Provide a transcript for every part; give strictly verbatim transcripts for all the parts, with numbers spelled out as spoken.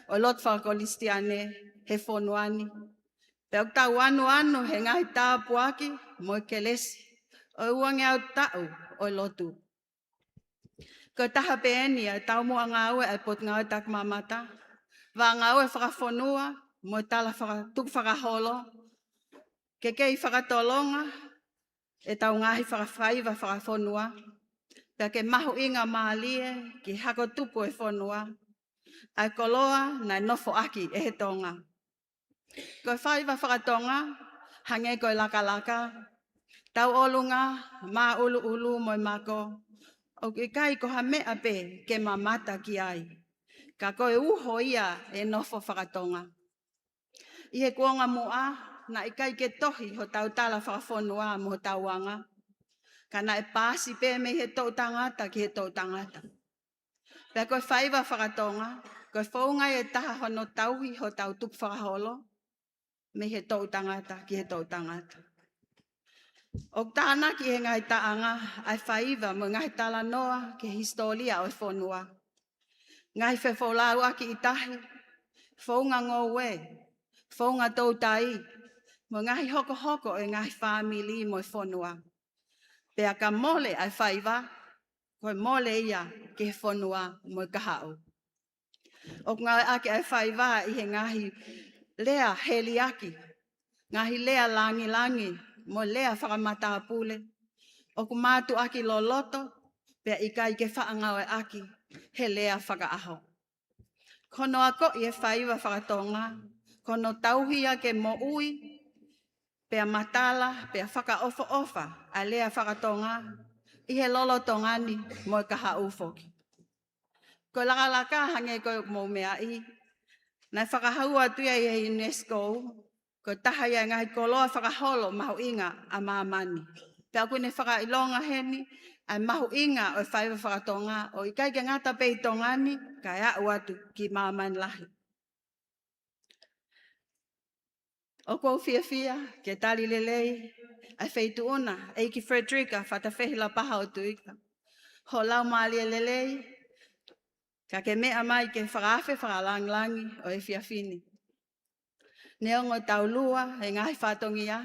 ʻo e lotu fakakalisitiane he fonua ni. Pea ʻoku tau anuanu he ngaahi tāpuaki mo e kelesi ʻo e uangeau taʻu ʻo e lotu. Ko e taha pē eni ʻa e taumuʻa ngāue ʻa e Potungāue Takimamata, vā ngāue fakafonua mo e tala faka-, tukufakaholo, ke kei fakatolonga ʻetau ngaahi fakafaiva fakafonua, pea ke mahuʻinga mālie ki he hako tupu ʻo e fonua, ʻa e koloa naʻe nofoʻaki ʻe he Tonga. Ko e faiva fakatonga, hangē ko e lakalaka, tauʻolunga, māʻuluʻulu mo e mako, ʻoku ʻikai ko ha meʻa pē ke mamata ki ai, ka ko e uho ia e nofo fakatonga. ʻI he kuonga muʻa, naʻe ʻikai ke tohi hotau tala fakafonua mo hotau anga, ka naʻe paasi pē mei he toʻutangata ki he toʻutangata. Pea ko e faiva fakatonga, ko e founga ia ʻe taha hono tauhi hotau tukufakaholo mei he toʻutangata ki he toʻutangata. ʻOku tānaki ʻe he ngaahi taʻanga ʻa e faiva mo e ngaahi talanoa ki he hisitōlia ʻo e fonua. Ngaahi fefoulauʻaki ʻi tahi, founga ngoue, founga toutai, mo e ngaahi hokohoko ʻo e ngaahi fāmili mo e fonua. Pea ka mole ʻa e faiva, ko e mole ia ki he fonua mo e kahaʻu. ʻOku ngāueʻaki ʻa e faiva ʻi he ngaahi lea heliaki, ngaahi lea langilangi, mo e lea fakamatāpule. ʻOku mātuʻaki loloto, pea ʻikai ke faʻa ngāueʻaki he lea fakaʻaho. Ko hono akoʻi e faiva fakatonga, ko hono tauhi ia ke moʻui, pea matala, pea fakaʻofoʻofa ʻa e lea fakatonga ʻi he lolotonga ni mo e kahaʻu foki. Ko e lakalaka hangē ko e mou meaʻi, naʻe fakahau atu ia ʻe he UNESCO, ko e taha ia e ngaahi koloa fakaholo mahuʻinga ʻa māmani. Pea ʻoku ne fakaʻilonga heni ʻa e mahuʻinga ʻo e faiva fakatonga, ʻo ʻikai ke ngata pē ʻi Tonga ni, kae aʻu atu ki māmani lahi. ʻOku ou fiefia ke tali lelei ʻa e Feituʻuna ʻEiki Frederica Fatafehi Lapaha ʻOtuika ho laumālie lelei, ka ke meʻa mai ke fakaafe fakalangilangi ʻo e efiafi ni. Neongo ʻetau lua he ngaahi fatongia,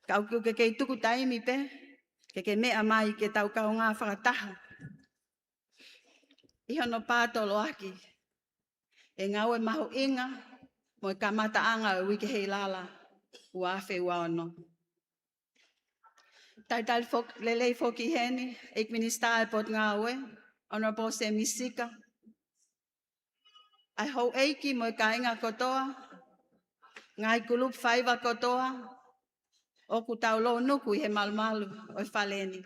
ka ʻoku ke kei tuku taimi pē ke ke meʻa mai ke tau kaungā fakataha ʻi hono pātoloaki e ngāue mahuʻinga mo e kamataʻanga ʻo e Uike Heilala ua afe ua ono. Talitali fok-, lelei foki heni ʻEiki Minisitā ʻo e Potungāue, Honourable Semi Sika, ʻa e houʻeiki mo e kāinga kotoa, ngaahi kulupu faiva kotoa ʻoku tau lounuku ʻi he malumalu ʻo e fale ni.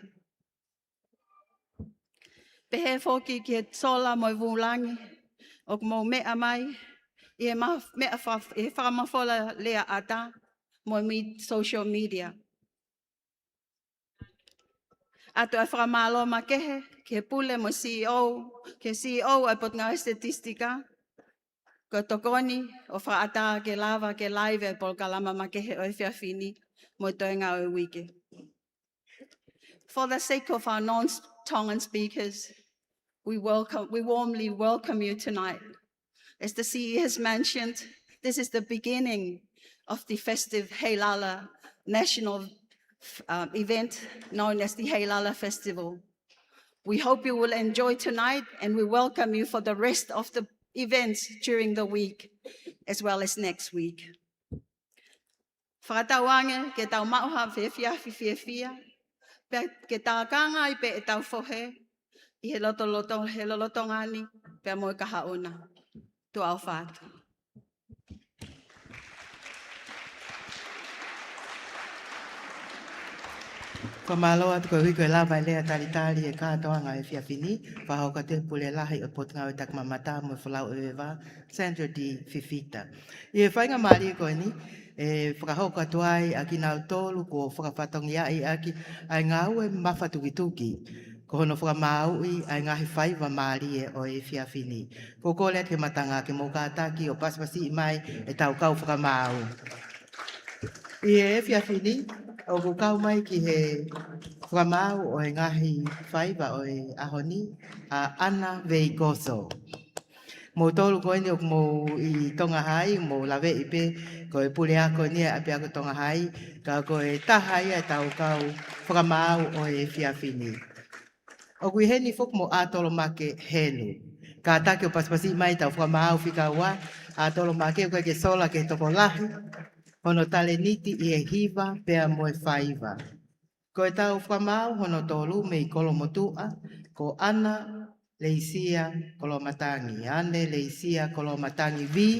Pehē foki ki he sola mo e vūlangi ʻoku mou meʻa mai ʻi he ma-, meʻa fa-, ʻi he fakamafola lea ʻatā mo e mi-, social media. ʻOatu ʻa e fakamālō makehe ki he pule mo e CEO, ki he CEO ʻo e Potungāue Statistika, ko e tokoni ʻo fakaʻatā ke lava ke laive e polokalama makehe ʻo e efiafi ni mo e toenga ʻo e uike. For the sake of our non-Tongan speakers, we welcome, we warmly welcome you tonight. As the C E has mentioned, this is the beginning of the festive Heilala national, uh, event known as the Heilala Festival. We hope you will enjoy tonight, and we welcome you for the rest of the events during the week, as well as next week. Fakatauange ke tau maʻu ha efiafi fiefia, pea ke tākanga ai pē ʻetau fohe ʻi he lotoloto, he lolotonga ni, pea mo e kahaʻu na. Tuʻa ʻofa atu. Fakamālō atu koeʻuhi ko e lava e lea talitali e kātoanga ʻo e efiafi ni, fakahoko atu ʻe he Pule Lahi ʻo e Potungāue Takimamata mo e Folau ʻEveva, Sandra D. Fifita. ʻI he faingamālie ko eni, ʻe fakahoko atu ai ʻa kinautolu kuo fakafatongiaʻi ʻaki ʻa e ngāue mafatukituki, ko hono fakamaauʻi ʻa e ngaahi faiva mālie ʻo e efiafi ni. Ko e kole atu ki he matanga ke mou kātaki ʻo pasipasiʻi mai ʻetau kau fakamaau. ʻI he efiafi ni, ʻoku kau mai ki he fakamaau ʻo e ngaahi faiva ʻo e ʻaho ni, ʻa ʻAna Veikoso. Moutolu ko eni ʻoku mou ʻi Tonga Hai, mou laveʻi pē, ko e puleako eni ʻa e ʻapiako Tonga Hai, ka ko e taha ia ʻetau kau fakamaau ʻo e efiafi ni. ʻOku ʻi heni foki mo ʻAtolomake Helu. Kātaki ʻo pasipasiʻi mai ʻetau fakamaau fika ua, ʻAtolomake ʻoku ʻikai ke sola ki he tokolahi, hono talēniti ʻi he hiva pea mo e faiva. Ko ʻetau fakamaau hono tolu mei Kolomotuʻa, ko ʻAna Leisia Koloamatangi, ʻAna Leisia Koloamatangi.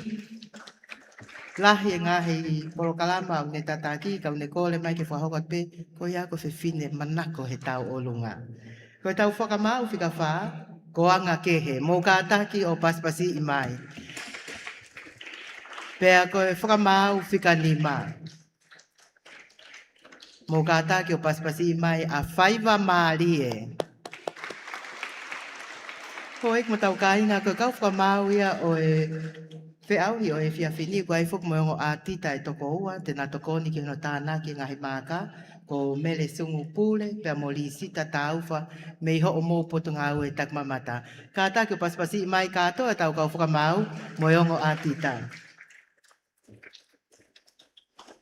Lahi e ngaahi polokalama ʻoku ne tataki, ka ʻoku ne kole mai ke fakahoko atu pē, ko ia ko e fefine manako he tauʻolunga. Ko ʻetau fakamaau fika fā, ko Anga Kehe, mou kātaki ʻo pasipasiʻi mai. Pea ko e fakamaau fika nima, mou kātaki ʻo pasipasiʻi mai ʻa Faiva Mālie. Ko e kimautolu kāinga, ko e kau fakamaau ia ʻo e feʻauhi ʻo e efiafi ni, ʻoku ʻi ai foki mo e ongo ʻātita ʻe toko ua te na tokoni ki hono tānaki e ngaahi maaka, ko Mele Sungu Pule pea mo Lisita Taufa mei hoʻomou potungāue takimamata. Kātaki ʻo pasipasiʻi mai kātoa ʻetau kau fakamaau mo e ongo ʻātita.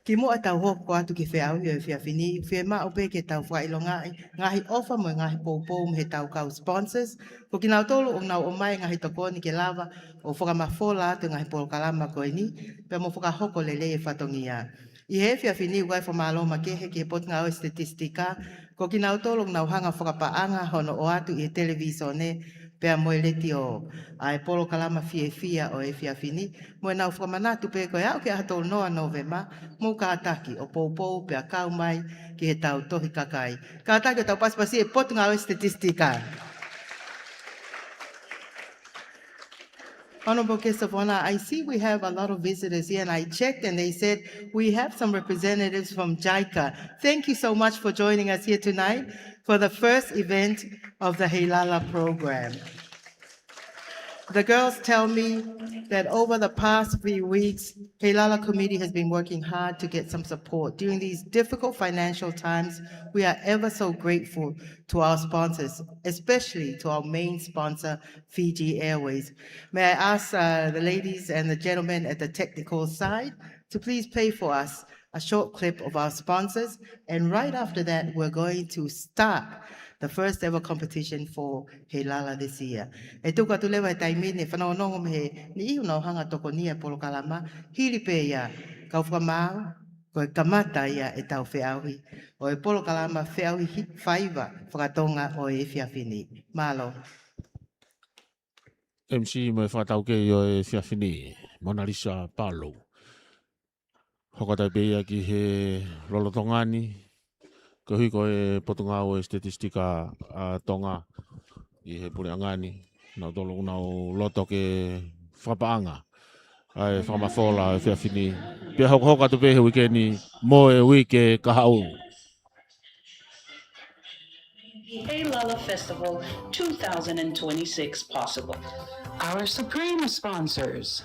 Kimuʻa tau hoko atu ki he feʻauhi ʻo e efiafi ni, fiemaʻu pē ke tau fakaʻilongaʻi e ngaahi ʻofa mo e ngaahi poupou mei heʻetau kau sponsors. Ko kinautolu ʻoku nau ʻomai e ngaahi tokoni ke lava ʻo fakamafola atu e ngaahi polokalama ko eni, pea mo fakahoko lelei e fatongia. ʻI he efiafi ni ʻoku ʻi ai e fakamālō makehe ki he Potungāue Sitetisitika, ko kinautolu ʻoku nau hanga ʻo fakapaʻanga hono ʻoatu ʻi he televīsone pea mo e letiō ʻa e polokalama fiefia ʻo e efiafi ni, mo ʻenau fakamanatu pē ko e aʻu ki he ʻaho tolu noa Nōvema, mou kātaki ʻo poupou pea kau mai ki heʻetau tohi kakai. Kātaki ʻo tau pasipasiʻi e Potungāue Sitetisitika. Honorable Guest of Honor, I see we have a lot of visitors here, and I checked and they said we have some representatives from JICA. Thank you so much for joining us here tonight for the first event of the Heilala program. The girls tell me that over the past few weeks, Heilala Committee has been working hard to get some support. During these difficult financial times, we are ever so grateful to our sponsors, especially to our main sponsor, Fiji Airways. May I ask, uh, the ladies and the gentlemen at the technical side to please play for us a short clip of our sponsors, and right after that, we're going to start the first ever competition for Heilala this year. ʻE tuku atu leva e taimi ni, fanongonongo mei he niʻihi ʻoku nau hanga ʻo tokonia e polokalama, hili pē ia, kau fakamaau, ko e kamata ia ʻetau feʻauhi ʻo e polokalama feʻauhi hi-, faiva fakatonga ʻo e efiafi ni. Mālō. M C mo e fakataukei ʻo e efiafi ni, Monalisa Palou. Hoko atu pē ia ki he lolotonga ni, koeʻuhi ko e Potungāue Sitetisitika ʻa Tonga ʻi he puleʻanga ni, nautolu ʻoku nau loto ke fakapaʻanga ʻa e fakamafola ʻo e efiafi ni. Pea hokohoko atu pē he uike ni mo e uike kahaʻu. The Heilala Festival two thousand twenty-six possible. Our supreme sponsors.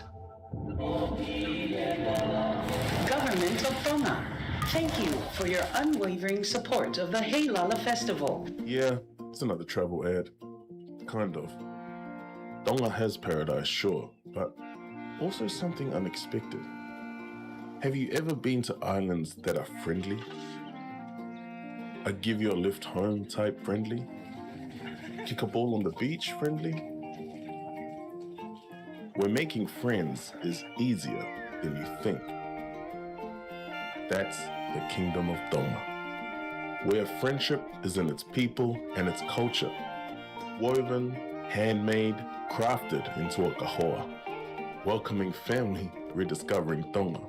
Government of Tonga, thank you for your unwavering support of the Heilala Festival. Yeah, it's another travel ad. Kind of. Tonga has paradise, sure, but also something unexpected. Have you ever been to islands that are friendly? A give you a lift home type friendly? Kick a ball on the beach friendly? Where making friends is easier than you think. That's the Kingdom of Tonga, where friendship is in its people and its culture. Woven, handmade, crafted into a kahoa. Welcoming family, rediscovering Tonga.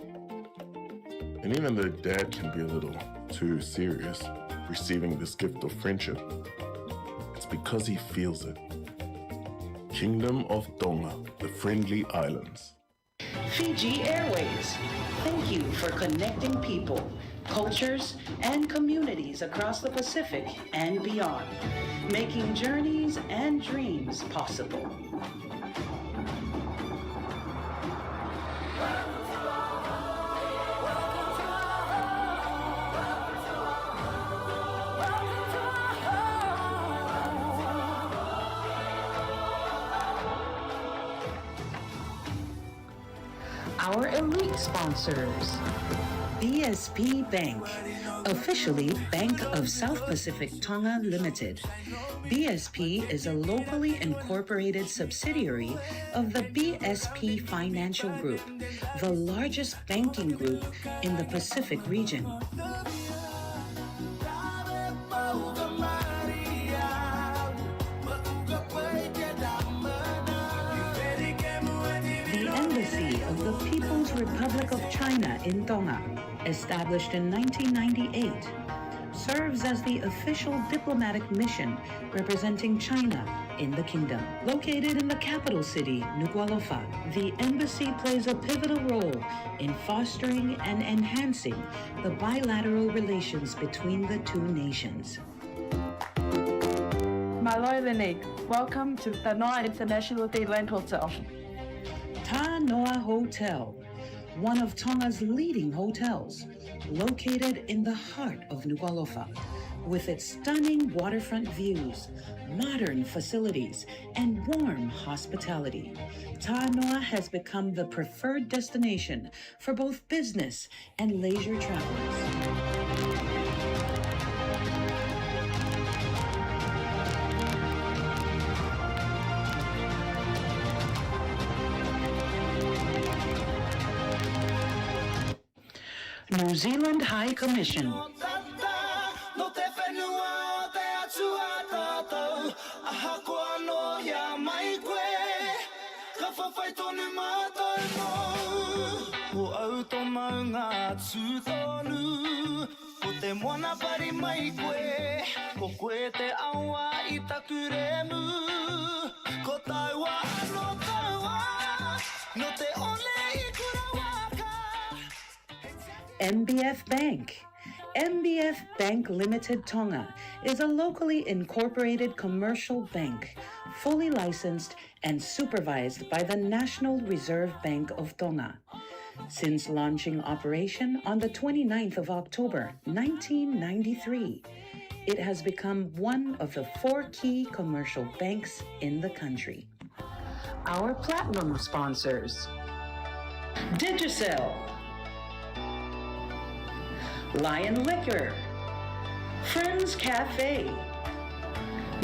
And even though Dad can be a little too serious receiving this gift of friendship, it's because he feels it. Kingdom of Tonga, the friendly islands. Fiji Airways, thank you for connecting people, cultures, and communities across the Pacific and beyond, making journeys and dreams possible. Our elite sponsors. B S P Bank, officially Bank of South Pacific Tonga Limited. B S P is a locally incorporated subsidiary of the B S P Financial Group, the largest banking group in the Pacific region. The Embassy of the People's Republic of China in Tonga, established in nineteen ninety-eight, serves as the official diplomatic mission representing China in the kingdom. Located in the capital city, Nukuʻalofa, the embassy plays a pivotal role in fostering and enhancing the bilateral relations between the two nations. Mālō e Lenei. Welcome to Tanoa International Day Land Hotel. Tanoa Hotel, one of Tonga's leading hotels, located in the heart of Nukuʻalofa, with its stunning waterfront views, modern facilities, and warm hospitality. Tanoa has become the preferred destination for both business and leisure travelers. New Zealand High Commission. No te fenua te Atua tatau, ahakoa no ia mai koe, ka fafai tonu mātou mo. Ko au to maunga tu tonu, ko te moana pari mai koe, ko koe te awa i taku remu, ko taua ano taua, no te one i kura waka. M B F Bank. M B F Bank Limited Tonga is a locally incorporated commercial bank, fully licensed and supervised by the National Reserve Bank of Tonga. Since launching operation on the twenty-ninth of October nineteen ninety-three, it has become one of the four key commercial banks in the country. Our platinum sponsors: Digicel, Lion Liquor, Friends Cafe,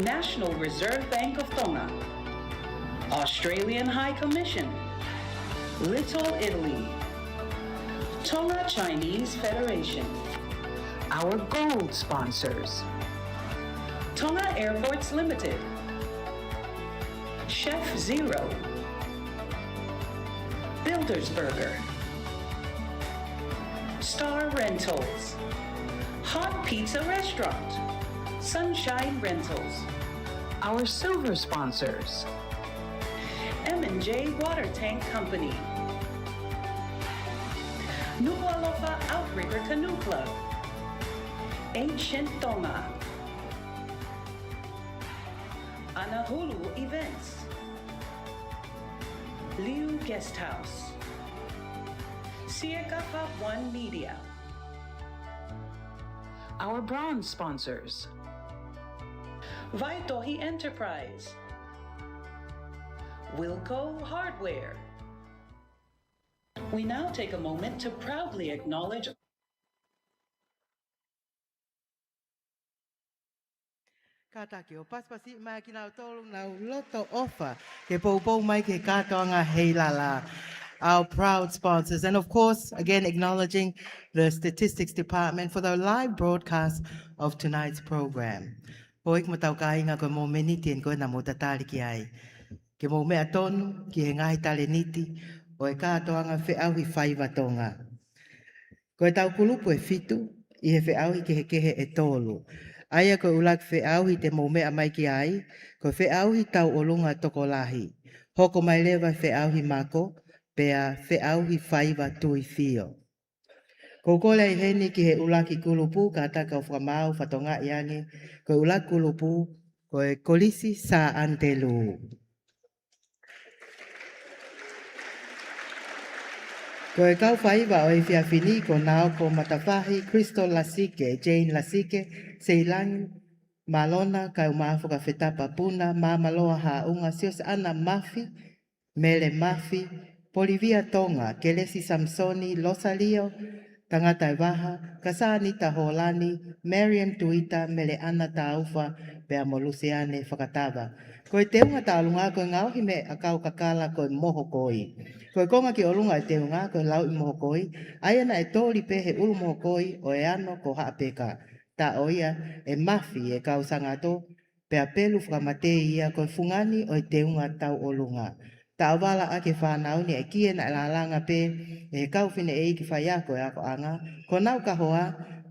National Reserve Bank of Tonga, Australian High Commission, Little Italy, Tonga Chinese Federation. Our gold sponsors: Tonga Airports Limited, Chef Zero, Builders Burger, Star Rentals, Hot Pizza Restaurant, Sunshine Rentals. Our silver sponsors: M and J Water Tank Company, Nukuʻalofa Outrigger Canoe Club, Ancient Tonga, Anahulu Events, Liu Guest House, Siekafa One Media. Our bronze sponsors: Vaitohi Enterprise, Wilco Hardware. We now take a moment to proudly acknowledge Kātaki ʻo pasipasi mai kinautolu ʻoku nau loto ʻofa ke poupou mai ki he kātoanga Heilala. Our proud sponsors. And of course, again, acknowledging the Statistics Department for the live broadcast of tonight's program. Houʻeiki mo e tau kāinga, ko e mōmeniti eni ko ē naʻa mou tatali ki ai, ke mou meʻa tonu ki he ngaahi talēniti ʻo e kātoanga Feʻauhi Faiva Tonga. Ko e tau kulupu ʻe fitu ʻi he feʻauhi kehekehe ʻe tolu. ʻA ia ko e ʻuluaki feʻauhi te mou meʻa mai ki ai, ko e feʻauhi tauʻolunga tokolahi. Hoko mai leva e feʻauhi mako, pea feʻauhi faiva tuifio. Ko e kole ai heni ki he ʻuluaki kulupu, kātaki ʻo fakamaau fatongia ange, ko e ʻuluaki kulupu, ko e Kolisi Sā ʻAnitelū. Ko e kau faiva ʻo e efiafi ni ko Naoko Matafahi, Crystal Lasike, Jane Lasike, Seilangi Malona, Kaumāfoka Fetapa Puna, Māmaloa Haʻunga, Siosiana Mafi, Mele Mafi, Polivia Tonga, Kelesi Samisoni, Losalio Tangataevaha, Kasānita Hōlani, Mariam Tuita, Meleʻana Taufa, pea mo Luseane Fakatava. Ko e teunga tauʻolunga ko e ngaohi meʻakau kakala ko e mohokoi. Ko e konga ki ʻolunga e teunga ko e lauʻi mohokoi, ʻa ia naʻe toli pē he ʻulu mohokoi ʻo e ano ko Haʻapeka. Tā ʻo ia ʻe mafi e kau sangato, pea pelu fakamatei ia ko e fungani ʻo e teunga tauʻolunga. Taʻovala ʻaki e fānau ni e kie naʻe lalanga pē ʻe he kau fineʻeiki faiako e akoʻanga, ko honau kahoa,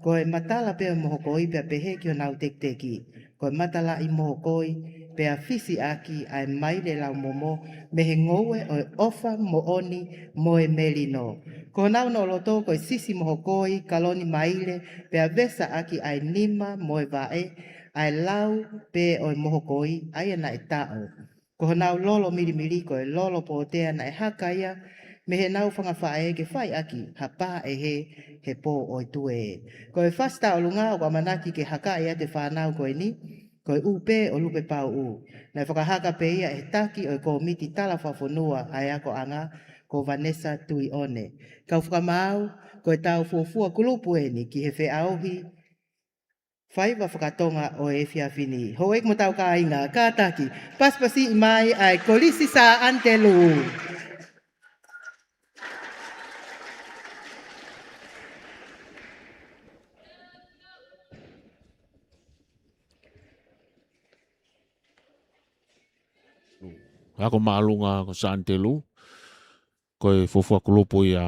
ko e matala pē ʻo e mohokoi pea pehē ki honau tekiteki. Ko e matalaʻi mohokoi, pea fisi ʻaki ʻa e maile laumomo, mei he ngoue ʻo e ʻofa moʻoni mo e melino. Ko honau noʻo loto ko e sisi mohokoi, kaloni maile, pea vesa ʻaki ʻa e nima mo e vaʻe, ʻa e lau pē ʻo e mohokoi, ʻa ia naʻe taʻo. Ko honau lolo milimili ko e lolo pōtea naʻe haka ia mei heʻenau fanga faʻē ke fai ʻaki ha pā ʻe hē he pō ʻo e tuē. Ko e fasi tauʻolunga ʻoku ʻamanaki ke hakaʻi ʻa e fānau ko eni, ko e ʻū pē ʻo Lupepauʻu. Naʻe fakahaka pē ia ʻe he taki ʻo e kōmiti tala fakafonua ʻa e akoʻanga ko Vanessa Tuione. Kau fakamaau, ko e tau fuofua kulupu eni ki he feʻauhi faiva fakatonga ʻo e efiafi ni. Houʻeiki mo hotau kāinga, kātaki, pasipasiʻi mai ʻa e Kolisi Sā ʻAnitelū. Ako māʻolunga ko Sā ʻAnitelū, ko e fuofua kulupu ia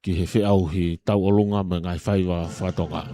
ki he feʻauhi tauʻolunga mo e ngaahi faiva fakatonga.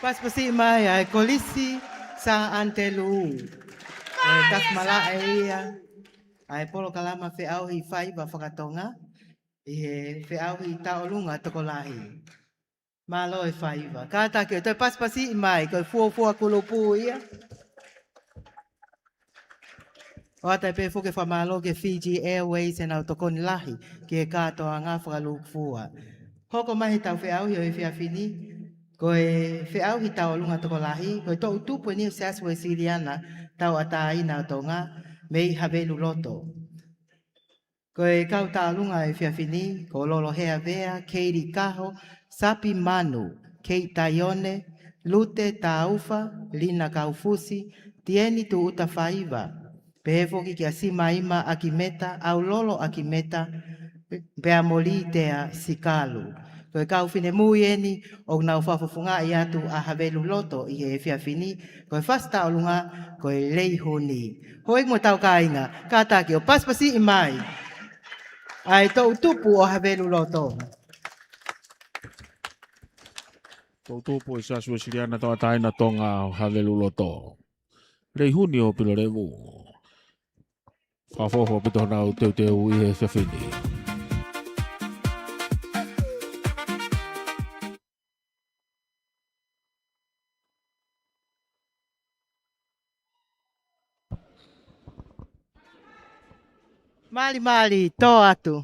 Pasipasi mai ʻa e Kolisi Sā ʻAnitelū. ʻE tafi malaʻe ia ʻa e polokalama feʻauhi faiva fakatonga ʻi he feʻauhi tauʻolunga tokolahi. Mālō e faiva. Kātaki ʻo toe pasipasi mai, ko e fuofua kulupu ia. ʻOatu ai pē foki e fakamālō ki he Fiji Airways ʻenau tokoni lahi ki he kātoanga fakalūkufua. Hoko mai heʻetau feʻauhi ʻo e efiafi ni, ko e feʻauhi tauʻolunga tokolahi, ko e toʻu tupu eni ʻo e Siasi Uēsiliana Tauʻatāina ʻo Tonga, mei Haveluloto. Ko e kau tauʻolunga ʻo e efiafi ni, ko Lolo Heavea, Keili Kaho, Sapi Manu, Kei Taione, Lute Taufa, Lina Kaufusi, Tieni Tuʻuta Faiva, pehē foki kia Simaima ʻAkimeta, ʻAulolo ʻAkimeta, pea mo Litea Sikalu. Ko e kau finemui eni ʻoku nau fakafofongaʻi atu ʻa Haveluloto ʻi he efiafi ni, ko e fasi tauʻolunga, ko e Leihuni. Houʻeiki mo hotau kāinga, kātaki ʻo pasipasi mai ʻa e toʻu tupu ʻo Haveluloto. Toʻu tupu ʻo e Siasi Uēsiliana Tauʻatāina ʻo Tonga ʻo Haveluloto. Leihuni ʻo Pilolevu. Fakafoʻou ʻaupito honau teuteu ʻi he efiafi ni. Malimali, tō atu.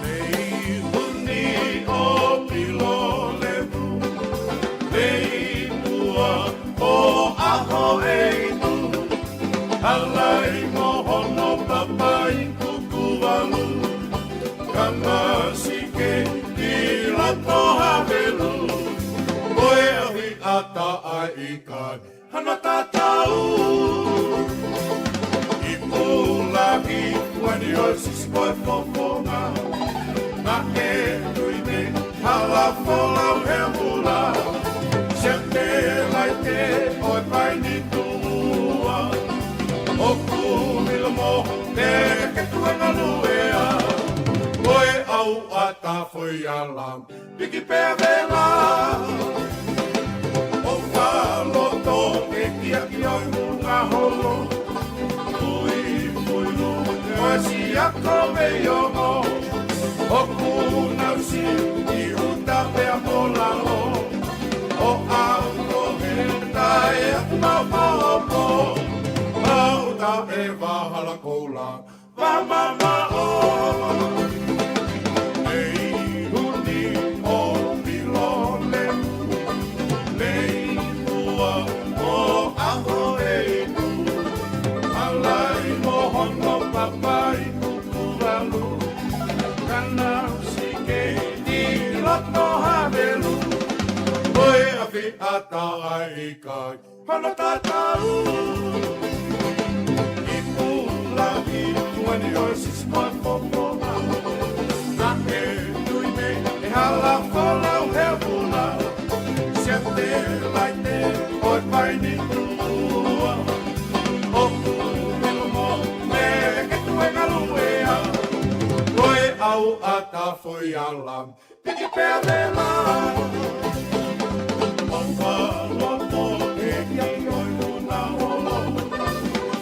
Leihuni ʻo Pilolevu, Leimua ʻo ʻAhoʻeitu, Halaimo hono papai Kukuvalu, Kangasike ʻi loto Havelu, ko e ʻafiʻata ʻa e ʻikai hano tatau. Ipu lahi ʻa Uani ʻo Sisifo ʻi Fofonga, naʻe tui mei Halafolau he vula, Siate Laite ʻo e Paini Tuʻua, ʻo Kumilo mo Meke Tuʻengaluea, ko e ʻauʻata foʻi ala piki pea vela. ʻO Faloto, ʻEkiʻaki ʻo e Hunga Holo, Fuifuilu ʻo e Siako Veiongo, ʻo Kunausi ʻi ʻuta pea mo lalo, ʻo Aotohe, Taeaku mo Maʻopoʻopo, ʻo Taʻeva Halakoula, Vahamamaʻo. Leihuni ʻo Pilolevu, Leimua ʻo ʻAhoʻeitu, Halaimo hono papai Kukuvalu, Kangasike ʻi loto Havelu, ko e ʻafiʻata ʻa e ʻikai hano tatau. Ipu lahi ʻa Uani ʻo Sisifo ʻi Fofonga, naʻe tui mei Halafolau he vula, Siate Laite ʻo e Paini Tuʻua, ʻo Kumilo mo Meke Tuʻengaluea, ko e ʻauʻata foʻi ala piki pea vela. ʻO Faloto, ʻEkiʻaki ʻo e Hunga Holo,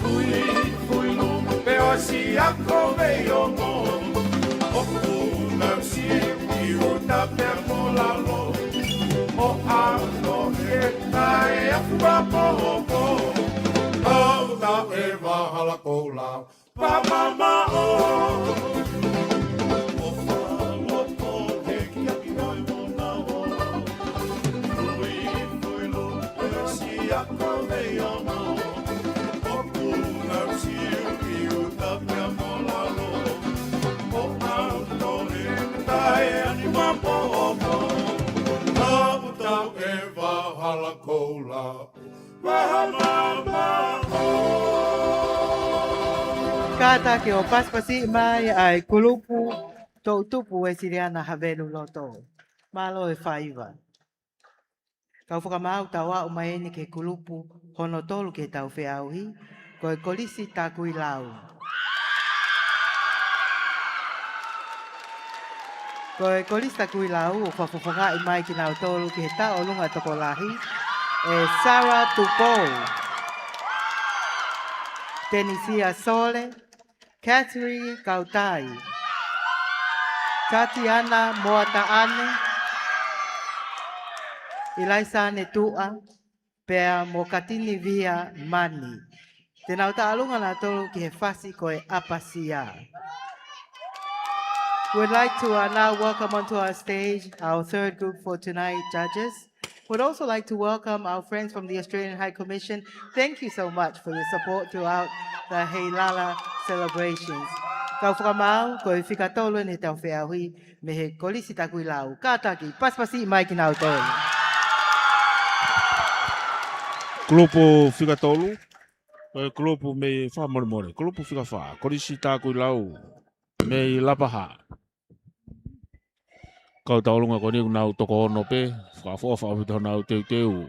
Fuifuilu pea ʻo e Siako Veiongo, ʻo Kunausi ʻi ʻuta pea mo lalo, ʻo Aotohe, Taeaku mo Maʻopoʻopo, ʻo Taʻeva Halakoula, Vahamamaʻo. ʻO Faloto, ʻEkiʻaki ʻo e Hunga Holo, Fuifuilu pea ʻo e Siako Veiongo, ʻo Kunausi ʻi ʻuta pea mo lalo, ʻo Aotohe, Taeaku mo Maʻopoʻopo, ʻo Taʻeva Halakoula, Vahamamaʻo. Kātaki ʻo pasipasi mai ʻa e kulupu Toʻutupu Uēsiliana Havelu Loto. Mālō e faiva. Kau fakamaau, tau aʻu mai eni ki he kulupu hono tolu ki heʻetau feʻauhi, ko e Kolisi Takuilau. Ko e Kolisi Takuilau ʻoku fakafofongaʻi mai kinautolu ki he tauʻolunga tokolahi ʻe Sarah Tupou, Tenisia Sole, Catherine Kautai, Tatiana Moataʻane, ʻIlaisa Netuʻa, pea mo Katini Via Mani. Te nau tauʻolunga nautolu ki he fasi ko e ʻApasia. We'd like to, uh, now welcome onto our stage our third group for tonight, judges. We'd also like to welcome our friends from the Australian High Commission. Thank you so much for your support throughout the Heilala celebrations. Kau fakamaau, ko e fika tolu eni heʻetau feʻauhi mei he Kolisi Takuilau. Kātaki, pasipasi mai kinautolu. Kulupu fika tolu, ko e kulupu mei, fakamolemole, kulupu fika fā, Kolisi Takuilau mei Lapaha. Kau tauʻolunga ko eni ʻoku nau toko ono pē, fakaʻofoʻofa ʻaupito honau teuteu.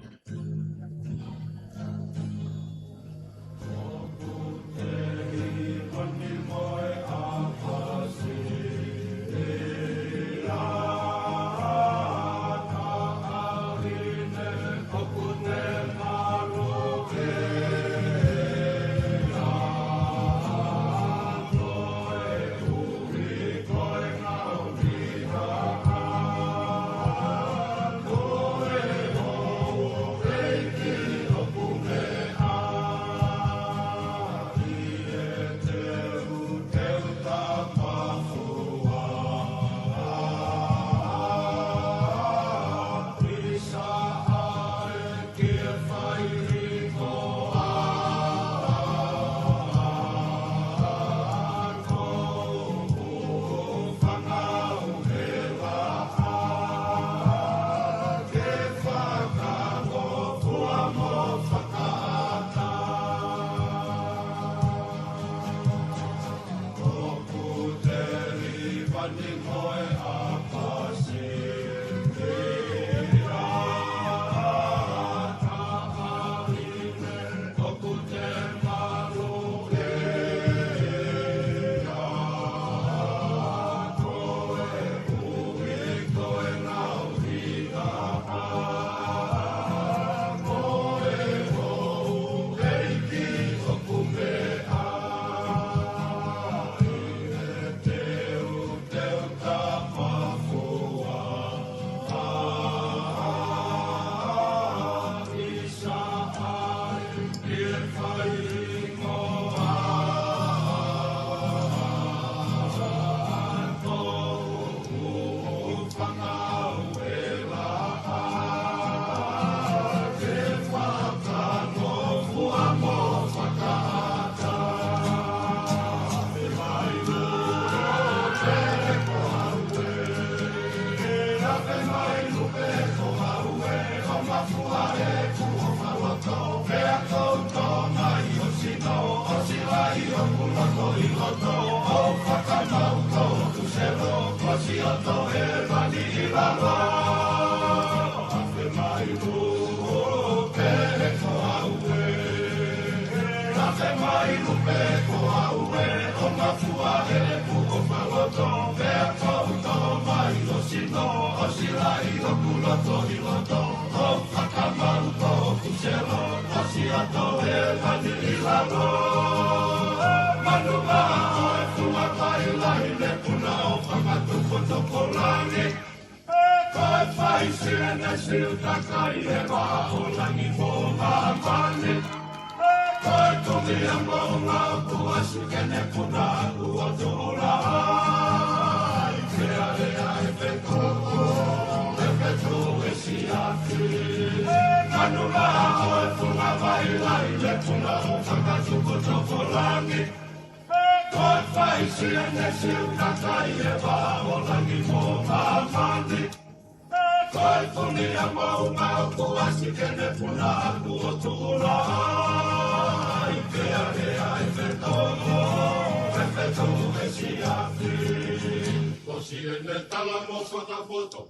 Ke ne tala mo fakapoto.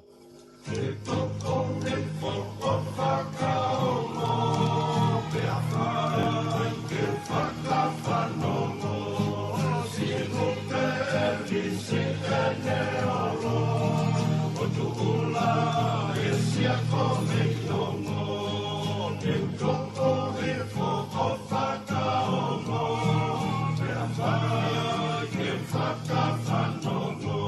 Ke toko ke poko fakaongo, pea fai ke fakafanongo. Sinu ke visi ʻene olo, ʻo tuʻula e siako mei ongo. Ke toko ke poko fakaongo, pea fai ke fakafanongo.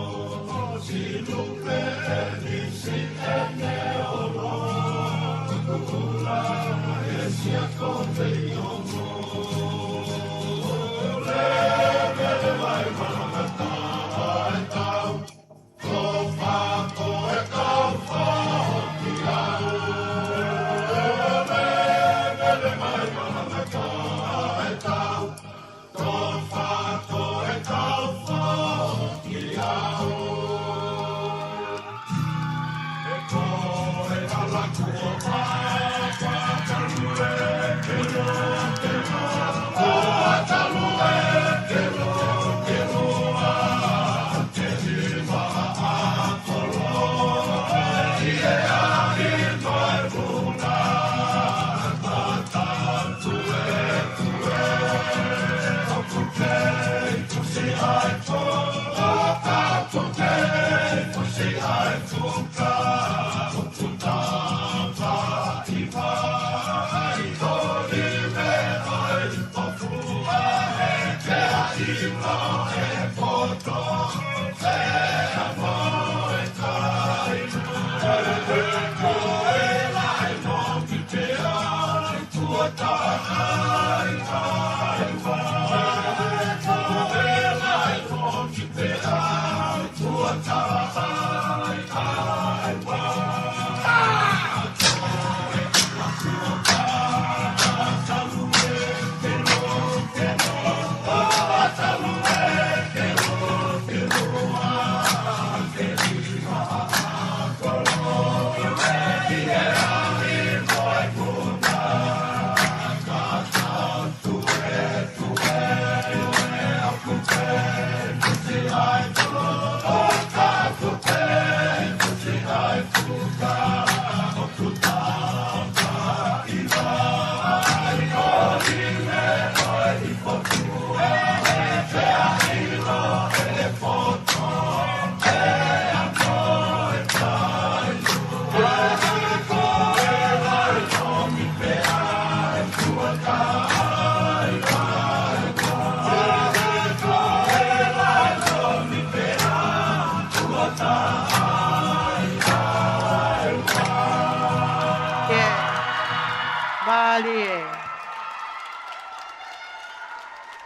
Mālie.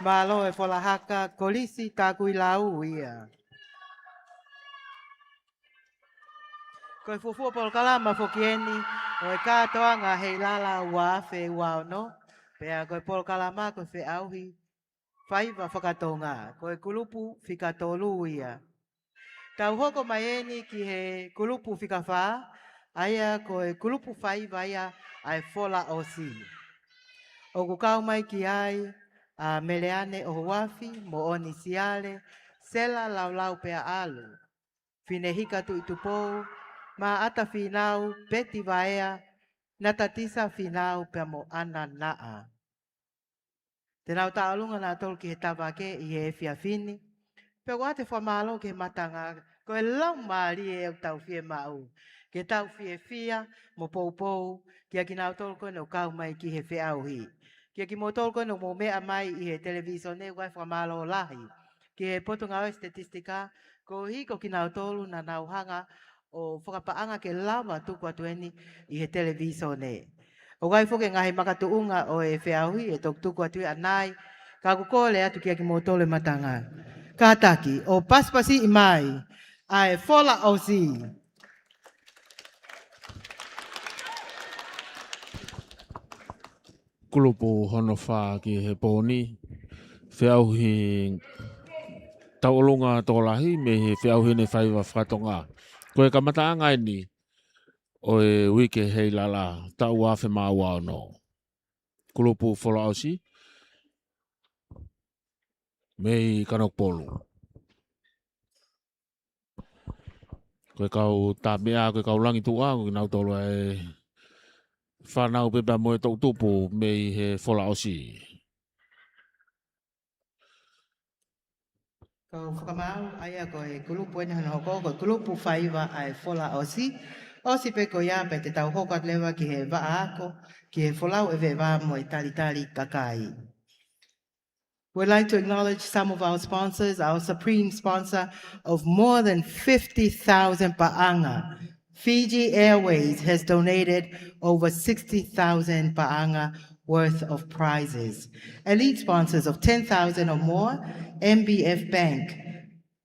Mālō e Fola Haka, Kolisi Takuilau ia. Ko e fuofua polokalama foki eni ʻo e kātoanga Heilala ua afe ua ono, pea ko e polokalama ko e feʻauhi faiva fakatonga, ko e kulupu fika tolu ia. Tau hoko mai eni ki he kulupu fika fā, ʻa ia ko e kulupu faiva ia ʻa e Fola ʻOsi. ʻOku kau mai ki ai ʻa Meleane ʻOhuafi, Moʻoni Siale, Sela Laulau pea ʻAlu, Finehika Tuʻitupou, Maʻata Fīnau, Peti Vaea, Natatisa Fīnau pea mo ʻAna Naʻa. Te nau tauʻolunga nautolu ki he tavake ʻi he efiafi ni. Pea ʻoku ʻoatu e fakamālō ki he matanga, ko e laumālie ʻoku tau fiemaʻu ke tau fiefia mo poupou kiate kinautolu ko eni ʻoku kau mai ki he feʻauhi. Kiate kimoutolu ko eni ʻoku mou meʻa mai ʻi he televīsone, ʻoku ʻoatu e fakamālō lahi ki he Potungāue Sitetisitika, koeʻuhi ko kinautolu naʻa nau hanga ʻo fakapaʻanga ke lava tuku atu eni ʻi he televīsone. ʻOku ʻi ai foki e ngaahi makatuʻunga ʻo e feʻauhi ʻe toki tuku atu ʻanai, ka ʻoku kole atu kiate kimoutolu e matanga, kātaki ʻo pasipasiʻi mai ʻa e Fola ʻOsi. Kulupu hono fā ki he pō ni, feʻauhi tauʻolunga tokolahi mei he feʻauhi ʻa e faiva fakatonga. Ko e kamataʻanga eni ʻo e Uike Heilala taʻu ua afe mā ua ono. Kulupu Fola ʻOsi mei Kanokupolu. Ko e kau tāmeʻa, ko e kau langi tuʻa, ko kinautolu ʻa e fānau pē pea mo e toʻutupu mei he Folaʻosi. Kau fakamaau, ʻa ia ko e kulupu eni hono hoko, ko e kulupu faiva ʻa e Folaʻosi. ʻOsi pē ko ia pea te tau hoko atu leva ki he vaʻa ako, ki he folau ʻeveva mo e talitali kakai. We'd like to acknowledge some of our sponsors, our supreme sponsor of more than fifty thousand paʻanga. Fiji Airways has donated over sixty thousand paʻanga worth of prizes. Elite sponsors of ten thousand or more, M B F Bank,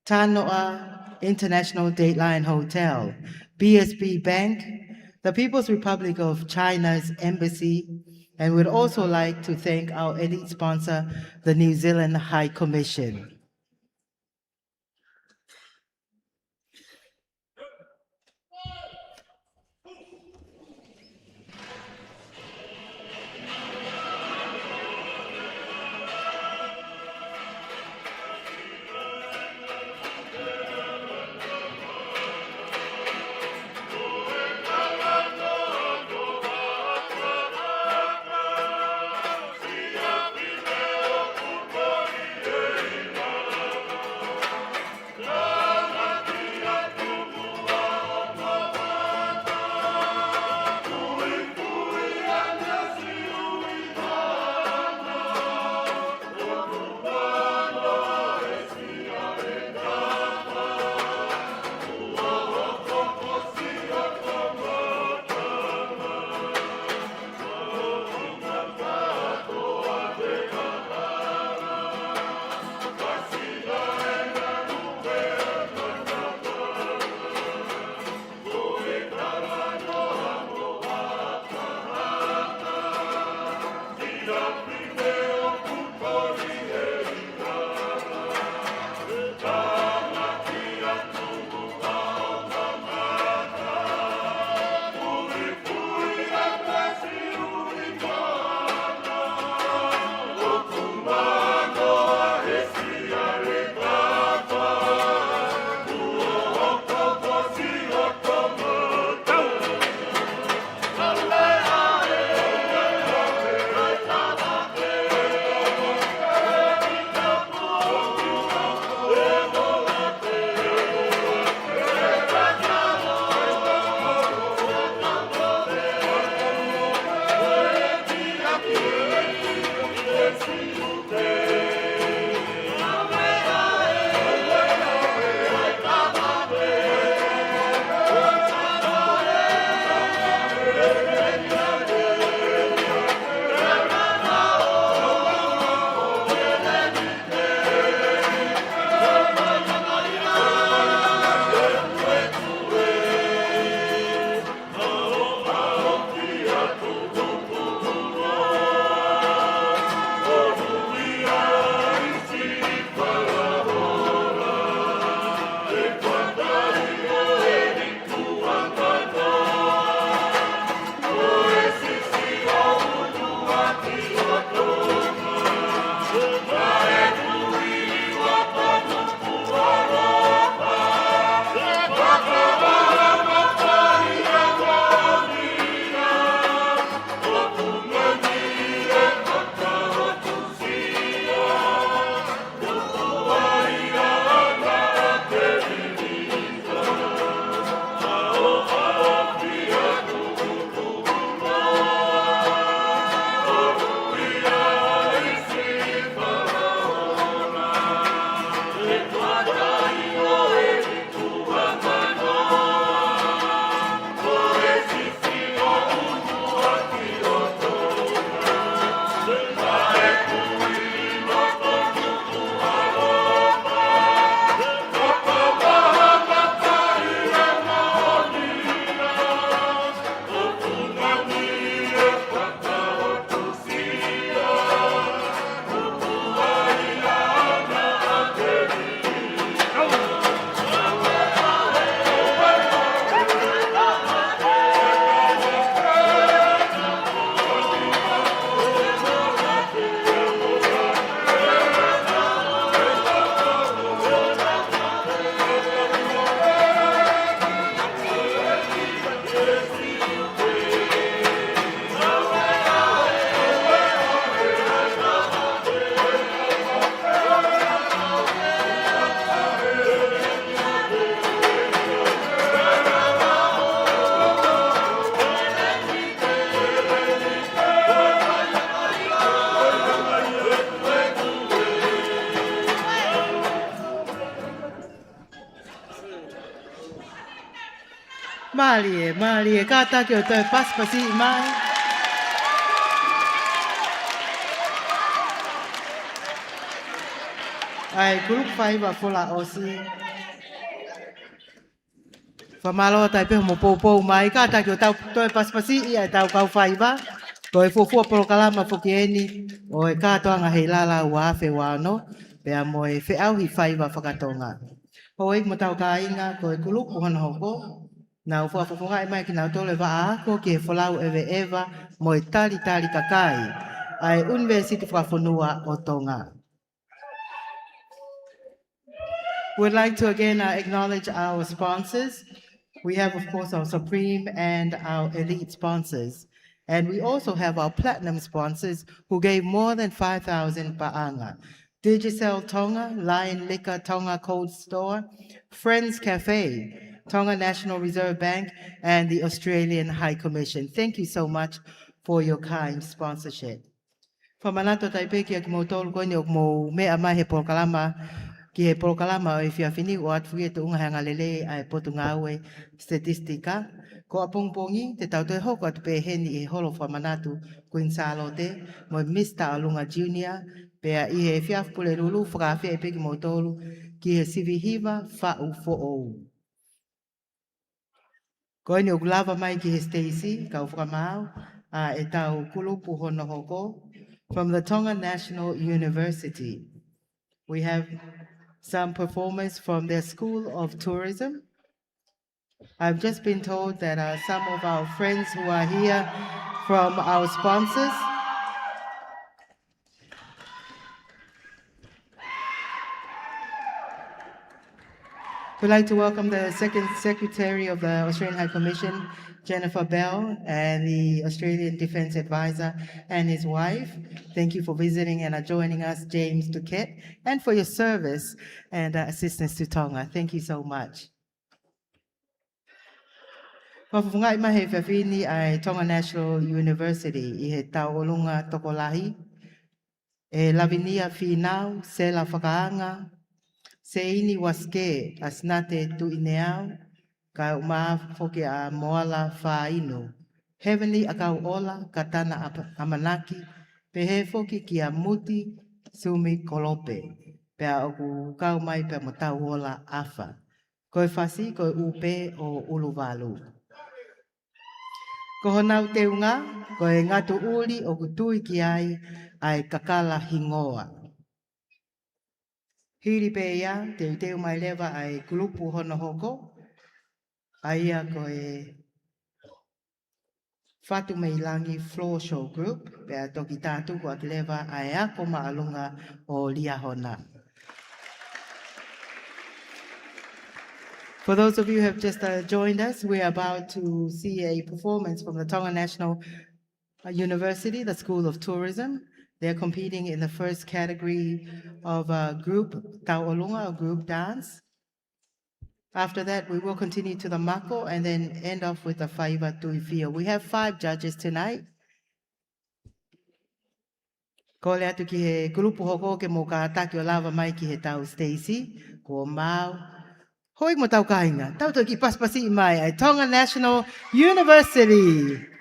Tanoa International Dateline Hotel, B S B Bank, the People's Republic of China's Embassy, and we'd also like to thank our elite sponsor, the New Zealand High Commission. Mālie, mālie, kātaki ʻo toe pasipasiʻi mai. ʻAi, kulupu faiva Folaʻosi. Fakamālō atu ai pē hoʻomo poupou mai, kātaki ʻo tau toe pasipasiʻi ʻa e tau kau faiva. Ko e fuofua polokalama foki eni ʻo e kātoanga Heilala ua afe ua ono, pea mo e feʻauhi faiva fakatonga. Houʻeiki mo hotau kāinga, ko e kulupu hono hoko, nau fakafofongaʻi mai kinautolu e vaʻa ako ki he folau ʻeveʻeva mo e talitali kakai ʻa e ʻUnivēsiti Fakafonua ʻo Tonga. We'd like to again, uh, acknowledge our sponsors. We have, of course, our supreme and our elite sponsors. And we also have our platinum sponsors who gave more than five thousand paʻanga. Digicel Tonga, Lion Liquor Tonga Cold Store, Friends Cafe, Tonga National Reserve Bank, and the Australian High Commission. Thank you so much for your kind sponsorship. Fakamanatu atu ai pē kiate kimoutolu ko eni ʻoku mou meʻa mai he polokalama, ki he polokalama ʻo e efiafi ni, ʻoatu foki e tuʻunga he angalelei ʻa e Potungāue Statistika. Ko ʻapongipongi, te tau toe hoko atu pē heni ʻi he holo fakamanatu Queen Sālote mo e Misi Taʻolunga Junior, pea ʻi he efiafi Pulelulu, fakaafeʻi pē kimoutolu ki he sivi hiva faʻu foʻou. Ko eni ʻoku lava mai ki he siteisi, kau fakamaau, ʻa e tau kulupu hono hoko, from the Tonga National University. We have some performers from their School of Tourism. I've just been told that, uh, some of our friends who are here from our sponsors. We'd like to welcome the Second Secretary of the Australian High Commission, Jennifer Bell, and the Australian Defence Advisor and his wife. Thank you for visiting and are joining us, James Duquette, and for your service and, uh, assistance to Tonga. Thank you so much. Fakafofongaʻi mai he efiafi ni ʻa e Tonga National University ʻi he tauʻolunga tokolahi, ʻe Lavinia Fīnau, Sela Fakaanga, Seini Uasikē, ʻAsinate Tuʻineau, kae ʻumaʻā foki ʻa Moala Fāinu, Heavenly ʻAkauʻola, Katana ʻAp-, ʻAmanaki, pehē foki kia Muti Sumi Kolope, pea ʻoku kau mai pea mo Tauola ʻAfa. Ko e fasi, ko e ʻupē ʻo ʻUluvalu. Ko honau teunga, ko e ngatu ʻuli ʻoku tui ki ai ʻa e kakala hingoa. Hili pē ia, teuteu mai leva ʻa e kulupu hono hoko, ʻa ia ko e Fatumeilangi Floor Show Group, pea toki tātuku ʻaki leva ʻa e ako māʻolunga ʻo Liahona. For those of you who have just, uh, joined us, we are about to see a performance from the Tonga National, uh, University, the School of Tourism. They're competing in the first category of, uh, group tauʻolunga or group dance. After that, we will continue to the mako and then end off with the faiva tuifio. We have five judges tonight. Kole atu ki he kulupu hoko ke mou kātaki ʻo lava mai ki he tau siteisi, kuo mau. Houʻeiki mo hotau kāinga, tau toe kiʻi pasipasiʻi mai ʻa e Tonga National University.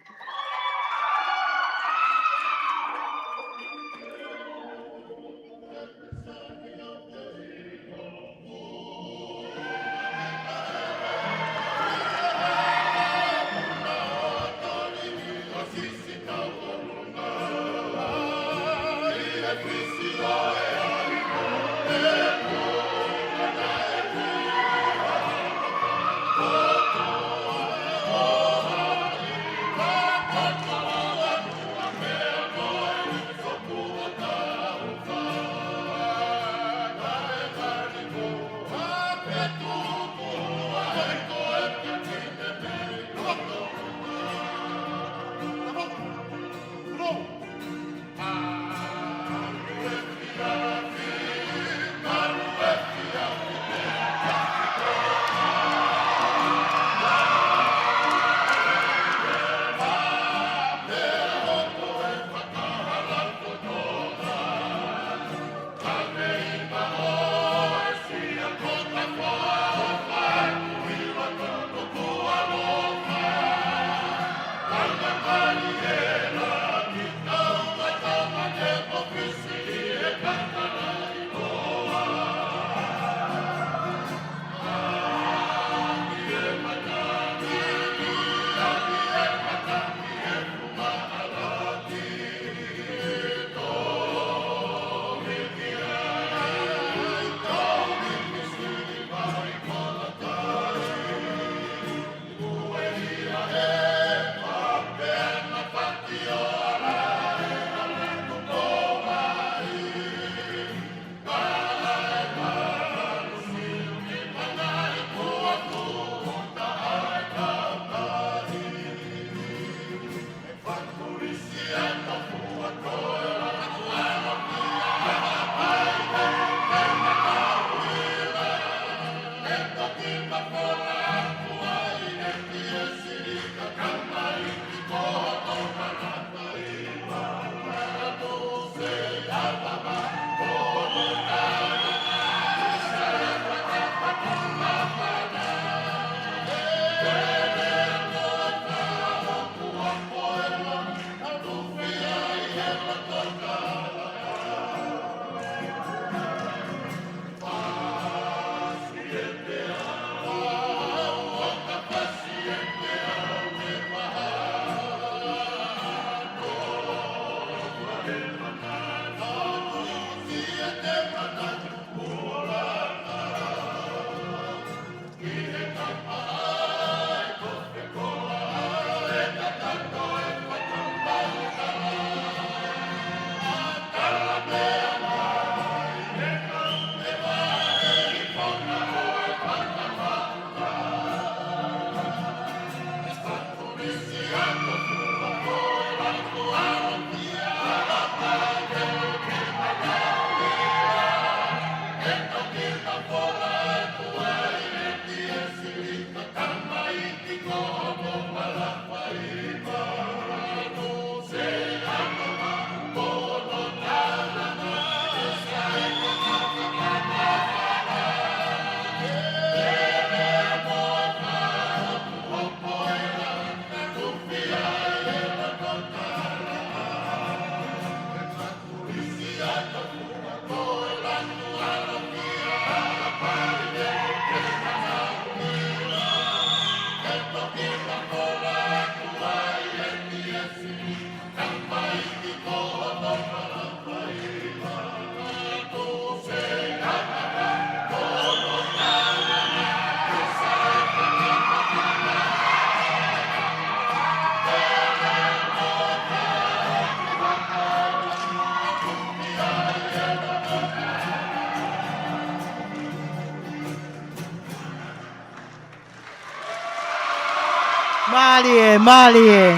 Mālie, mālie.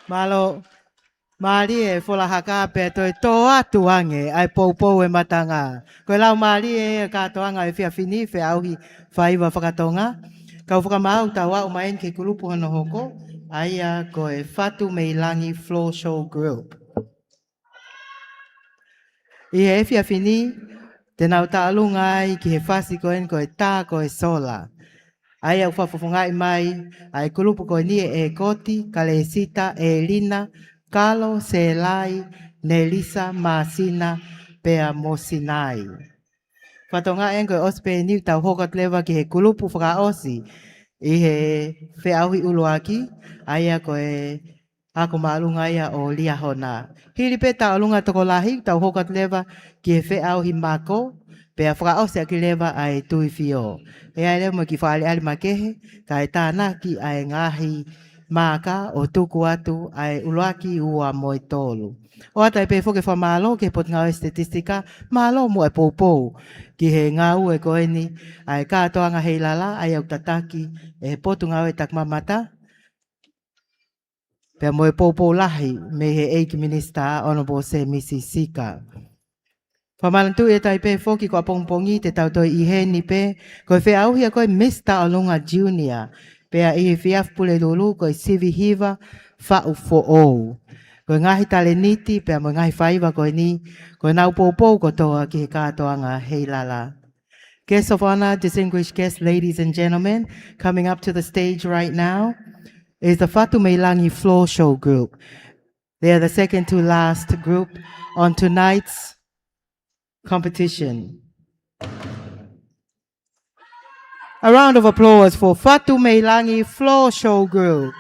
Mālō, mālie e folahaka pea toe tō atu ange ʻa e poupou e matanga. Ko e laumālie e kātoanga e efiafi ni, feʻauhi faiva fakatonga. Kau fakamaau tau aʻu mai eni ki he kulupu hono hoko, ʻa ia ko e Fatu Mei Langi Floor Show Group. ʻI he efiafi ni, te nau tauʻolunga ai ki he fasi ko eni ko e Tā ko e Sola. ʻA ia ʻoku fakafofongaʻi mai ʻa e kulupu ko eni ʻe ʻEkoti, Kalesita, ʻElina, Kalo, Selai, Nelisa, Māsina, pea mo Sinai. Fakatonga eni ko e ʻosi pē eni tau hoko atu leva ki he kulupu fakaʻosi ʻi he feʻauhi ʻuluaki, ʻa ia ko e ako māʻolunga ia ʻo Liahona. Hili pē tauʻolunga tokolahi, tau hoko atu leva ki he feʻauhi mako, pea fakaʻosi ʻaki leva ʻa e Tuifio. ʻE ʻi ai leva mo e kiʻi fakaʻaliʻali makehe, kae tānaki ʻa e ngaahi maaka ʻo tuku atu ʻa e ʻuluaki, ua mo e tolu. ʻOatu ai pē foki e fakamālō ki he Potungāue Statistika, mālō muʻa e poupou ki he ngāue ko eni ʻa e kātoanga Heilala, ʻa ia ʻoku tataki ʻe he Potungāue Takimamata, pea mo e poupou lahi mei he ʻEiki Minisitā, Honourable Semisi Sika. Fakamanatu atu ai pē foki ko ʻapongipongi te tau toe ʻi heni pē, ko e feʻauhi ia ko e Miss Taʻolunga Junior, pea ʻi he efiafi Pulelulu ko e sivi hiva faʻu foʻou. Ko e ngaahi talēniti pea mo e ngaahi faiva ko eni, ko ʻenau poupou kotoa ki he kātoanga Heilala. Guests of honor, distinguished guests, ladies and gentlemen, coming up to the stage right now is the Fatu Mei Langi Floor Show Group. They are the second to last group on tonight's competition. A round of applause for Fatu Mei Langi Floor Show Group.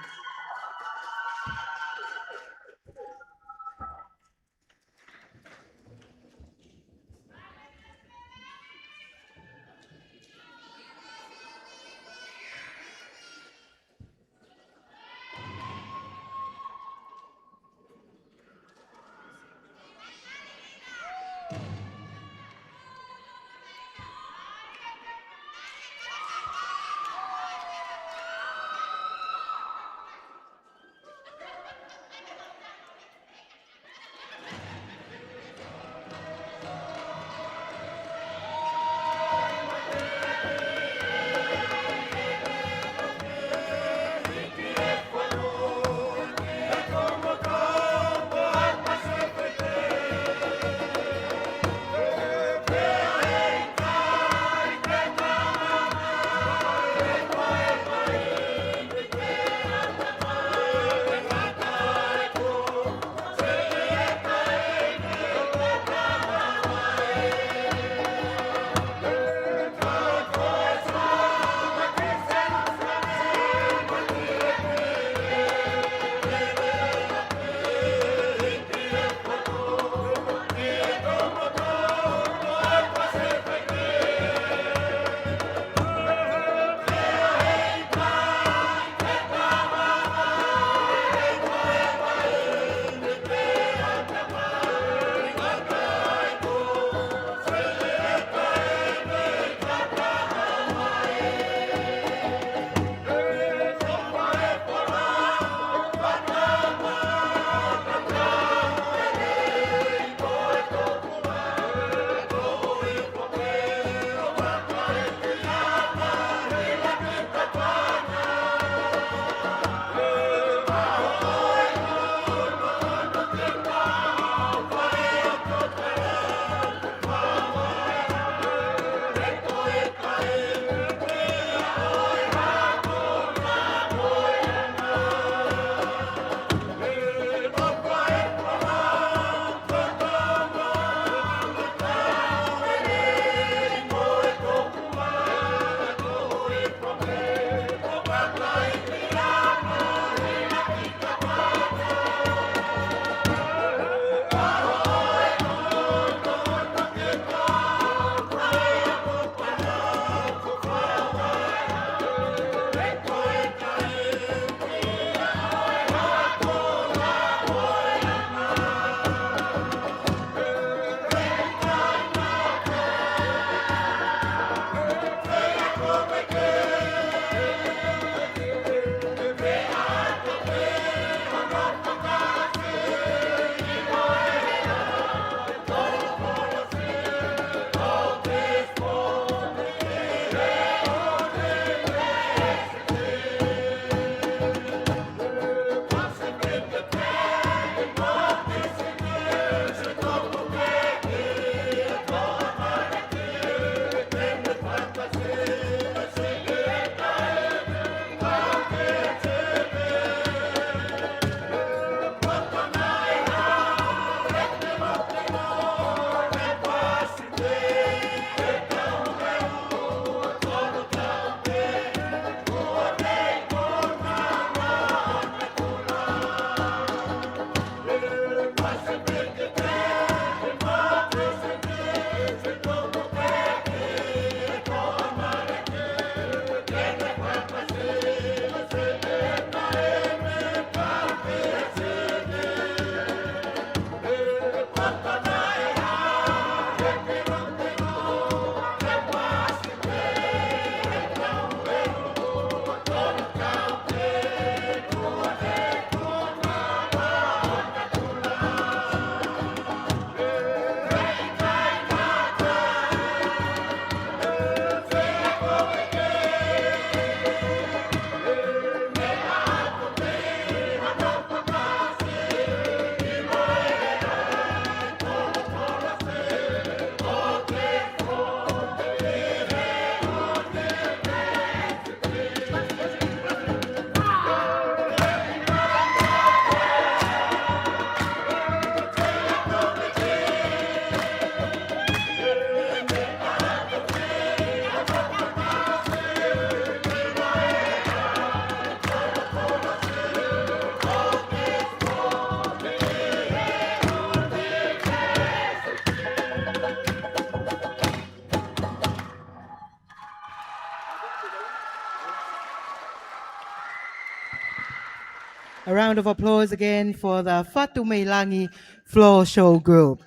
A round of applause again for the Fatu Mei Langi Floor Show Group.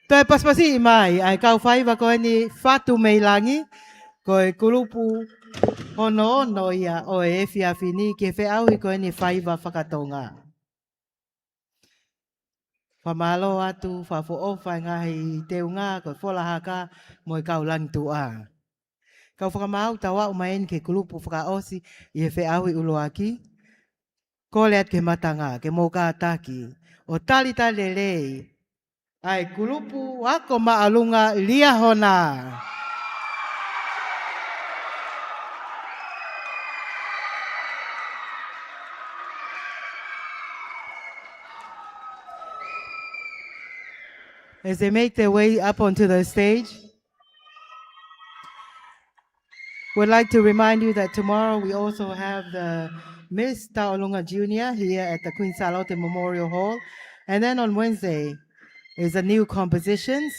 Toe pasipasiʻi mai ʻa e kau faiva ko eni Fatu Mei Langi, ko e kulupu hono ono ia ʻo e efiafi ni ki he feʻauhi ko eni faiva fakatonga. Fakamālō atu, fakaʻofoʻofa e ngaahi teunga, ko e fola haka mo e kau langi tuʻa. Kau fakamaau, tau aʻu mai eni ki he kulupu fakaʻosi ʻi he feʻauhi ʻuluaki. Kole atu ki he matanga ke mou kātaki ʻo talitali lelei ʻa e kulupu Ako Māʻolunga Liahona. As they make their way up onto the stage, we'd like to remind you that tomorrow we also have the Miss Taʻolunga Junior here at the Queen Sālote Memorial Hall. And then on Wednesday is a new competitions,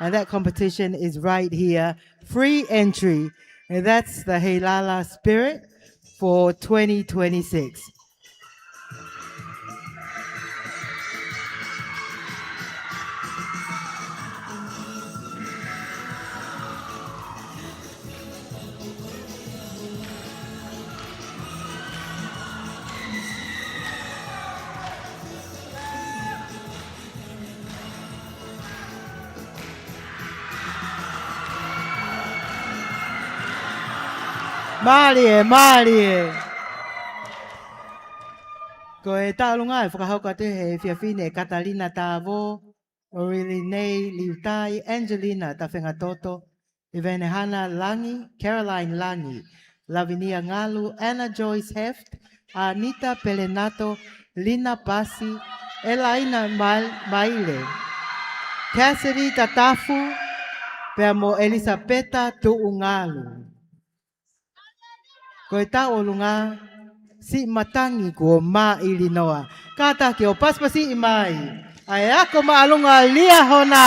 and that competition is right here, free entry. And that's the Heilala Spirit for twenty twenty-six. Mālie, mālie. Ko e taʻolunga ʻe fakahoko atu he efiafi ni ʻe Katalina Tāvō, Orilinei Liutai, Angelina Tafengatoto, ʻIvene Hana Langi, Caroline Langi, Lavinia Ngalu, Anna Joyce Heft, Anita Pelenato, Lina Pasi, Elaina Mal-, Maile, Cassidy Tatafu, pea mo Elisapeta Tuʻungalu. Ko e taʻolunga, Siʻi Matangi Kuo Māʻilinoa. Kātaki ʻo pasipasiʻi mai ʻa e Ako Māʻolunga Liahona.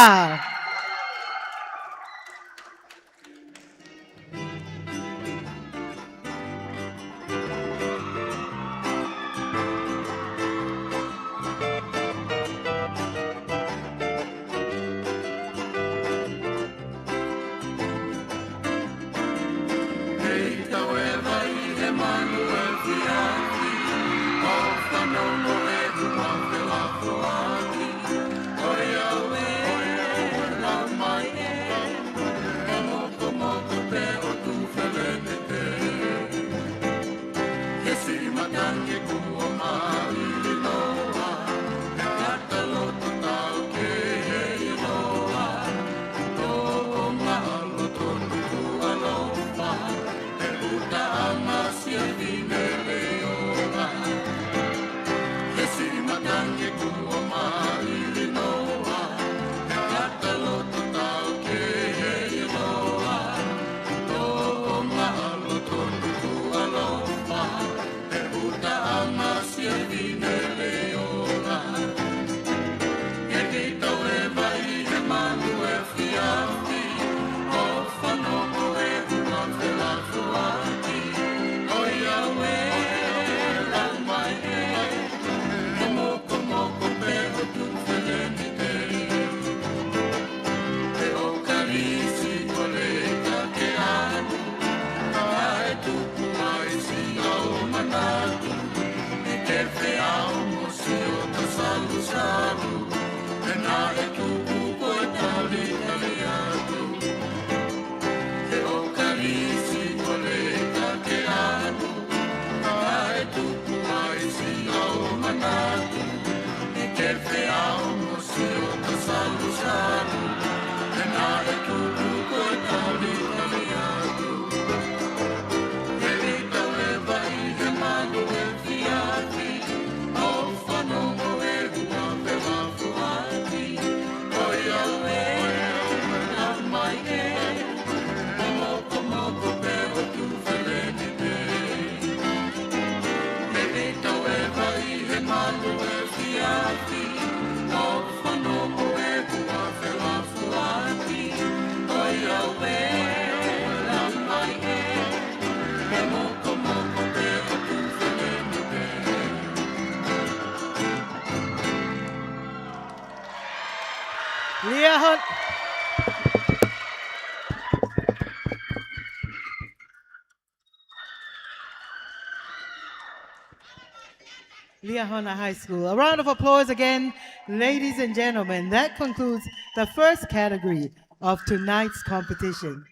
Liahona High School. A round of applause again, ladies and gentlemen. That concludes the first category of tonight's competition.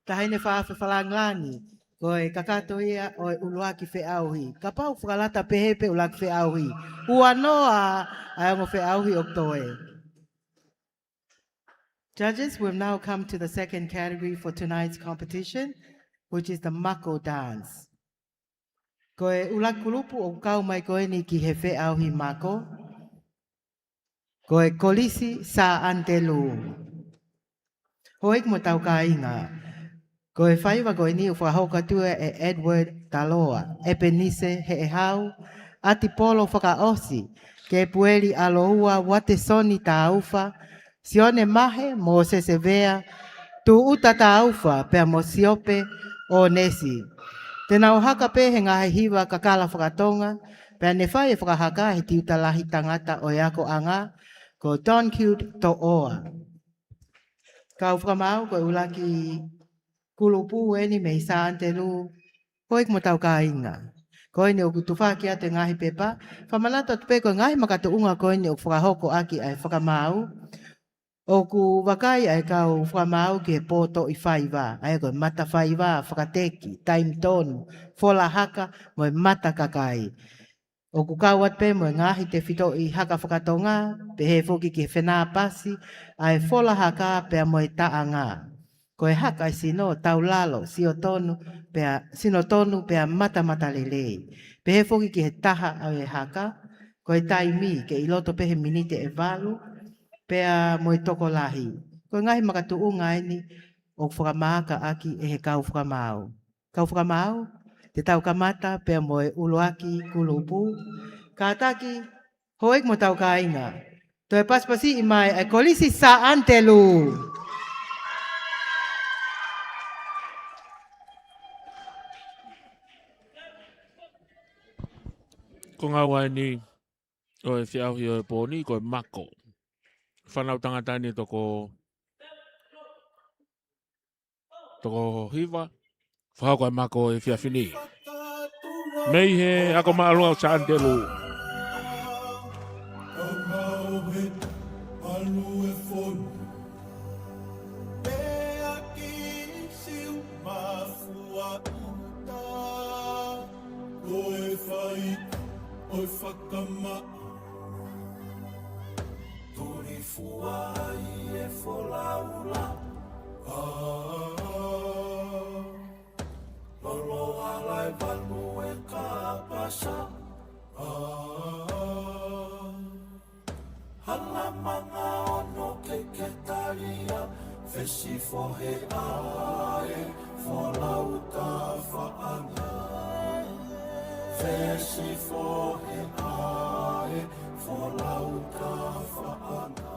Taʻahine Fafe Falangilangi, ko e kakato ia ʻo e ʻuluaki feʻauhi. Kapau fakalata pehē pē ʻuluaki feʻauhi, ua noa ʻa e ongo feʻauhi ʻoku toe. Judges, we've now come to the second category for tonight's competition, which is the Mako Dance. Ko e ʻuluaki kulupu ʻoku kau mai ko eni ki he feʻauhi mako, ko e Kolisi Sā ʻAnitelū. Houʻeiki mo tau kāinga, ko e faiva ko eni ʻoku fakahoko atu ʻe Edward Taloa, ʻEpenise Heʻehau, ʻAtipolo Fakaʻosi, Kepueli ʻAloua, Uatesoni Taufa, Sione Mahe, Mōsese Vea, Tūʻuta Taufa, pea mo Siope ʻOnesi. Te nau haka pē he ngaahi hiva kakala fakatonga, pea ne fai e fakahaka he tiuta lahi tangata ʻo e akoʻanga, ko Don Cute Toʻoa. Kau fakamaau, ko e ʻuluaki kulupu eni mei Sā ʻAnitelū, houʻeiki mo tau kāinga. Ko eni ʻoku tufaki atu e ngaahi pepa, fakamanatu atu pē ko e ngaahi makatuʻunga ko eni ʻoku fakahoko ʻaki ʻa e fakamaau, ʻoku vakai ʻa e kau fakamaau ki he pōtoʻi faiva, ʻa ia ko e mata faiva, fakateki, taimi tonu, fola haka, mo e mata kakai. ʻOku kau atu pē mo e ngaahi tefitoʻi haka fakatonga, pehē foki ki he fenāpasi ʻa e fola haka pea mo e taʻanga. Ko e haka ʻa e sino, taulalo, sio tonu, pea sino tonu, pea matamata lelei. Pehē foki ki he taha ʻo e haka, ko e taimi, ke ʻi loto pē he miniti ʻe valu, pea mo e tokolahi. Ko e ngaahi makatuʻunga eni ʻoku fakamaaka ʻaki ʻe he kau fakamaau. Kau fakamaau, te tau kamata pea mo e ʻuluaki kulupu. Kātaki, houʻeiki mo tau kāinga, toe pasipasiʻi mai ʻa e Kolisi Sā ʻAnitelū. Ko e ngāue eni ʻo e feʻauhi ʻo e pō ni, ko e mako. Fānau tangata eni toko toko hiva, fakahoko e mako he efiafi ni. Mei he Ako Māʻolunga ʻo Sā ʻAnitelū. Ko e fai ʻo e fakamaʻa. Tuli fua ai e folaula. Ā, lolo ala e valu e kapasa. Ā, hala manga ono ke ke talia. Fesi fohe ʻa e folau tafaʻanga. Fesi fohe ʻa e folau tafaʻanga.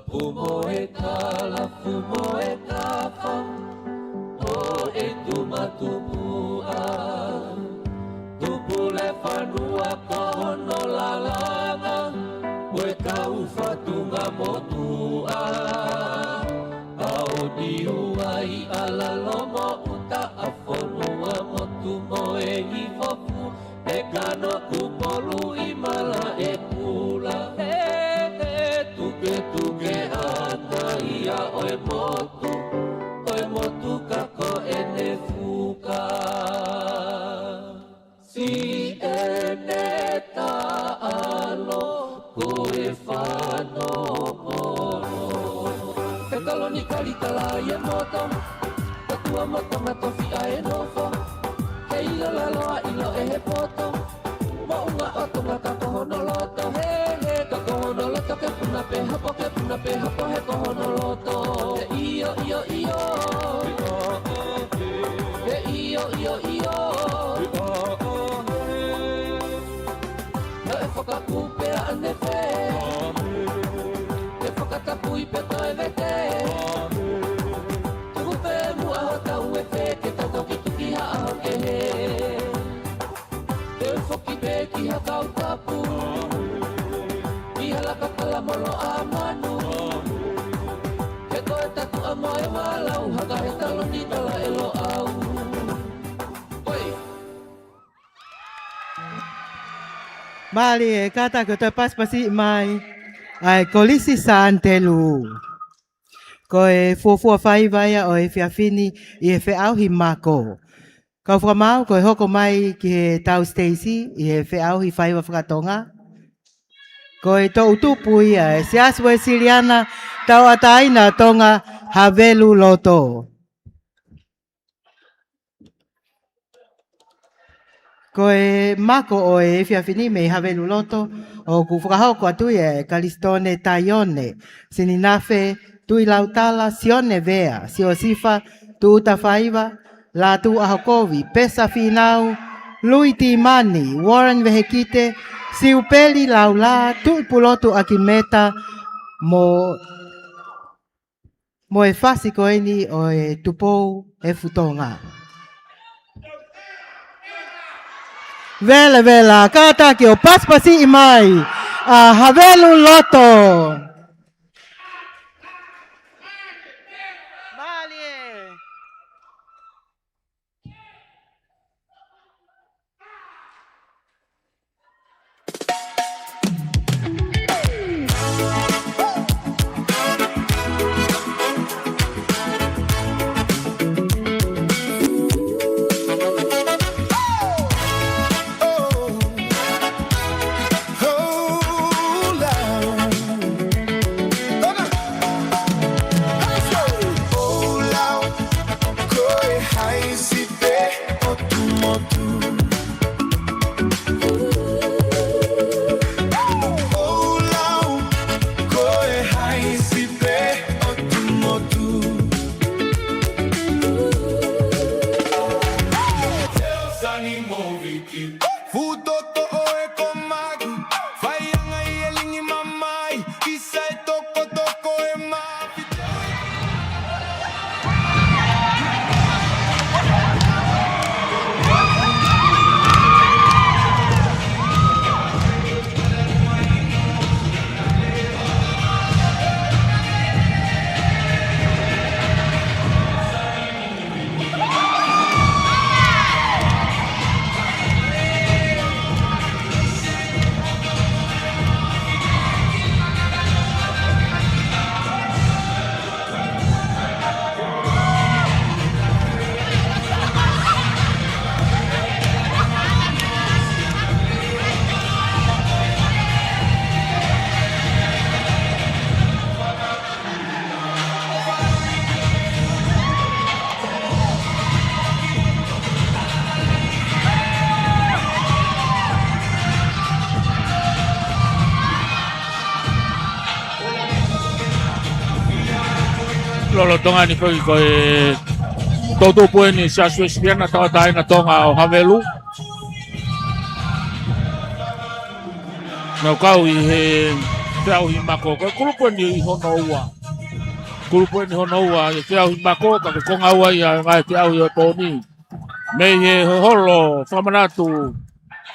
Fumoe talafu mo e tafa, ʻo e tumatupuʻa. Tupu le fanua ko hono lalanga, ko e kau fatunga motuʻa. ʻAo ni uai ala lomo uta a fonua motu mo e hifofu. Te kano kupolu i mala e pula. He, he, tuke, tuke ana ia ʻo e motu, ʻo e motu ka ko ʻene fuka. Si ʻene taʻalo ko e fano molo. He kalo ni kali kala ia moto. Tatua moto matofi ʻa e nofo. He ʻilo lalo ʻa ʻilo ʻe he poto. Moʻunga ʻo Tonga ka ko hono loto. He, he, ka ko hono loto ke puna pē hapo, ke puna pē hapo, he ko hono loto. He ʻio, ʻio, ʻio. He ʻio, ʻio, ʻio. Naʻe fakakupe ʻa ʻanefe. Ke fakatapui pē toe vete. Tuku pē muʻa hotau efe ke tau toki tuki haʻa hokehe. Te u foki pē ki ha kau tapu. Ki ha laka kala molo ʻa manu. He ko e tatu ʻa moe walau haka he kalo ni kala e loʻau. Oi. Mālie, kātaki ʻo toe pasipasi mai ʻa e Kolisi Santelu. Ko e fuofua faiva ia ʻo e efiafi ni ʻi he feʻauhi mako. Kau fakamaau, ko e hoko mai ki he tau siteisi ʻi he feʻauhi faiva fakatonga. Ko e toʻutupu ia ʻa e Siasi Uesiliana Tauʻatāina Tonga, Havelu Loto. Ko e mako ʻo e efiafi ni mei Havelu Loto, ʻoku fakahoko atu ia ʻe Kalisitone Taione, Sininafe Tuʻilautala, Sione Vea, Siosifa Tuʻutafaiva, Lātū ʻAhokovi, Pesa Fīnau, Lui Tīmani, Warren Vehekite, Siupeli Laulā, Tuʻipulotu ʻAkimeta, mo mo e fasi ko eni ʻo e Tupou ʻe Futonga. Vela, vela, kātaki ʻo pasipasiʻi mai ʻa Havelu Loto. Mālie. Ko e haisi pē ʻo Tumotu. ʻOu lau, ko e haisi pē ʻo Tumotu. Teo Sani Moviki. Fuʻu toto ʻo e komaku, fai anga ʻi he lingi mamai, ʻisa e tokotoko e mafi. Lolotonga ni foki ko e toʻutupu eni Siasi Uesiliana Tauʻatāina Tonga ʻo Havelu. Naʻa nau kau ʻi he Feʻauhi mako, ko e kulupu eni hono ua. Kulupu eni hono ua, ʻi he feʻauhi mako, ka ko e konga ua ia ʻo e ngaahi feʻauhi ʻo e pō ni. Mei he holo fakamanatu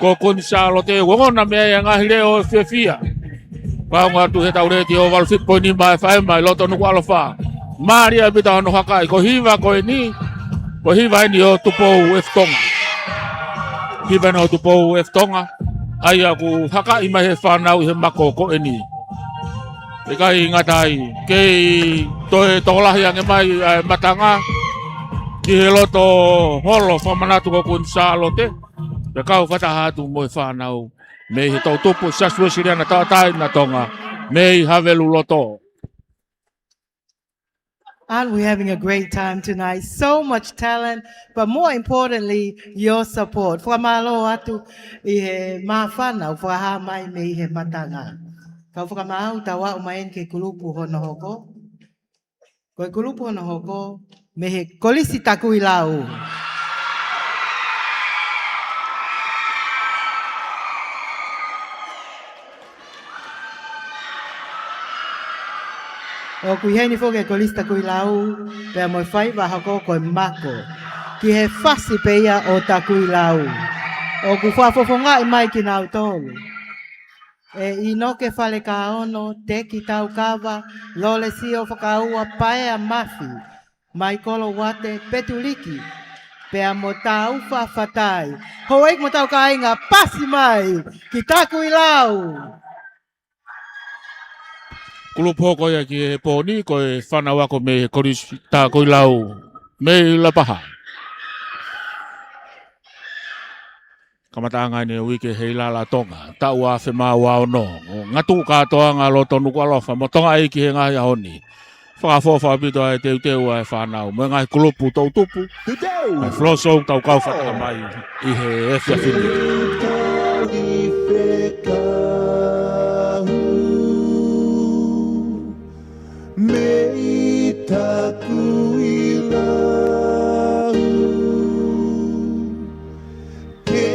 ko Kuini Sālote, ongona mei ai ʻa e ngaahi leʻo ʻo e fiefia. Kae ʻoua atu he tau leti ʻo valu fitu poini nima ʻe fai mai loto Nukuʻalofa. Mālie ʻaupito hono hakaʻi, ko e hiva ko eni, ko e hiva eni ʻo Tupou F Tonga. Hiva eni ʻo Tupou F Tonga. ʻA ia ʻoku hakaʻi mai he fānau ʻi he mako ko eni. ʻIkai ngata ai, kei toe tokolahi ange mai ʻa e matanga ki he loto holo fakamanatu ko Kuini Sālote, pea kau fakataha atu mo e fānau mei he toʻutupu Siasi Uēsiliana Tauʻatāina ʻo Tonga, mei Haveluloto. And we're having a great time tonight. So much talent, but more importantly, your support. Fakamālō atu ʻi he māfana ʻoku fakahā mai mei he matanga. Kau fakamaau, tau aʻu mai eni ki he kulupu hono hoko. Ko e kulupu hono hoko, mei he Kolisi Takuilau. ʻOku ʻi heni foki e Kolisi Takuilau, pea mo e faiva hoko ko e mako. Ki he fasi pē ia ʻo Takuilau. ʻOku fakafofongaʻi mai kinautolu ʻe ʻInoke Falekaono, Teki Taukava, Lolesio Fakaua, Paea Mafi, Maikolo Uate, Petuliki, pea mo Taufa Fatai. Houʻeiki mo hotau kāinga, pasi mai ki Takuilau. Kulupu hoko ia ki he pō ni, ko e fānau ako mei he Kolisi Takuilau, mei Lapaha. Kamataʻanga eni e uike he ʻIlala Tonga, taʻu ua afe mā ua ono. ʻO ngatu kātoanga loto Nukuʻalofa mo Tonga ʻEiki he ngaahi ʻaho ni. Fakaʻofoʻofa ʻaupito ʻa e teuteu ʻa e fānau mo e ngaahi kulupu toʻutupu. Teuteu! ʻA e floor show tau kau fakataha mai ʻi he efiafi ni. Tali fekau mei Takuilau. Ke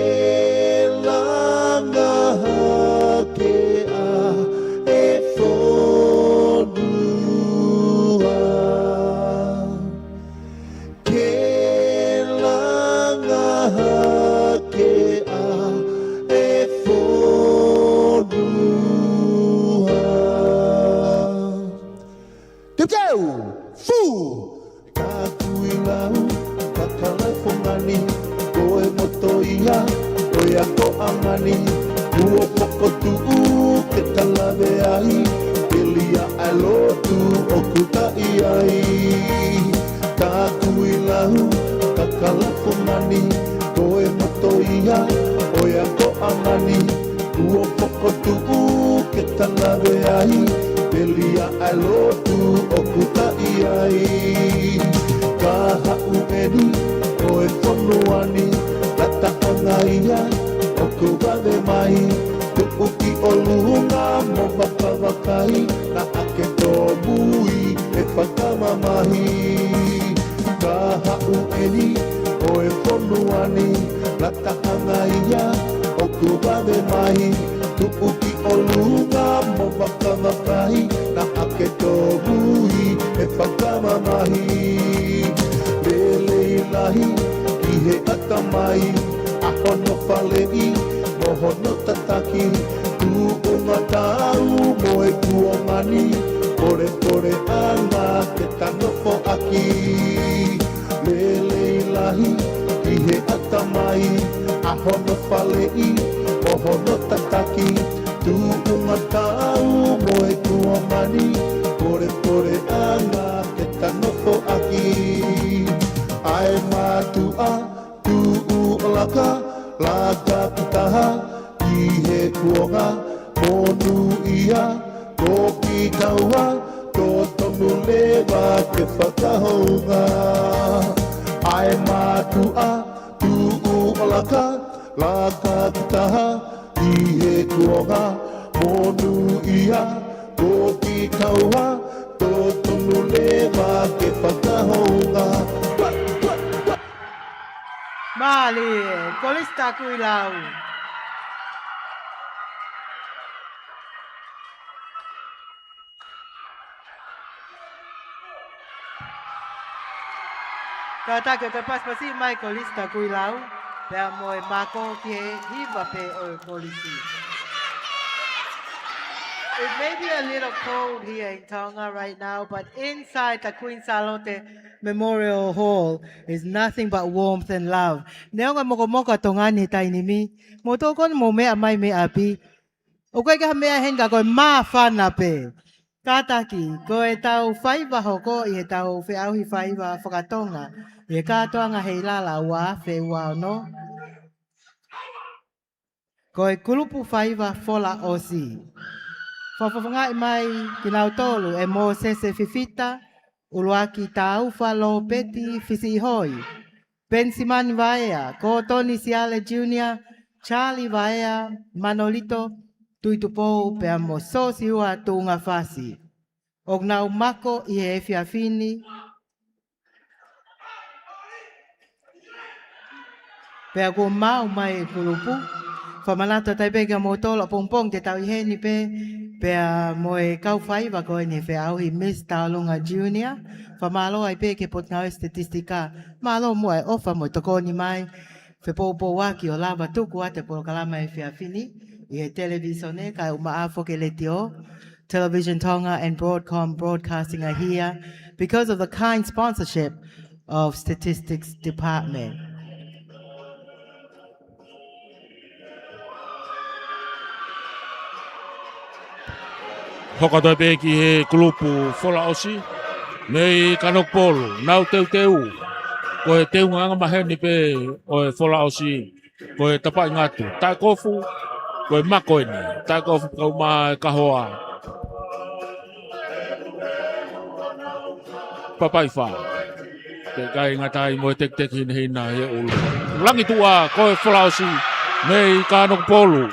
langa hake ʻa e fonua. Ke langa hake ʻa e fonua. Teuteu, fū. Takuilau, Kakalafongani, ko e moto ia ʻo e akoʻanga ni, kuo fokotuʻu ke ta lave ai, pea ʻi ai ʻa e lotu ʻoku ta ʻi ai. Takuilau, Kakalafongani, ko e moto ia ʻo e akoʻanga ni, kuo fokotuʻu ke ta lave ai, pea ʻi ai ʻa e lotu ʻoku ta ʻi ai. Ka haʻu eni ʻo e fonua ni, lataʻanga ia ʻoku vave mai, tuʻu ki ʻolunga mo vakavakai, naʻa ke tōmui ʻe fakamamahi. Ka haʻu eni ʻo e fonua ni, lataʻanga ia ʻoku vave mai, tuʻu ki ʻolunga mo vakavakai, naʻa ke tōmui ʻe fakamamahi. Lelei lahi ki he ʻatamai, ʻa hono faleʻi mo hono tataki, tuʻunga tau mo e kuonga ni, polepoleʻanga ke ta nofoʻaki. Lelei lahi ki he ʻatamai, ʻa hono faleʻi mo hono tataki, tuʻunga tau mo e kuonga ni, polepoleʻanga ke ta nofoʻaki. ʻA e mātuʻa tuʻu ʻo laka, laka ki taha, ki he kuonga monūʻia, ko Kitauha, totonu leva ke fakahounga. ʻA e mātuʻa tuʻu ʻo laka, laka ki taha, ki he kuonga monūʻia, ko Kitauha, totonu leva ke fakahounga. Mālie, Kolisi Takuilau. Kātaki ʻo toe pasipasi mai Kolisi Takuilau, pea mo e mako ki he hiva pē ʻo e kolisi. It may be a little cold here in Tonga right now, but inside the Queen Sālote Memorial Hall is nothing but warmth and love. Neongo e mokomoko ʻa Tonga ni he taimi ni, mou tokoni mou meʻa mai mei ʻapi. ʻOku ʻikai ke ha meʻa heni ka ko e māfana pē. Kātaki, ko ʻetau faiva hoko ʻi heʻetau feʻauhi faiva faka-Tonga ʻi he kātoanga Heilala ua afe ua ono. Ko e kulupu faiva Fola ʻOsi. Fakafofongaʻi mai kinautolu ʻe Mōsese Fifita, ʻUluaki Taufa Lōpeti Fisiʻihoi, Penisimani Vaea, Kōtoni Siale Junior, Charlie Vaea, Manolito Tuʻitupou pea mo Sosiua Tuʻungafasi. ʻOku nau mako ʻi he efiafi ni. Pea kuo maʻu mai e kulupu. Fakamanatu atu ai pē kia moutolu ʻapongipongi te tau ʻi heni pē, pea mo e kau faiva ko eni he feʻauhi Miss Taolunga Junior. Fakamālō ai pē ki he Potungāue Statistika. Mālō muʻa e ʻofa mo e tokoni mai. Fepoupouaki ʻo lava tuku atu e polokalama he efiafi ni ʻi he televīsone kae ʻumaʻā foki e letiō. Television Tonga and Broadcom Broadcasting are here because of the kind sponsorship of Statistics Department. Hoko atu pē ki he kulupu Fola ʻOsi mei Kanokupolu, nau teuteu. Ko e teungaʻanga maheni pē ʻo e Fola ʻOsi, ko e tapaʻi ngatu, taʻekofu, ko e mako eni, taʻekofu kae ʻumaʻā e kahoa. Papai fā. Pea ʻikai ngata ai mo e tekiteki hinehina he ʻulu. Langituʻa, ko e Fola ʻOsi mei Kanokupolu.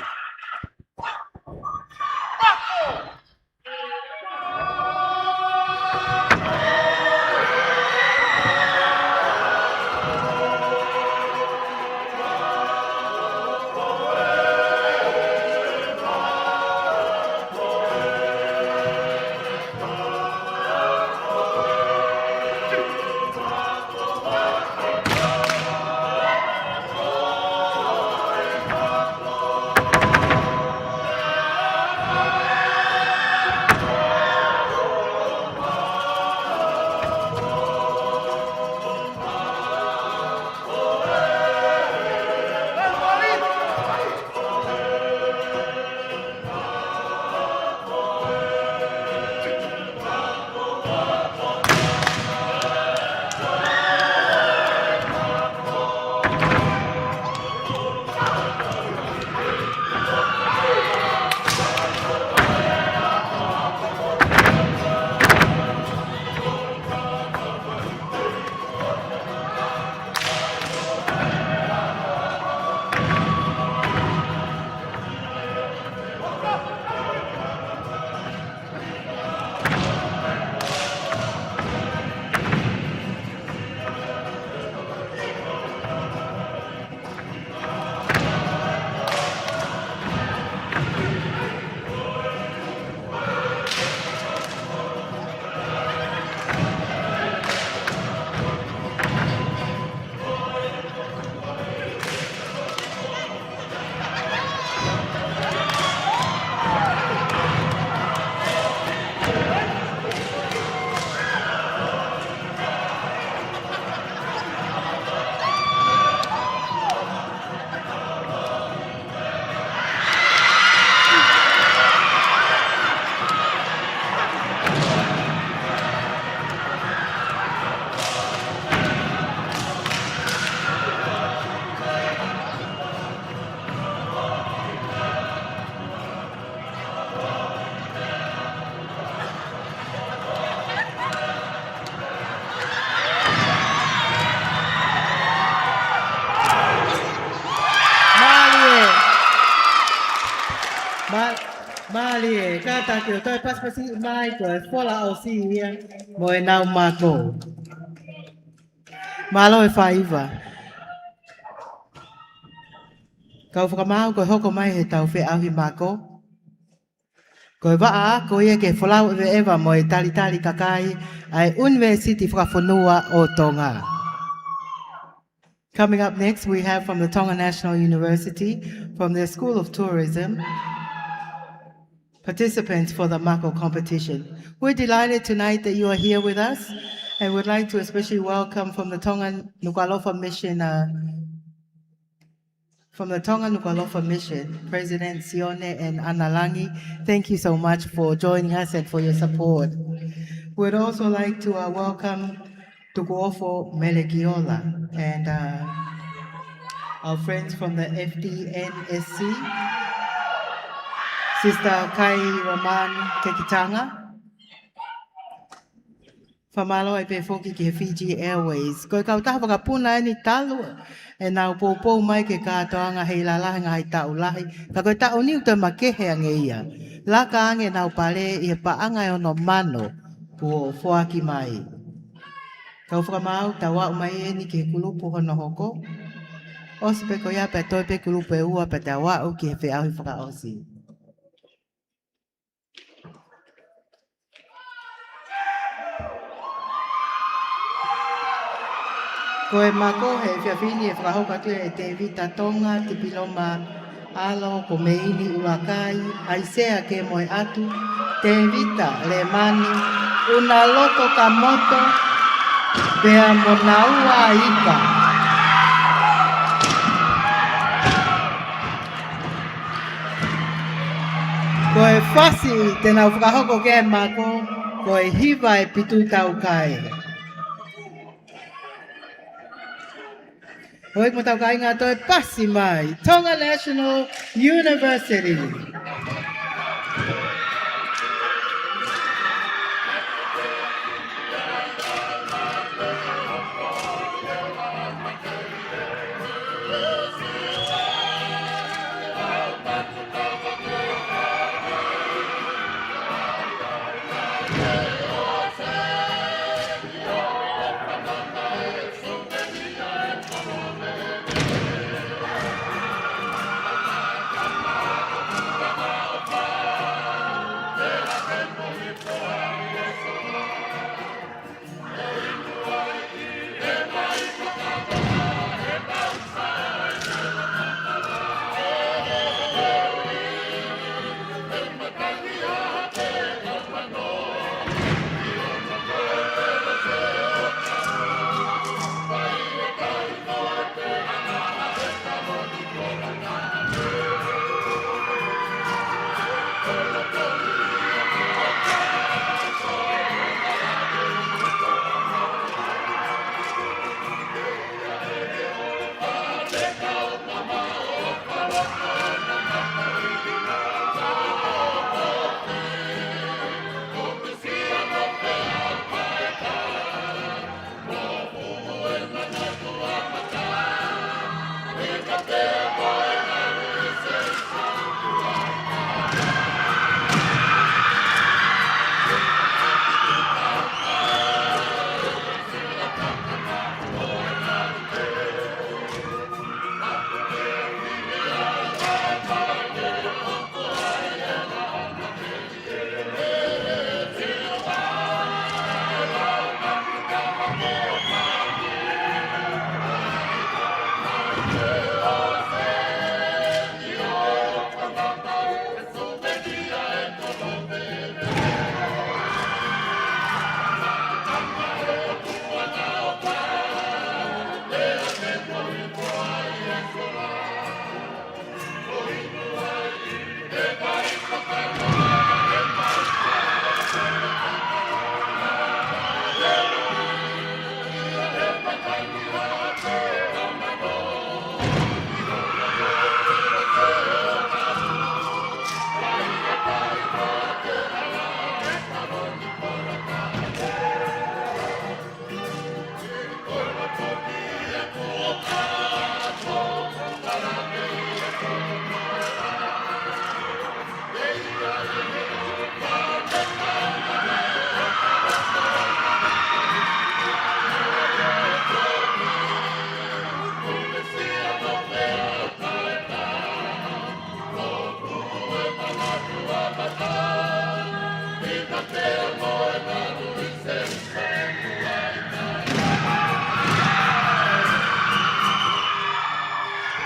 Mālie. Mā-, mālie, kātaki ʻo toe pasipasi mai ko e Fola ʻOsi ia mo ʻenau mako. Mālō e faiva. Kau fakamaau, ko e hoko mai heʻetau feʻauhi mako, ko e vaʻa ako ia ki he folau ʻeveʻeva mo e talitali kakai ʻa e ʻUnivēsiti Fakafonua ʻo Tonga. Coming up next, we have from the Tonga National University, from their School of Tourism, participants for the Mako competition. We're delighted tonight that you are here with us, and would like to especially welcome from the Tonga Nukuʻalofa Mission, uh, from the Tonga Nukuʻalofa Mission, President Sione and Analangi. Thank you so much for joining us and for your support. We'd also like to, uh, welcome Tukuofo Melekiola and, uh, our friends from the F D N S C, Sister Kai Raman Kekitanga. Fakamālō ai pē foki ki he Fiji Airways. Ko e kautaha fakapuna eni talu ʻenau poupou mai ki he kātoanga he lalahi ngaahi taʻu lahi. Ka ko e taʻu ni ʻoku toe makehe ange ia. Laka ange ʻenau pale ʻi he paʻanga ʻe ono mano kuo foaki mai. Kau fakamaau, tau aʻu mai eni ki he kulupu hono hoko. ʻOsi pē ko ia pea toe pē kulupu ʻe ua pea tau aʻu ki he feʻauhi fakaʻosi. Ko e mako he efiafi ni ʻe fakahoko atu ʻe Tēvita Tonga, Tipiloma ʻAlo, ko Meini ʻUlakai, ʻAisea Kemoeatu, Tēvita Lemani, Unaloto Kamoto, pea mo Naua Ika. Ko e fasi te nau fakahoko ki he mako, ko e Hiva ʻe Pitu Taukae. Hoi mo tau kāinga, toe pasi mai, Tonga National University.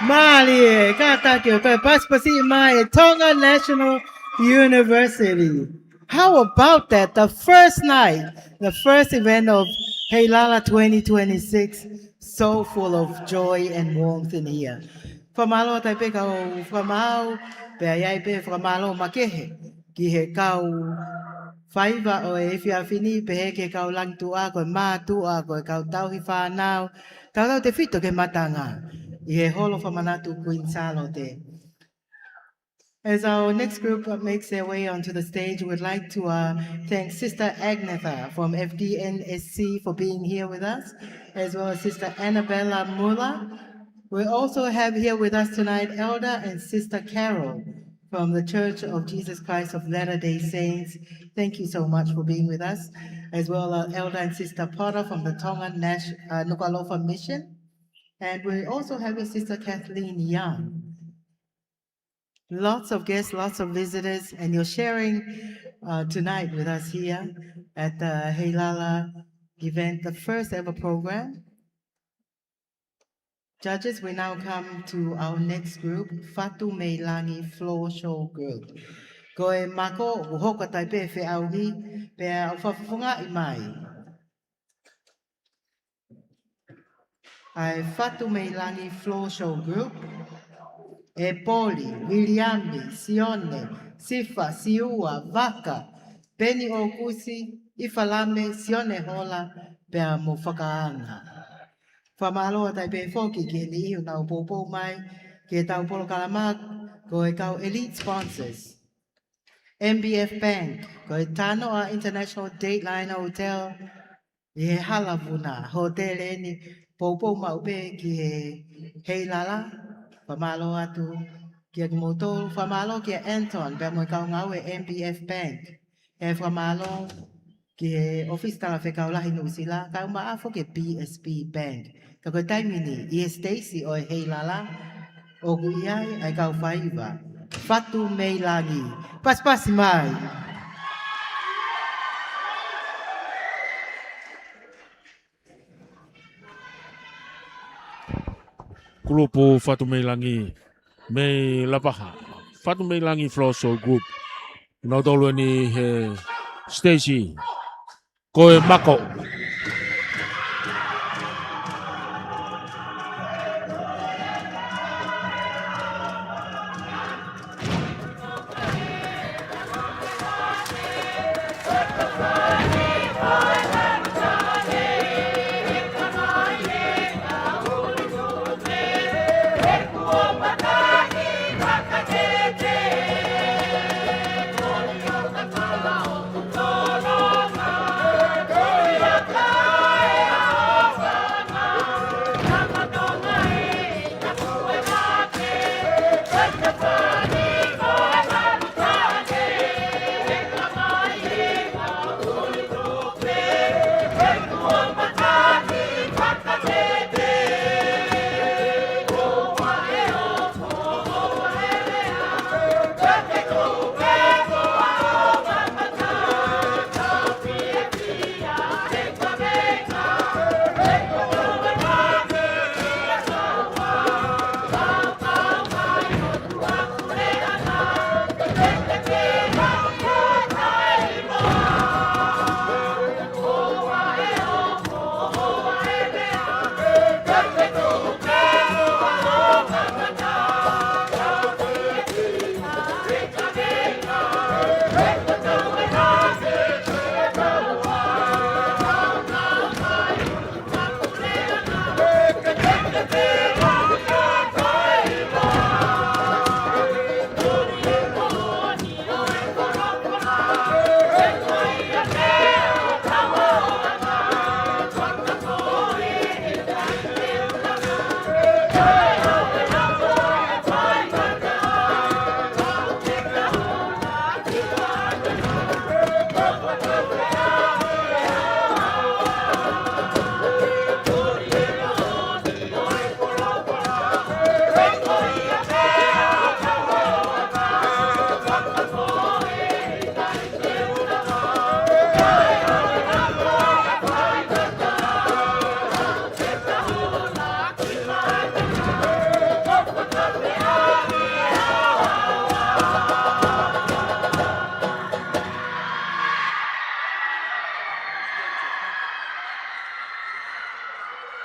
Mālie, kātaki ʻo toe pasipasi mai e Tonga National University. How about that? The first night, the first event of Heilala twenty twenty-six, so full of joy and warmth in here. Fakamālō atu ai pē kau fakamaau, pea ʻi ai pē fakamālō makehe ki he kau faiva ʻo e efiafi ni, pehē ki he kau langituʻa, ko e mātuʻa, ko e kau tauhi fānau, tautautefito ki he matanga, ʻi he holo fakamanatu Queen Sālote. As our next group makes their way onto the stage, we'd like to, uh, thank Sister Agnetha from F D N S C for being here with us, as well as Sister Annabella Muller. We also have here with us tonight Elder and Sister Carol from the Church of Jesus Christ of Latter-day Saints. Thank you so much for being with us, as well as Elder and Sister Potter from the Tonga Nash-, uh, Nukuʻalofa Mission. And we also have a Sister Kathleen Young. Lots of guests, lots of visitors, and you're sharing, uh, tonight with us here at the Heilala event, the first ever program. Judges, we now come to our next group, Fatu Mei Langi Floor Show Group. Ko e mako, ʻoku hoko atu ai pē feʻauhi, pea ʻoku fakafofongaʻi mai ʻa e Fatu Mei Langi Floor Show Group, ʻe Poli, Viliami, Sione, Sifa, Siua, Vaka, Peni ʻOkusi, ʻIfalame, Sione Hola, pea mo Fakaanga. Fakamālō atu ai pē foki ki he niʻihi ʻoku nau poupou mai ki heʻetau polokalama, ko e kau elite sponsors. M B F Bank, ko e Tanoa International Dateliner Hotel, ʻi he Hala Vuna, hōtele eni, poupou maʻu pē ki he Heilala, fakamālō atu kiate kimoutolu, fakamālō kia Anton, pea mo e kau ngāue M B F Bank, ʻe fakamālō ki he ʻOfisi Talafekau Lahi Nuʻusila, kae ʻumaʻā foki e B S P Bank. Ka ko e taimi ni, ʻi he siteisi ʻo e Heilala, ʻoku ʻi ai ʻa e kau faiva, Fatu Mei Langi. Pasipasi mai. Kulupu Fatu Mei Langi mei Lapaha. Fatu Mei Langi Floor Show Group. Nautolu eni he siteisi. Ko e mako.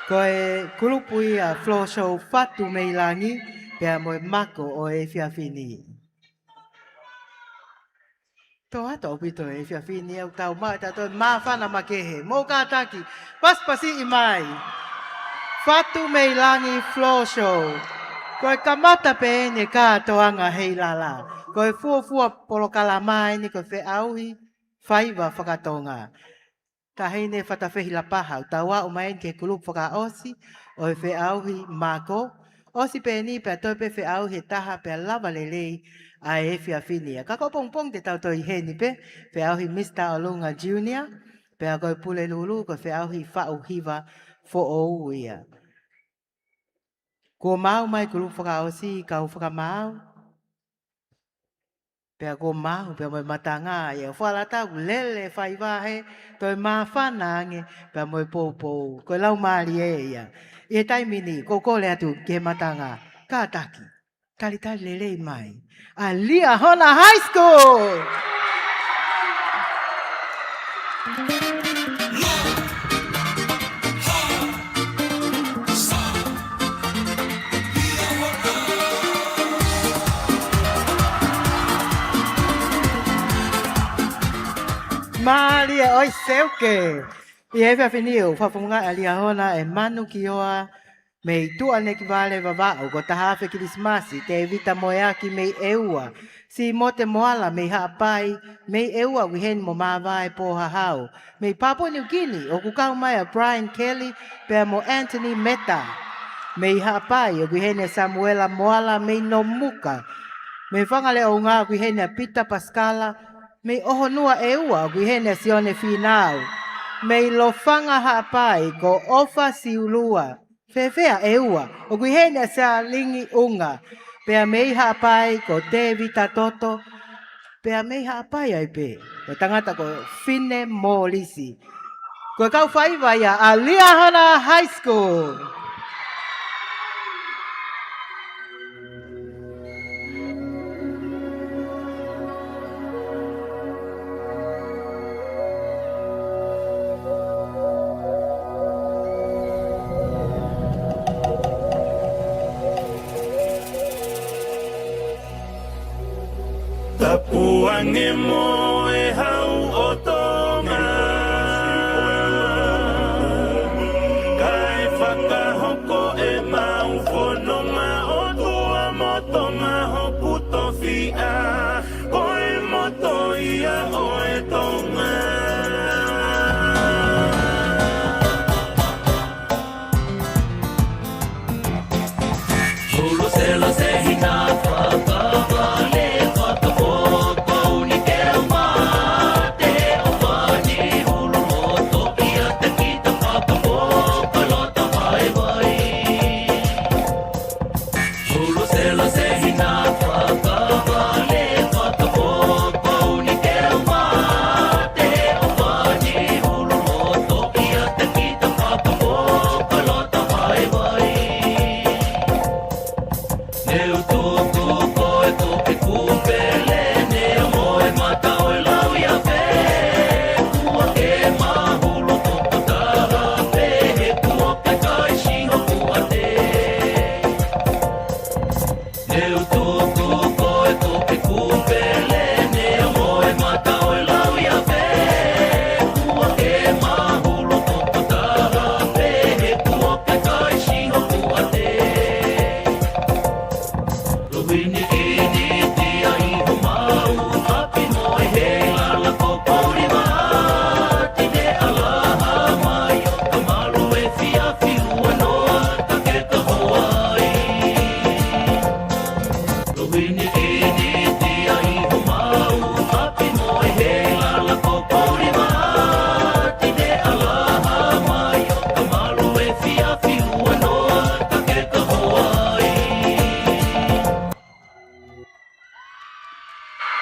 Ko e kulupu ia Floor Show Fatu mei Langi, pea mo e Mako ʻo e efiafi ni. Tō atu ʻaupito e efiafi ni ʻoku tau maʻu ʻe tautolu e māfana makehe. Mou kātaki, pasipasiʻi mai. Fatu mei Langi Floor Show. Ko e kamata pē eni e kātoanga Heilala. Ko e fuofua polokalama eni ko e feʻauhi faiva fakatonga. Taʻahine Fatafehi Lapaha, ʻoku tau aʻu mai eni ki he kulupu fakaʻosi ʻo e feʻauhi Mako. ʻOsi pē eni pea toe pē feʻauhi ʻe taha pea lava lelei ʻa e efiafi ni ia. Ka ko e pongipongi te tau toe ʻi heni pē, feʻauhi Mr ʻOlunga Junior, pea ko e Pulelulu ko e feʻauhi Faʻu Hiva foʻou ia. Kuo maau mai kulupu fakaʻosi, kau fakamaau. Pea kuo maau, pea mo e matanga ia. Fualata ʻoku lele faiva he, toe māfana ange, pea mo e poupou. Ko e laumālie ia. ʻI he taimi ni, ʻoku ou kole atu ki he matanga. Kātaki. Talitali lelei mai. ʻA Liahona High School! Mālie ʻoe Seuke. ʻI he efiafi ni ʻoku fakafofongaʻi ʻa Liahona ʻe Manu Kioa mei Tuʻanekivale Vavaʻu, ko Tahafe Kilisimasi, Tēvita Moeaki mei ʻEua, Simote Moala mei Haʻapai, mei ʻEua ʻoku ʻi heni mo Māvae Pōhahau, mei Papua Niu Kini, ʻoku kau mai ʻa Brian Kelly, pea mo Anthony Meta. Mei Haʻapai, ʻoku ʻi heni ʻa Samuela Moala mei Nomuka. Mei Fangaleʻounga, ʻoku ʻi heni ʻa Pita Pasikala. Mei ʻOhonua ʻEua, ʻoku ʻi heni ʻa Sione Fīnau. Mei Lofanga Haʻapai, ko ʻOfa Siulua. Fēfē ʻEua, ʻoku ʻi heni ʻa Salingi ʻUnga. Pea mei Haʻapai, ko Tēvita Toto. Pea mei Haʻapai ai pē, ko e tangata ko Fine Mōlisi. Ko e kau faiva ia ʻa Liahona High School. Tapu ange mo e hau ʻo Tonga. Kae fakahoko ʻemau fononga ʻOtua mo Tonga hoku tofiʻa. Ko e moto ia ʻo e Tonga.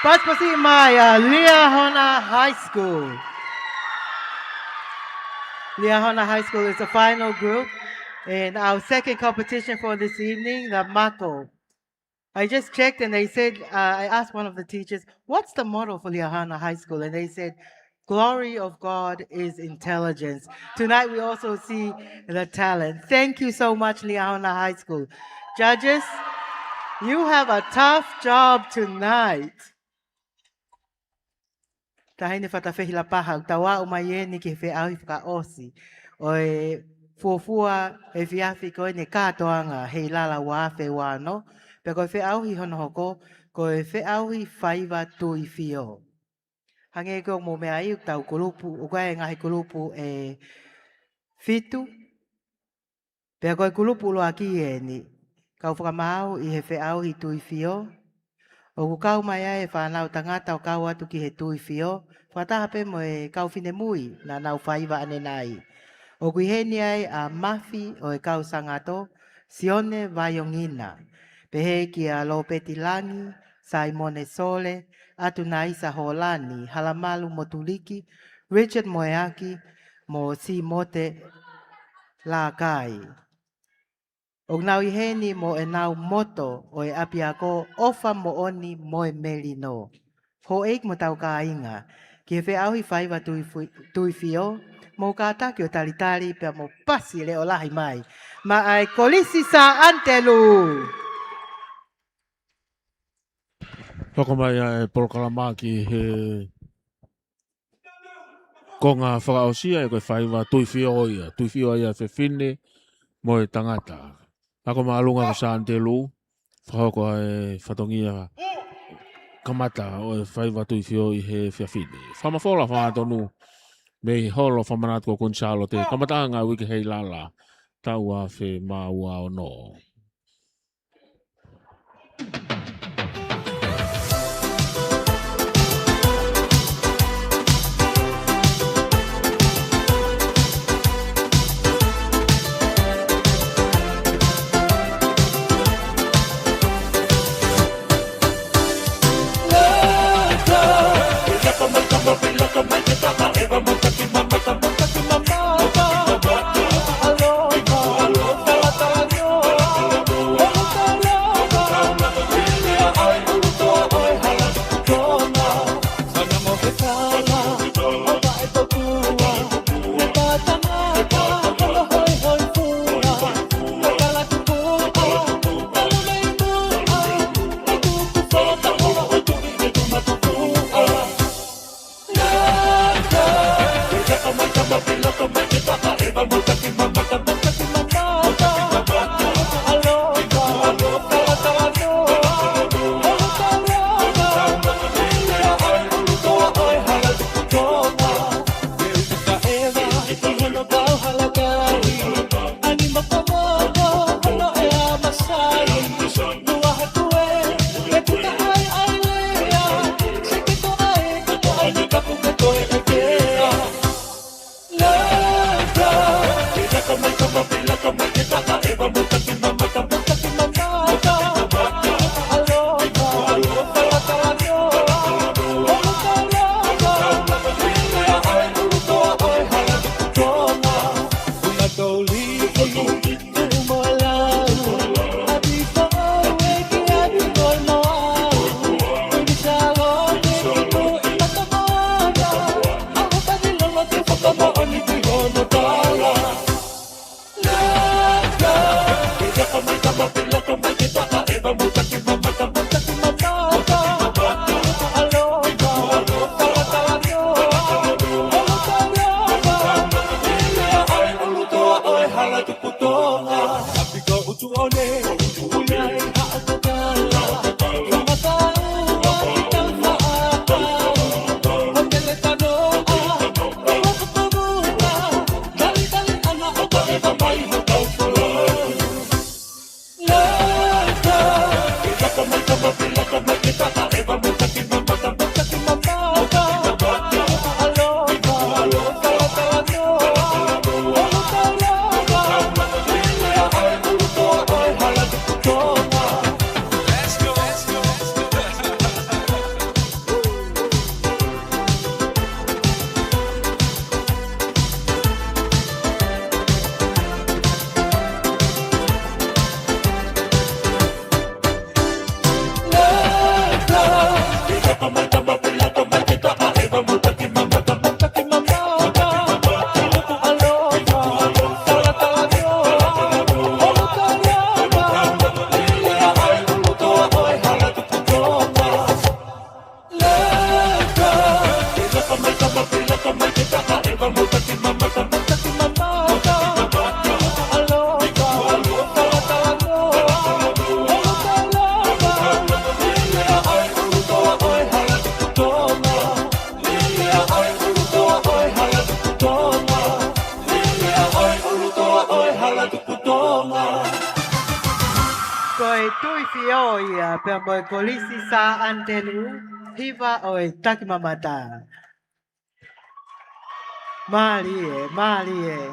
Pasipasi mai ʻa Liahona High School. Liahona High School is the final group in our second competition for this evening, the Mako. I just checked and they said, uh, I asked one of the teachers, "What's the motto for Liahona High School?" And they said, Glory of God is intelligence. Tonight we also see the talent. Thank you so much, Liahona High School. Judges, you have a tough job tonight. Taʻahine Fatafehi Lapaha, ʻoku tau aʻu mai eni ki he feʻauhi fakaʻosi ʻo e fuofua efiafi ko eni kātoanga he ʻi lala ua afe ua ono, pea ko e feʻauhi hono hoko, ko e feʻauhi faiva tuifio. Hangē ko hoʻomou meaʻi, ʻoku tau kulupu, ʻoku ʻi ai e ngaahi kulupu ʻe fitu. Pea ko e kulupu ʻuluaki eni, kau fakamaau ʻi he feʻauhi tuifio. ʻOku kau mai ai e fānau tangata ʻo kau atu ki he tuifio, fakataha pē mo e kau finemui naʻa nau faiva ʻanenai. ʻOku ʻi heni ai ʻa Mafi ʻo e Kau Sangato, Sione Vaiongina. Pehē kia Lopeti Langi, Saimone Sole, Atunaisa Holani, Halamalu Motuliki, Richard Moeaki, mo Simote Lakai. ʻOku nau ʻi heni mo ʻenau moto ʻo e ʻapiako, ʻofa moʻoni mo e melino. Houʻeiki mo tau kāinga, ki he feʻauhi faiva tuifi-, tuifio, mou kātaki ʻo talitali pea mo pasi leʻo lahi mai maʻa e Kolisi Sā ʻAnitelū. Hoko mai ʻa e polokalama ki he konga fakaʻosi ʻa e ko e faiva tuifio ia, tuifio ia fefine mo e tangata. Ako māʻolunga ko Sā ʻAnitelū, fakahoko ʻa e fatongia kamata ʻo e faiva tuifio ʻi he efiafi ni. Fakamafola fakaʻatonu mei he holo fakamanatu ko Kuini Sālote, kamataʻanga uike he ʻi lala, taʻu ua afe mā ua ono. Ko e Tuifio ia, pea mo e Kolisi Sā ʻAnitelū, hiva ʻo e Takimamata. Mālie, mālie.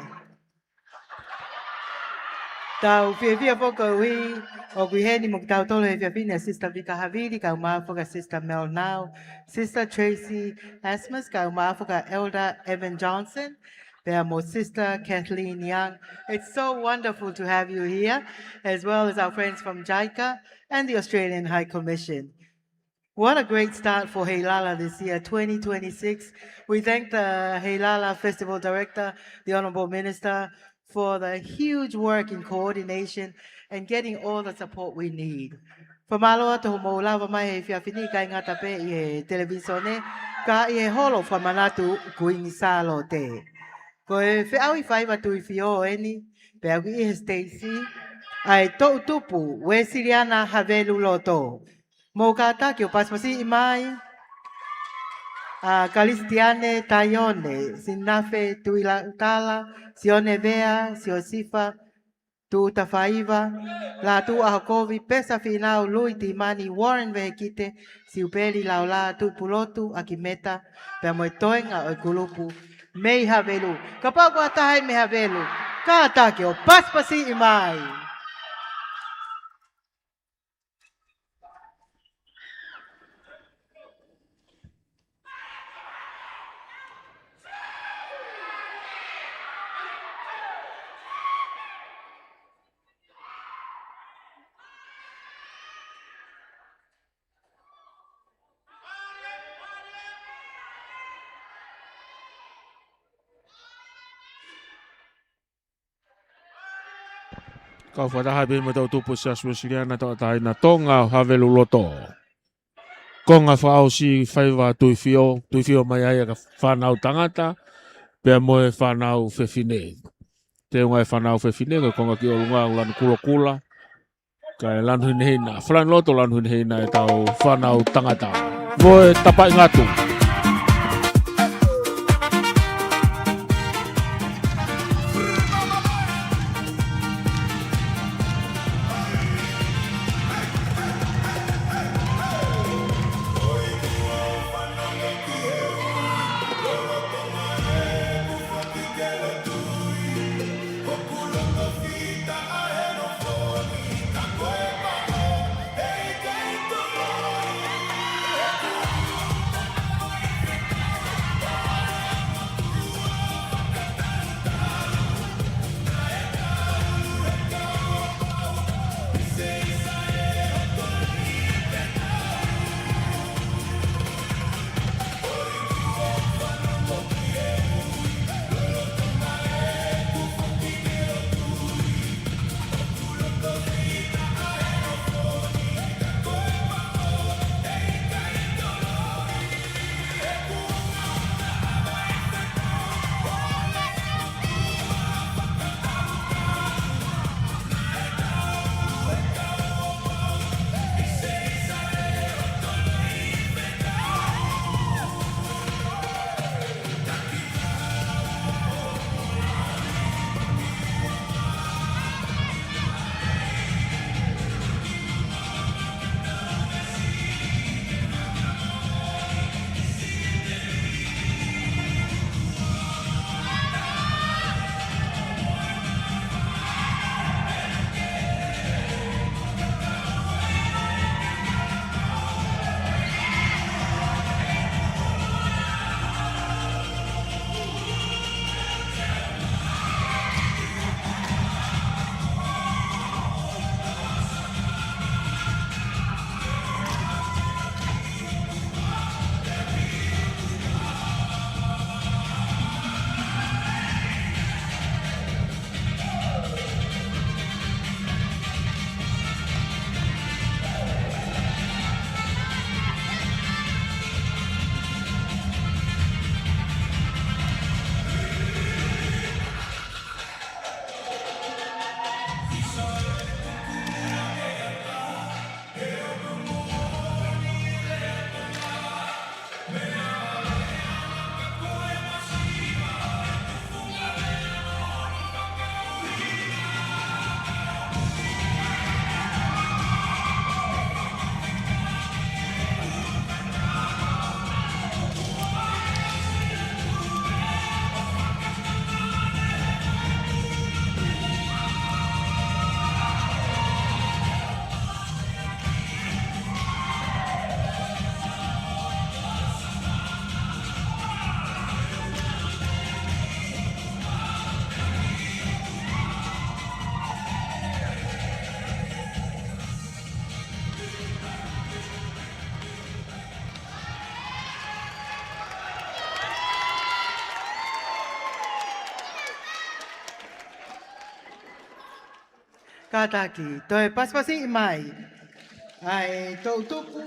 Tau fiefia foki koeʻuhi ʻoku ʻi heni mo kitautolu he efiafi ni ʻa Sister Vika Havili, kae ʻumaʻā foki ʻa Sister Mel Nau, Sister Tracy Asmus, kae ʻumaʻā foki ʻa Elder Evan Johnson, pea mo Sister Kathleen Young. It's so wonderful to have you here, as well as our friends from JICA and the Australian High Commission. What a great start for Heilala this year, twenty twenty-six. We thank the Heilala Festival Director, the Honourable Minister, for the huge work in coordination and getting all the support we need. Fakamālō atu hoʻomou lava mai he efiafi ni, ʻikai ngata pē ʻi he televīsone, ka ʻi he holo fakamanatu Kuini Sālote. Ko e feʻauhi faiva Tuifio eni, pea ʻoku ʻi he siteisi ʻa e toʻutupu Uesiliana Havelu Loto. Mou kātaki ʻo pasipasiʻi mai ʻa Kalisitiane Taione, Sinafe Tuilautala, Sione Vea, Siosifa Tuʻutafaiva, Lātū ʻAhokovi, Pesa Fīnau, Lui Timani, Warren Vehikite, Siupeli Laulā, Tuʻipulotu ʻAkimeta, pea mo e toenga ʻo e kulupu mei Havelu. Kapau ʻoku ʻi ai ha taha mei Havelu, kātaki ʻo pasipasiʻi mai. Kau fakataha pē mo e toʻutupu Siasi Uesiliana Tauʻatāina Tonga ʻo Havelu Loto. Konga fakaʻosi faiva Tuifio, Tuifio mai ai ʻa e fānau tangata, pea mo e fānau fefine. Teunga e fānau fefine, ko e konga ki ʻolunga ʻoku lanu kulokula, kae lanu hinehina. Falani loto lanu hinehina ʻetau fānau tangata. Mo e tapaʻi ngatu. Kātaki, toe pasipasiʻi mai ʻa e toʻutupu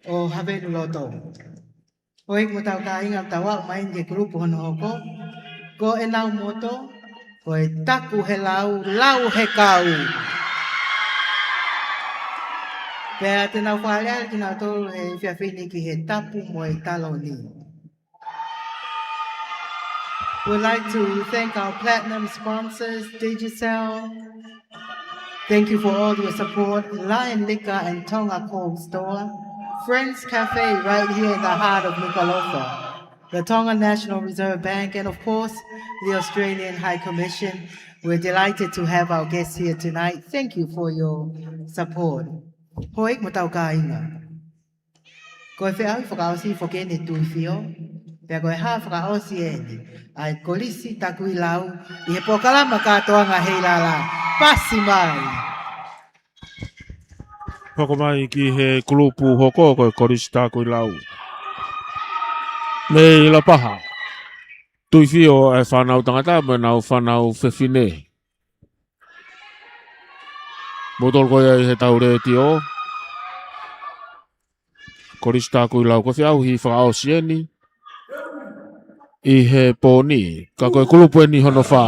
ʻo Havelu Loto. Houʻeiki mo e kau kāinga, tau aʻu mai ki he kulupu hono hoko. Ko ʻenau moto, ko e taku he lau, lau he kau. Pea te nau fakaʻaliʻali kinautolu he efiafi ni ki he tapu mo e taloni. We'd like to thank our platinum sponsors, Digicel. Thank you for all your support. Lion Liquor and Tonga Cold Store. Friends Cafe right here in the heart of Nukuʻalofa. The Tonga National Reserve Bank and, of course, the Australian High Commission. We're delighted to have our guests here tonight. Thank you for your support. Houʻeiki mo e kau kāinga. Ko e feʻauhi fakaʻosi foki eni ʻa e Tuʻifio, pea ko e hā fakaʻosi eni ʻa e Kolisi Takuilau ʻi he polokalama kātoanga Heilala. Pasi mai. Hoko mai ki he kulupu hoko, ko e Kolisi Takuilau mei Lapaha. Tuʻifio ʻa e fānau tangata mo ʻenau fānau fefine. Moutolu ko ia ʻi he tau letiō. Kolisi Takuilau, ko e feʻauhi fakaʻosi eni ʻi he pō ni, ka ko e kulupu eni hono fā.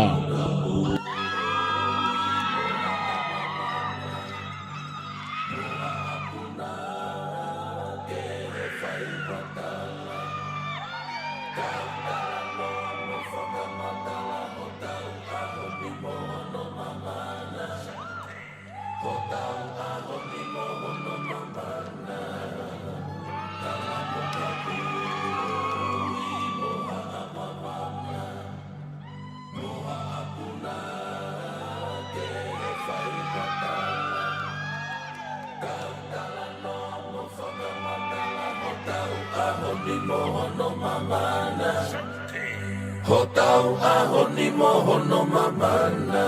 Hotau ʻaho ni mo hono mamana.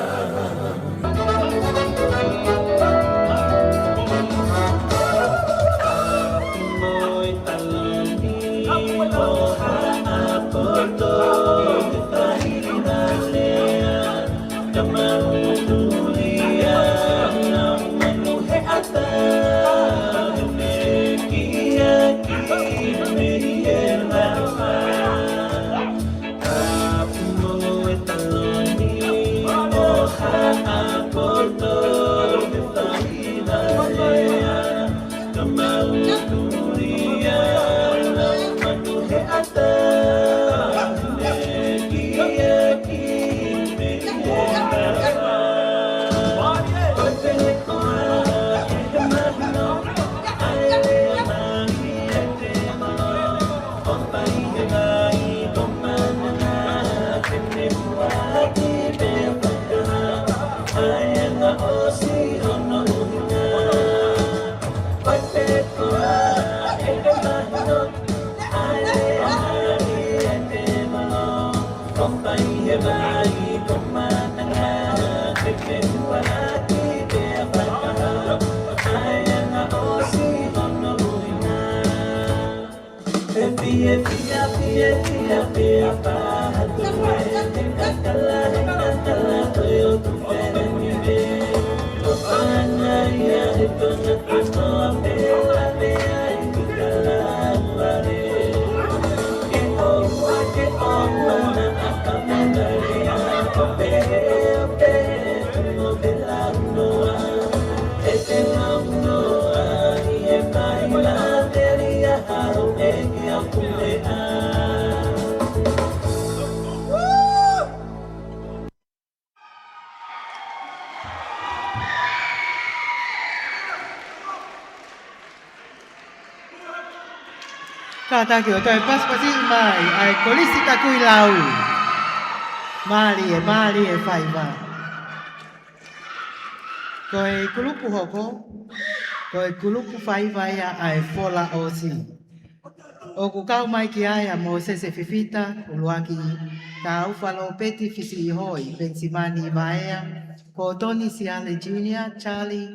Kātaki ʻo toe pasipasiʻi mai ʻa e Kolisi Takuilau. Mālie, mālie faiva. Ko e kulupu hoko, ko e kulupu faiva ia ʻa e Fola ʻOsi. ʻOku kau mai ki ai ʻa Mōsese Fifita, ʻUluaki Taufa, Lopeti Fisiʻihoi, Penisimani Vaea, Kotoni Siale Junior, Charlie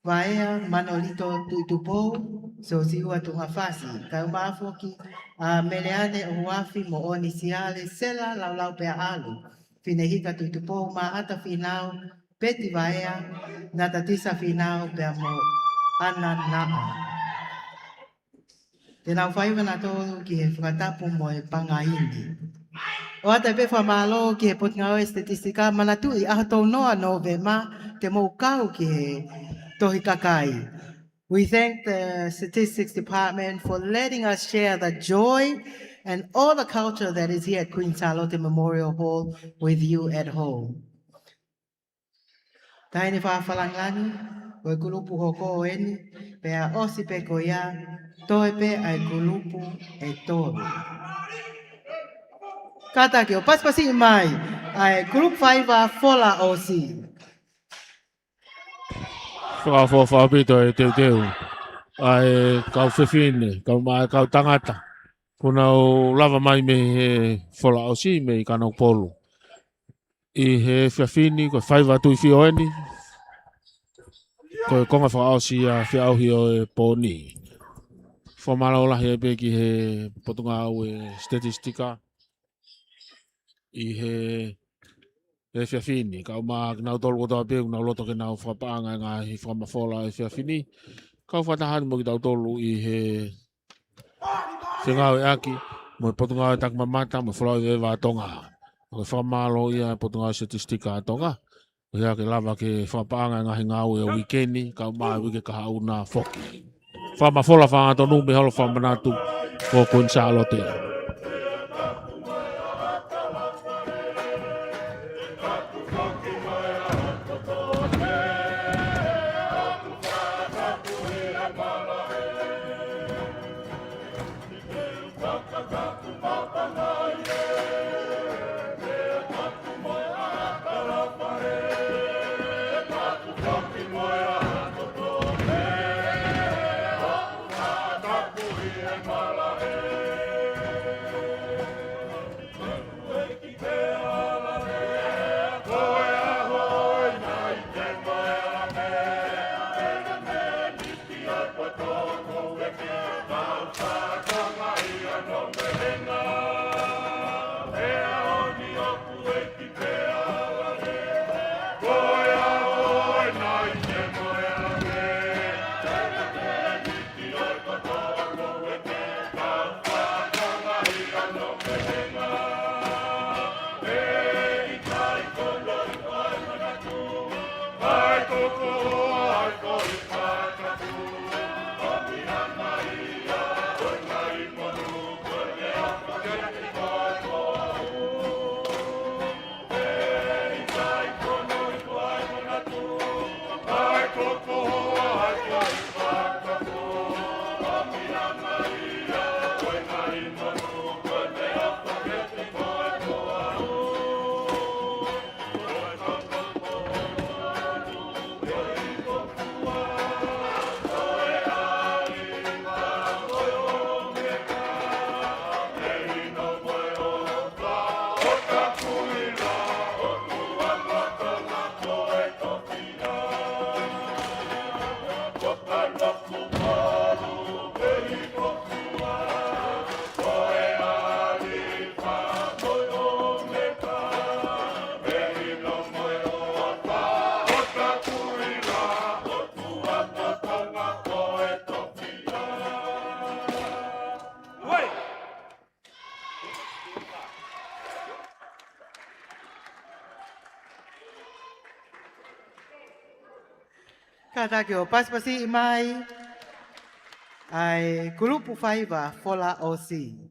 Vaea, Manolito Tuʻitupou, Siosiua Tuʻungafasi, kau mai foki ʻa Meleane ʻUluafi, Moʻoni Siale, Sela Laulau Peaʻalu, Finehika Tuʻitupou, Maʻata Finau, Peti Vaea, Natatisa Finau pea mo Ana Naʻa. Te nau faiva nautolu ki he fakatapu mo e pangaini. ʻOatu pē fakamālō ki he Potungāue Statistika, manatuʻi ʻaho tolu noa Nōvema te mou kau ki he tohi kakai. We thank the Statistics Department for letting us share the joy and all the culture that is here at Queen Sālote Memorial Hall with you at home. Taʻahine Fakalāngilangi, ko e kulupu hoko eni, pea ʻosi pē ko ia, toe pē ʻa e kulupu ʻe tolu. Kātaki ʻo pasipasi mai ʻa e kulupu faiva Fola ʻOsi. Fakaʻofoʻofa ʻaupito e teuteu ʻa e kau fefine, kau ma-, kau tangata kuo nau lava mai mei he Fola ʻOsi mei Kanokupolu. ʻI he efiafi ni, ko e faiva Tuʻifio eni, ko e konga fakaʻosi ʻa e feʻauhi ʻo e pō ni. Fakamālō lahi ai pē ki he Potungāue Statistika ʻi he efiafi ni, kae ʻumaʻā kinautolu kotoa pē kuo nau loto ke nau fakapaʻanga e ngaahi fakamafola ʻo e efiafi ni. Kau fakataha mo kitautolu ʻi he fengāueʻaki mo e Potungāue Takimamata mo e Folau ʻEveʻeva ʻa Tonga. Ko e fakamālō ia e Potungāue Statistika ʻa Tonga. Ko ia ke lava ke fakapaʻanga e ngaahi ngāue ʻo e uike ni, kae ʻumaʻā e uike kahaʻu na foki. Fakamafola fakahangatonu mei he Holo Fakamanatu ʻo Kuini Sālote. Kātaki ʻo pasipasi mai ʻa e kulupu faiva Fola ʻOsi.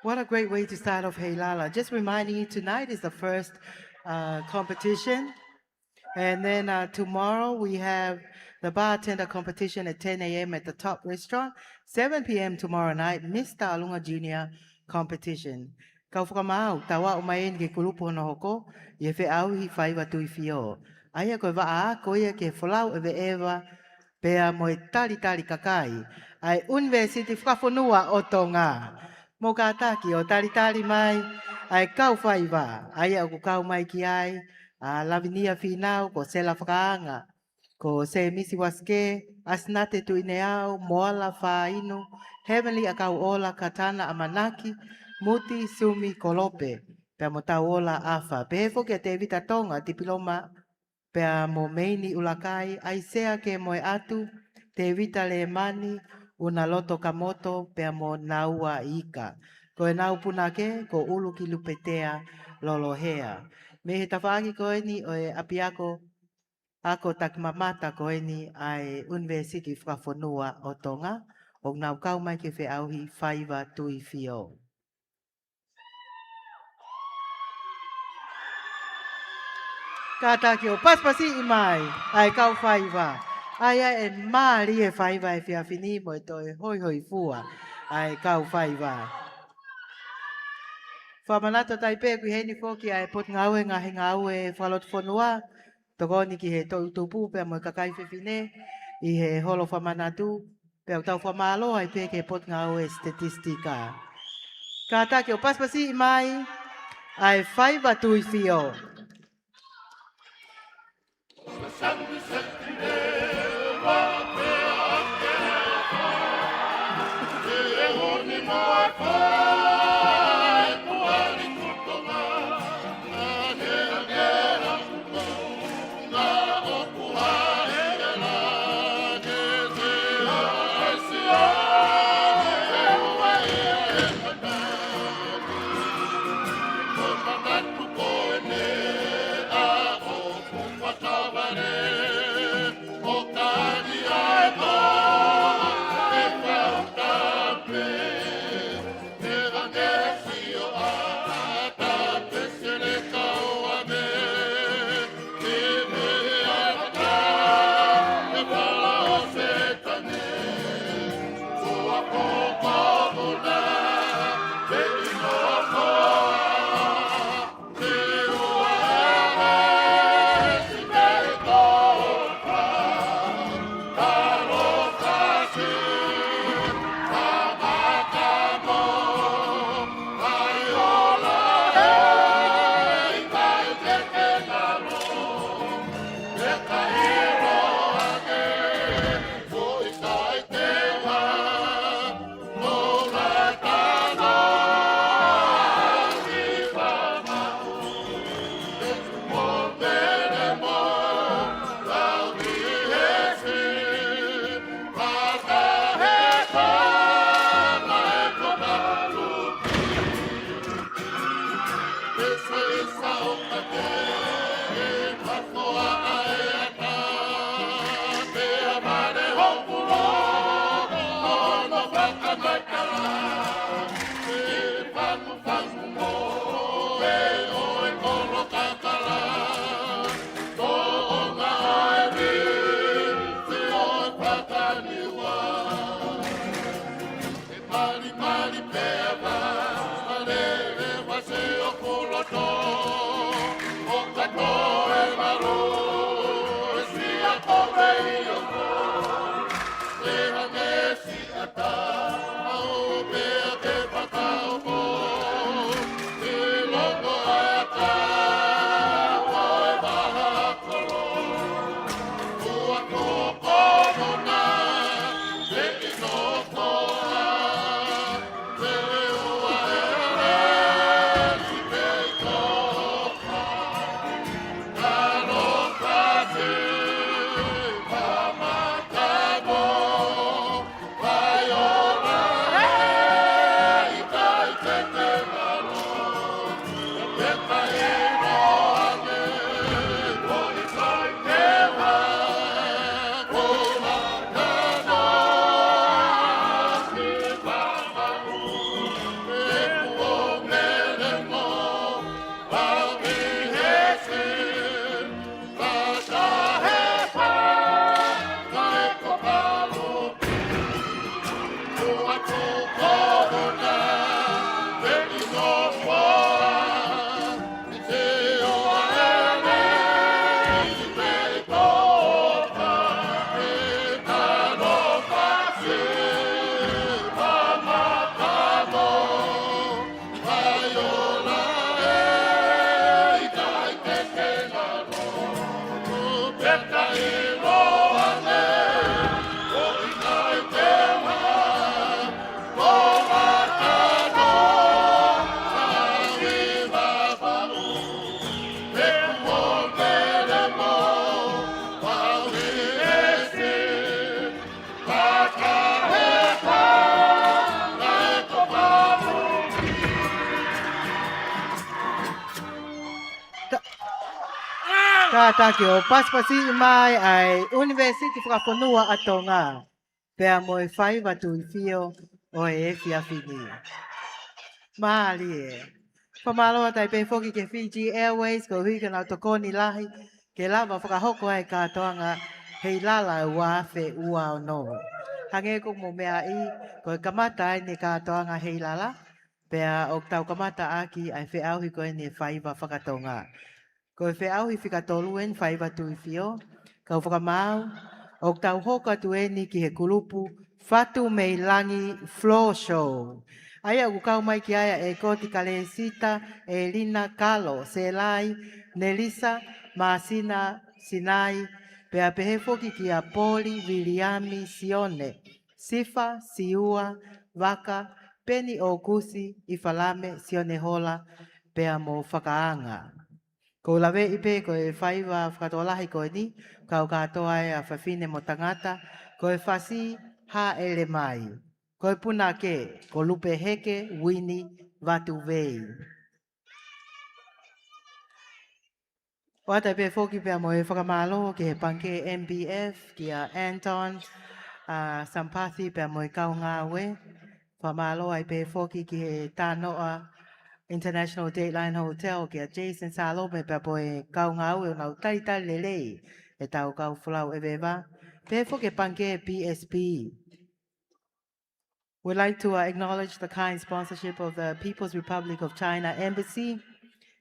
What a great way to start off Heilala. Just reminding you, tonight is the first, uh, competition. And then, uh, tomorrow we have the bartender competition at ten A M at the Top Restaurant. Seven P M tomorrow night, Mister ʻAlunga Junior competition. Kau fakamaau, tau aʻu mai eni ki he kulupu hono hoko, ʻi he feʻauhi faiva Tuʻifio. ʻA ia ko e vaʻa ako ia ki he Folau ʻEveʻeva, pea mo e talitali kakai ʻa e ʻUnivēsiti Fakafonua ʻo Tonga. Mou kātaki ʻo talitali mai ʻa e kau faiva, ʻa ia ʻoku kau mai ki ai ʻa Lavinia Finau, ko Sela Fakaanga, ko Sēmisi Uasike, ʻAsinate Tuʻineau, Moala Fainu, Heavenly ʻAkauʻola, Katana ʻAmanaki, Muti Sumi Kolope, pea mo Tauola ʻAfa. Pehē foki ʻa Tevita Tonga, Tipiloma, pea mo Meini ʻUlakai, ʻAisea Kemoeatu, Tevita Lemani, Unaloto Kamoto, pea mo Naua Ika. Ko ʻenau punake, ko ʻUlukilupetea Lolohea. Mei he tafaʻaki ko eni ʻo e ʻapiako ako takimamata ko eni ʻa e ʻUnivēsiti Fakafonua ʻo Tonga, ʻoku nau kau mai ke feʻauhi Faiva Tuifio. Kātaki ʻo pasipasiʻi mai ʻa e kau faiva. ʻAi ʻa e mālie faiva he efiafi ni mo e toe hoihoifua ʻa e kau faiva. Fakamanatu atu ai pē ʻoku ʻi heni foki ʻa e Potungāue Ngaahi Ngāue Fakalotofonua, tokoni ki he toʻutupu pea mo e kakai fefine ʻi he holo fakamanatu, pea ʻoku tau fakamālō ai pē ki he Potungāue Sitetisitika. Kātaki ʻo pasipasiʻi mai ʻa e Faiva Tuifio. Kātaki ʻo pasipasiʻi mai ʻa e ʻUnivēsiti Fakafonua ʻa Tonga, pea mo e Faiva Tuʻifio ʻo e efiafi ni. Mālie. Fakamālō atu ai pē foki ki he Fiji Airways, koeʻuhi ko ʻenau tokoni lahi ke lava fakahoko ai e kātoanga Heilala ua afe ua ono. Hangē ko hoʻomou meaʻi, ko e kamata eni e kātoanga Heilala, pea ʻoku tau kamata ʻaki ʻa e feʻauhi ko eni e faiva fakatonga. Ko e feʻauhi fika tolu eni, Faiva Tuʻifio, kau fakamaau, ʻoku tau hoko atu eni ki he kulupu Fatu Mei Langi Floor Show. ʻA ia ʻoku kau mai ki ai ʻa ʻEkoti Kalesita, ʻElina, Kalo, Selai, Nelisa, Māsina, Sinai, pea pehē foki kia Poli, Viliami, Sione, Sifa, Siua, Vaka, Peni ʻOkusi, ʻIfalame, Sione Hola, pea mo Fakaanga. Ko u laveʻi pē ko e faiva fakatokolahi ko eni, kau kātoa ai ʻa fafine mo tangata, ko e fasi Hāʻele Mai. Ko e punake, ko Lupe Heke, Uini, Vatuvei. ʻOatu ai pē foki pea mo e fakamālō ki he Pangikē M B F, kia Anton, ʻa Sampasi pea mo e kau ngāue. Fakamālō ai pē foki ki he Tānoʻa International Dateline Hotel, kia Jason Salome pea mo e kau ngāue ʻoku nau talitali lelei ʻetau kau folau ʻeveʻeva. Pehē foki e Pangikē B S P. We'd like to, uh, acknowledge the kind sponsorship of the People's Republic of China Embassy,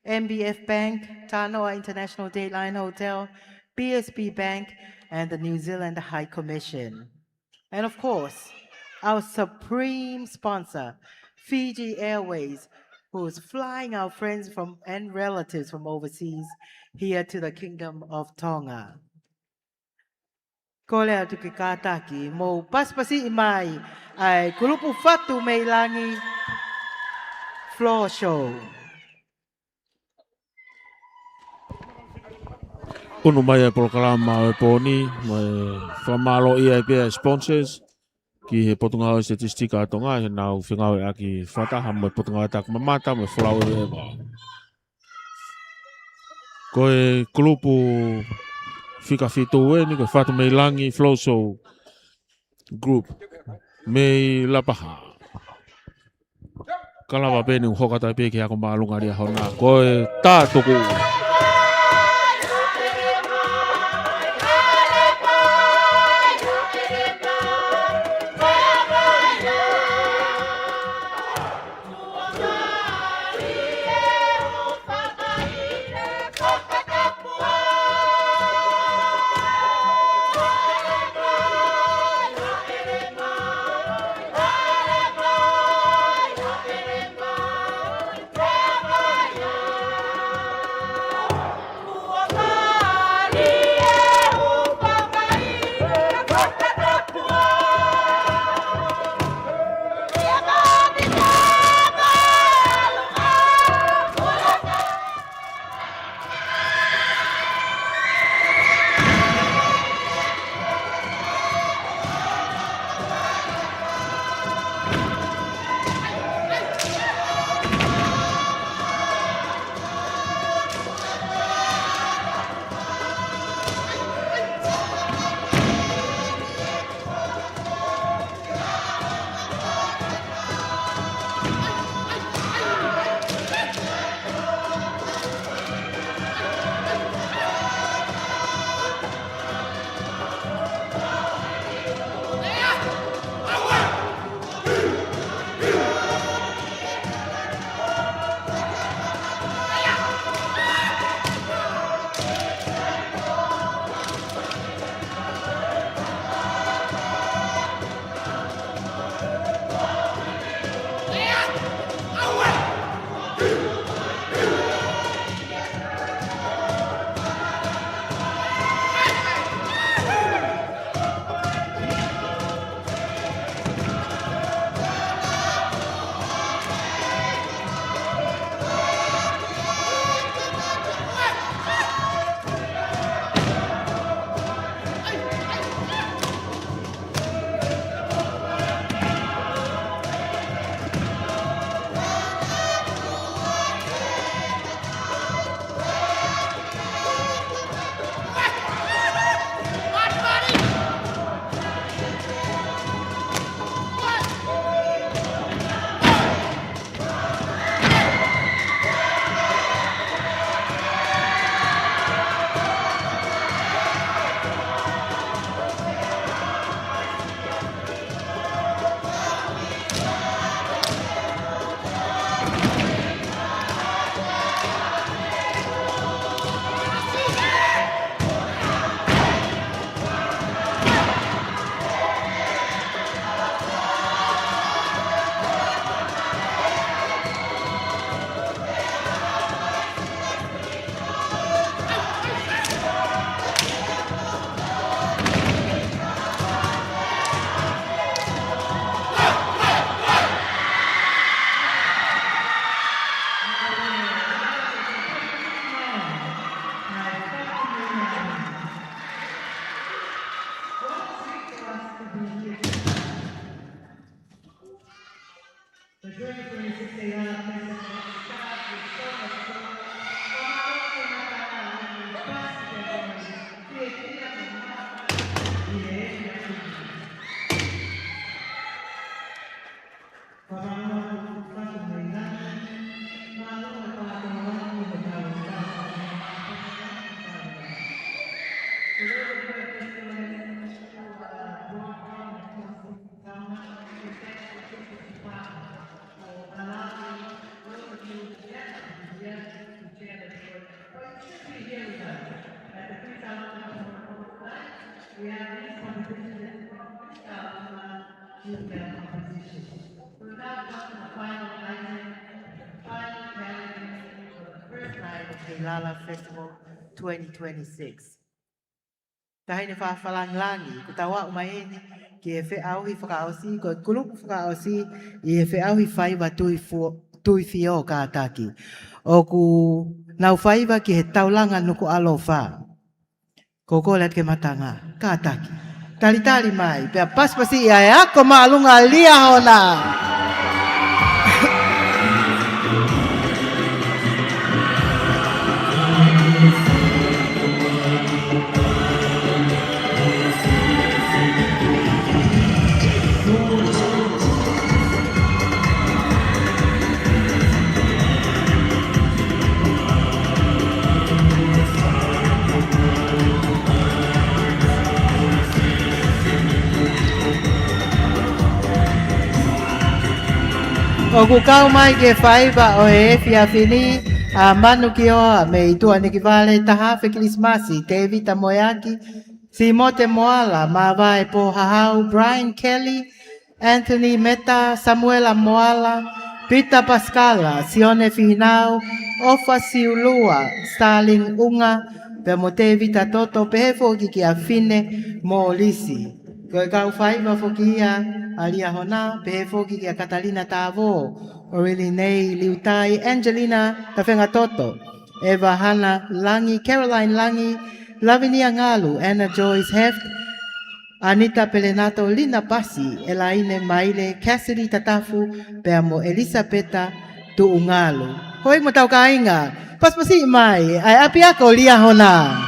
M B F Bank, Tānoʻa International Dateline Hotel, B S P Bank, and the New Zealand High Commission. And of course, our supreme sponsor, Fiji Airways, who's flying our friends from, and relatives from overseas here to the Kingdom of Tonga. Kole atu ke kātaki, mou pasipasiʻi mai ʻa e kulupu Fatu Mei Langi Floor Show. ʻUnu mai e polokalama ʻo e pō ni, mo e fakamālōʻia ai pē ʻa e sponsors, ki he Potungāue Statistika ʻa Tonga, heʻenau fengāueʻaki fakataha mo e Potungāue Takimamata, mo e folau ʻeveʻeva. Ko e kulupu fika fitu eni, ko e Fatu Mei Langi Floor Show Group, mei Lapaha. Ka lava pē eni ʻo hoko atu ai pē ki he ako māʻolunga ʻa e ʻaho na. Ko e Tātuku. We'll now go to the final item, the final category for the first night of Heilala Festival twenty twenty-six. Taʻahine Fafalangilangi, kuo tau aʻu mai eni ki he feʻauhi fakaʻosi, ko e kulupu fakaʻosi ʻi he feʻauhi faiva tui fuo-, tui fio kātaki. ʻOku nau faiva ki he Taulanga Nukuʻalofa. Ko e kole atu ke matanga, kātaki. Talitali mai, pea pasipasi ia e ako māʻolunga Liahona. ʻOku kau mai ki he faiva ʻo e efiafi ni ʻa Manu Kioa mei Tuʻanekivale, Tahafe Kilisimasi, Tevita Moeaki, Simote Moala, Mavae Pohahau, Brian Kelly, Anthony Meta, Samuela Moala, Peter Paskala, Sione Fihinau, ʻOfa Siulua, Starling ʻUnga, pea mo Tevita Toto, pehē foki kia Fine Molisi. Ko e kau faiva foki ia ʻa Liahona, pehē foki kia Katalina Tavo, Orili Nei Liutai, Angelina Tafengatoto, Eva Hana Langi, Caroline Langi, Lavinia Ngalu, Anna Joyce Heft, Anita Pelenato, Lina Pasi, Elaine Maile, Cassidy Tatafu, pea mo Elisapeta Tuʻungalu. Hoi mo tau kāinga, pasipasi mai ʻa e ʻapiako Liahona.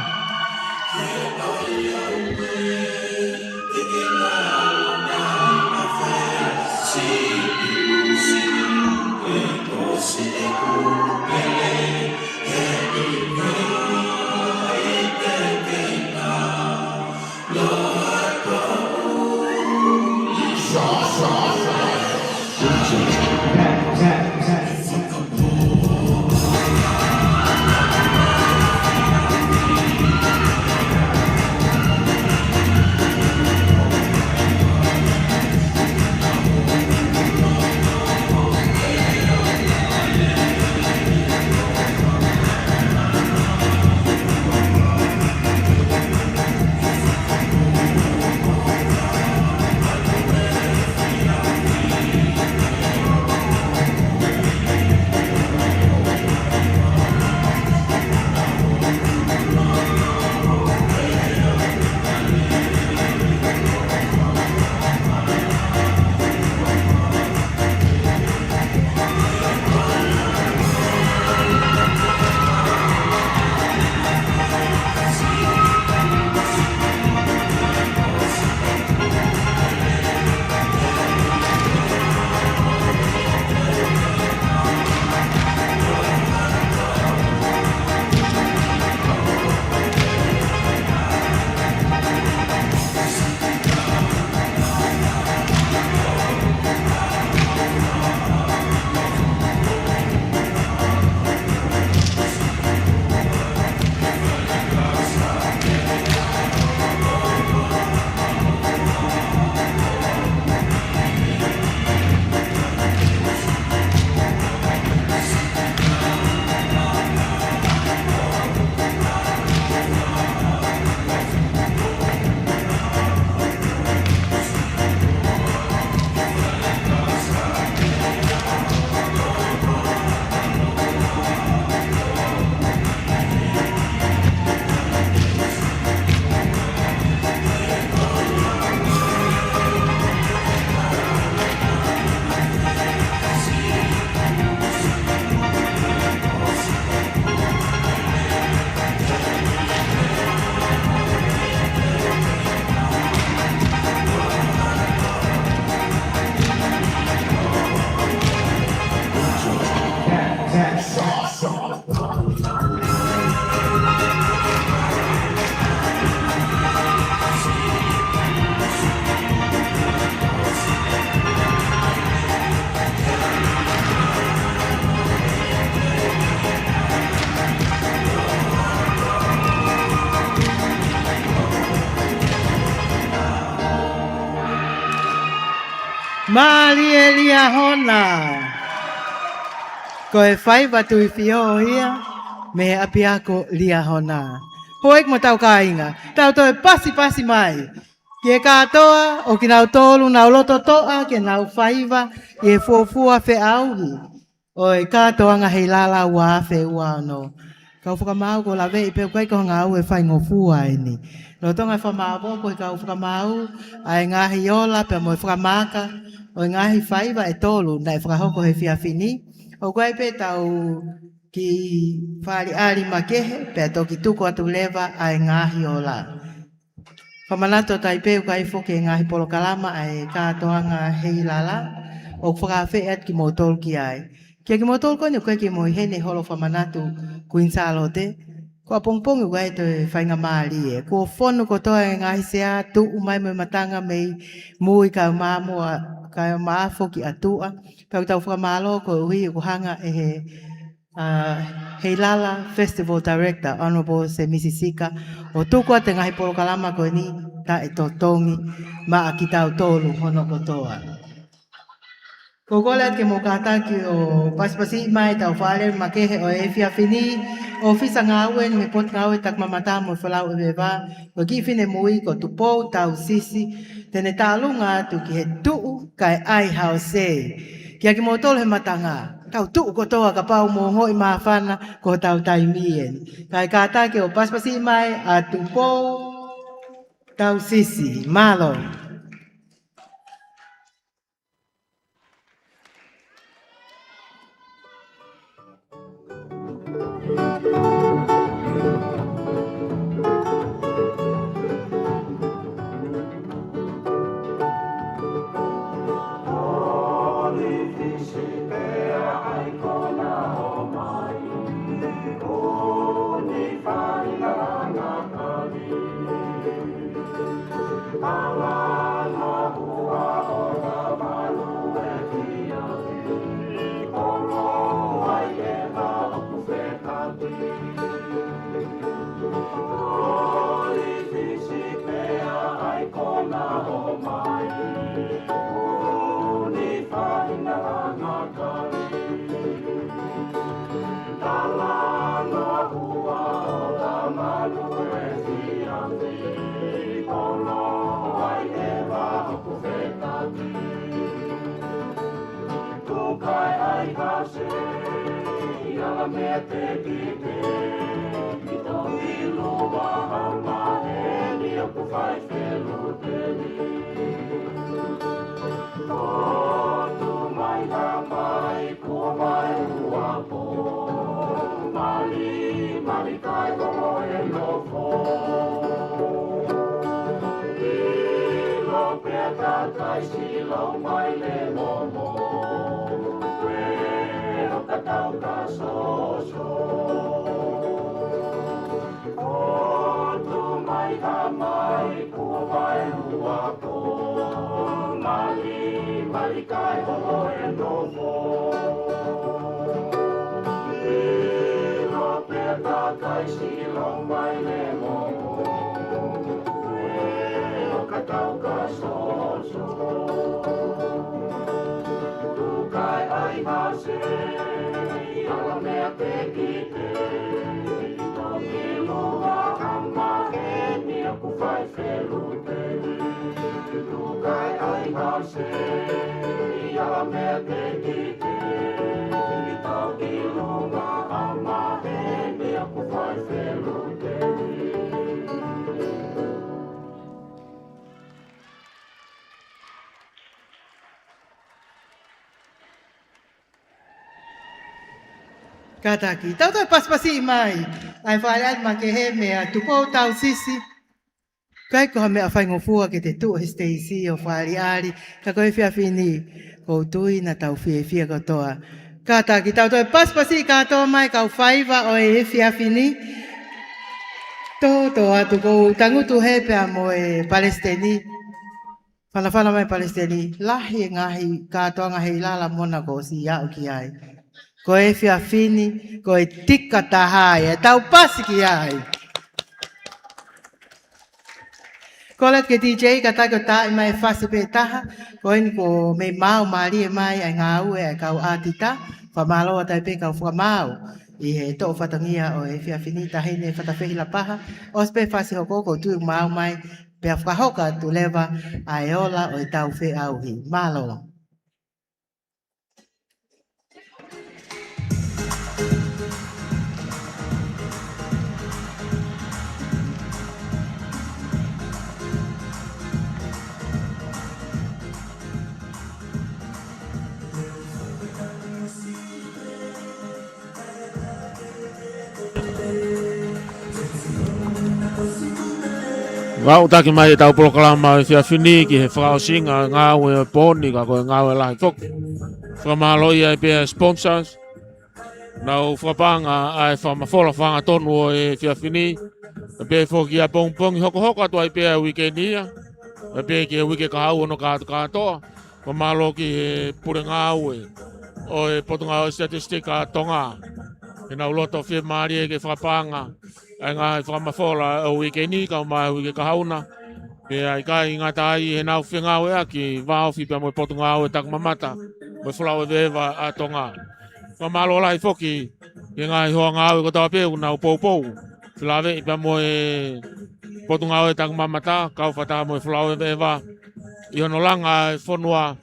Mālie Liahona. Ko e faiva tuifio ia mei he ʻapiako Liahona. Houʻeiki mo hotau kāinga, tau toe pasipasi mai ki he kātoa ʻo kinautolu naʻa nau loto toʻa ke nau faiva ʻi he fuofua feʻauhi ʻo e kātoanga Heilala ua afe ua ono. Kau fakamaau, ʻoku ou laveʻi pē ʻoku ʻikai ko ha ngāue faingofua eni. Lolotonga e fakamaauʻofa ko e kau fakamaau ʻa e ngaahi ola pea mo e fakamaaka ʻo e ngaahi faiva ʻe tolu naʻe fakahoko he efiafi ni. ʻOku ʻi ai pē ʻetau kiʻi faleʻi makehe pea toki tuku atu leva ʻa e ngaahi ola. Fakamanatu atu ai pē ʻoku ʻi ai foki e ngaahi polokalama ʻa e kātoanga Heilala ʻoku fakaafeʻi atu kimoutolu ki ai. Kiate kimoutolu ko eni ʻoku ʻikai ke mou ʻi heni, holo fakamanatu Kuini Sālote, ko ʻapongipongi ʻoku ʻi ai e toe faingamālie. Kuo fonu kotoa e ngaahi sea, tuʻu mai mo e matanga mei mui kae ʻumaʻā mo e, kae ʻumaʻā foki ʻa tuʻa. Pea ʻoku tau fakamālō koeʻuhi ʻoku hanga ʻe he ʻa e Heilala Festival Director, Honourable Semisi Sika, ʻo tuku atu e ngaahi polokalama ko eni taʻetotongi maʻa kitautolu hono kotoa. ʻOku ou kole atu ke mou kātaki ʻo pasipasi mai ʻetau faleʻi makehe ʻo e efiafi ni, ʻofisa ngāue ʻi he Potungāue Takimamata mo e Folau ʻEveʻeva, ko e kiʻi finemui ko Tupou Tausisi, te ne tālunga atu ki he tuʻu kae ʻai ha ʻosi. Kiate kimoutolu he matanga, tau tuʻu kotoa kapau ʻoku mou ongoʻi māfana, ko hotau taimi eni. Kae kātaki ʻo pasipasi mai ʻa Tupou Tausisi. Mālō. Tukai ai hase, ia la mea te kite, ki tō ki lua ha maheni ʻoku fai feluteni. Ko tu mai ha mai, kuo mai ua pō, mali, mali kai ko e nofo. Ilo pea ka kai silo mai le momo. Pea ka tau ka soso. Ko tu mai ha mai, kuo mai ua pō, mali, mali kai ko e nofo. Ilo pea ka kai silo mai le momo. Pea ka tau ka soso. Tukai ai hase, ia la mea te kite, ki tō ki lua ha maheni ʻoku fai feluteni. Tukai ai hase, ia la mea te kite, ki tō ki lua ha maheni ʻoku fai feluteni. Kātaki, tau toe pasipasi mai ʻa e faleʻi makehe meia Tupou Tausisi. ʻIkai ko ha meʻa faingofua ke te tuʻu he siteisi ʻo faleʻi, ka ko e efiafi ni, ʻoku ou tui naʻa tau fiefia kotoa. Kātaki, tau toe pasipasi kātoa mai kau faiva ʻo e efiafi ni. Tō, tō atu, ʻoku ou tangutu hē pea mo e palesiteni. Fanafana mai palesiteni, lahi e ngaahi kātoanga Heilala mo na kuo ʻosi aʻu ki ai. Ko e efiafi ni, ko e tika taha ia, tau pasi ki ai. Kole atu ki he D J, kātaki ʻo taaʻi mai e fasi pē ʻe taha, ko eni kuo mei maau mālie mai ʻa e ngāue ʻa e kau ʻātita, fakamālō atu ai pē kau fakamaau ʻi he toʻo fatongia ʻo e efiafi ni, Taʻahine Fatafehi Lapaha. ʻOsi pē fasi hoko, ʻoku ou tui ʻoku maau mai, pea fakahoko atu leva ʻa e ola ʻo ʻetau feʻauhi. Mālō. Ngāue taki mai ʻetau polokalama ʻo e efiafi ni ki he fakaʻosinga ngāue ʻo e pō ni, ka ko e ngāue lahi foki. Fakamālō ai pē ʻa e sponsors, nau fakapaʻanga ʻa e fakamafola fakahangatonu ʻo e efiafi ni. Pea pehē foki ʻapongipongi, hokohoko atu ai pē ʻa e uike ni ia, pea pehē ki he uike kahaʻu hono kātokātoa. Fakamālō ki he pule ngāue ʻo e Potungāue Statistic ʻa Tonga, he nau loto fiemālie ke fakapaʻanga ʻa e ngaahi fakamafola ʻo e uike ni, kae ʻumaʻā e uike kahaʻu na. Pea ʻikai ngata ai, he nau fengāueʻaki vāofi pea mo e Potungāue Takimamata mo e Folau ʻEveʻeva ʻa Tonga. Fakamālō lahi foki ki he ngaahi hoa ngāue kotoa pē ʻoku nau poupou, felāveʻi pea mo e Potungāue Takimamata, kau fakataha mo e Folau ʻEveʻeva, ʻi hono langa e fonua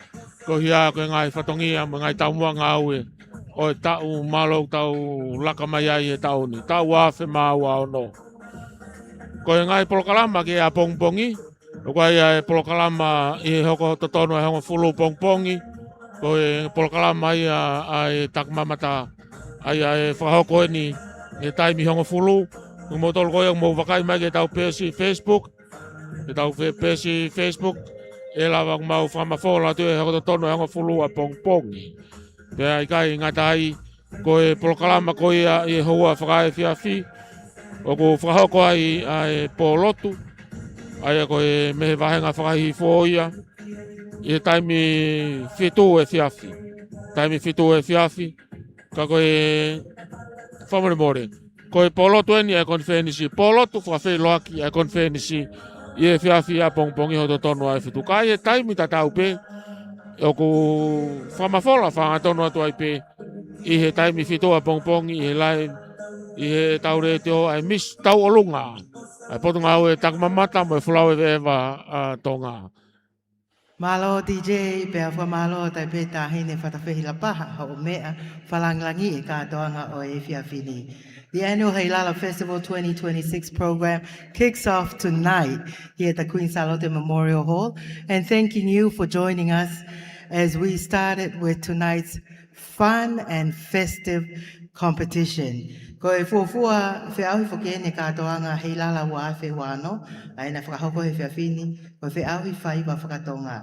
koeʻuhi ko e ngaahi fatongia mo e ngaahi taumuʻa ngāue ʻo e taʻu mālō ʻoku tau laka mai ai he taʻu ni, taʻu ua afe mā ua ono. Ko e ngaahi polokalama ki he ʻapongipongi, ʻoku ʻi ai ʻa e polokalama ʻi he hoko totonu ʻa e hongofulu pongipongi, ko e polokalama ia ʻa e Takimamata, ʻa ia ʻe fakahoko eni he taimi hongofulu. Ko moutolu ko ia ʻoku mou vakai mai ki heʻetau peesi Facebook, heʻetau fe-, peesi Facebook, ʻe lava ʻo mau fakamafola atu he hoko totonu ʻa e hongofulu ʻapongipongi. Pea ʻikai ngata ai, ko e polokalama ko ia ʻi he houa fakaefiafi, ʻoku fakahoko ai ʻa e pōlotu, ʻa ia ko e mei he vāhenga fakahihifo ia, ʻi he taimi fitu efiafi. Taimi fitu efiafi, ka ko e, fakamolemole, ko e pōlotu eni ʻa e konifelenisi, pōlotu fakafeʻiloaki ʻa e konifelenisi ʻi he efiafi ʻapongipongi hono totonu ʻa e fitu. Ka ʻi he taimi tatau pē, ʻoku fakamafola fakahangatonu atu ai pē ʻi he taimi fitu ʻapongipongi ʻi he live, ʻi heʻetau letiō ʻa e Miss Tauʻolunga ʻa e Potungāue Takimamata mo e Folau ʻEveʻeva ʻa Tonga. Mālō D J, pea fakamālō atu ai pē Taʻahine Fatafehi Lapaha, hoʻo meʻa fakalāngilangiʻi e kātoanga ʻo e efiafi ni. The annual Heilala Festival twenty twenty-six program kicks off tonight here at the Queen Sālote Memorial Hall, and thanking you for joining us as we started with tonight's fun and festive competition. Ko e fuofua feʻauhi foki eni e kātoanga Heilala ua afe ua ono, ʻa ia naʻe fakahoko he efiafi ni, ko e feʻauhi faiva faka-Tonga.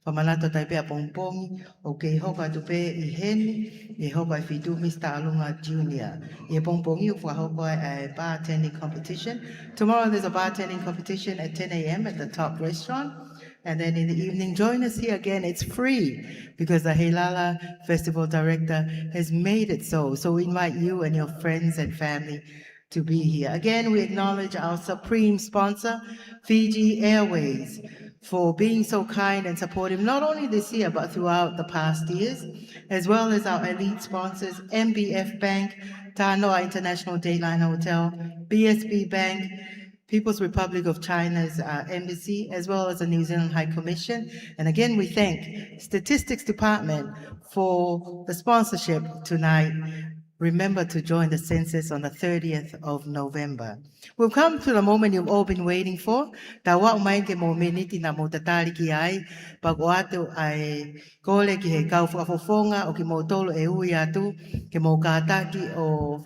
Fakamanatu atu ai pē ʻapongipongi, ʻoku kei hoko atu pē ʻi heni, ʻi he hoko ʻa e fitu, Miss Tauʻolunga Junior. ʻI he pongipongi ʻoku fakahoko ai ʻa e bartending competition. Tomorrow there's a bartending competition at ten A M at the Top Restaurant. And then in the evening, join us here again. It's free because the Heilala Festival Director has made it so. So we invite you and your friends and family to be here. Again, we acknowledge our supreme sponsor, Fiji Airways, for being so kind and supportive, not only this year, but throughout the past years, as well as our elite sponsors, M B F Bank, Tanoa International Dateline Hotel, B S B Bank, People's Republic of China's, uh, embassy, as well as the New Zealand High Commission. And again, we thank Statistics Department for the sponsorship tonight. Remember to join the census on the thirtieth of November. We've come to the moment you've all been waiting for. Tau aʻu mai ki he momeniti naʻa mou tatali ki ai, pea ʻoku ʻoatu ʻa e kole ki he kau fakafofonga ʻo kimoutolu ʻe ui atu, ke mou kātaki ʻo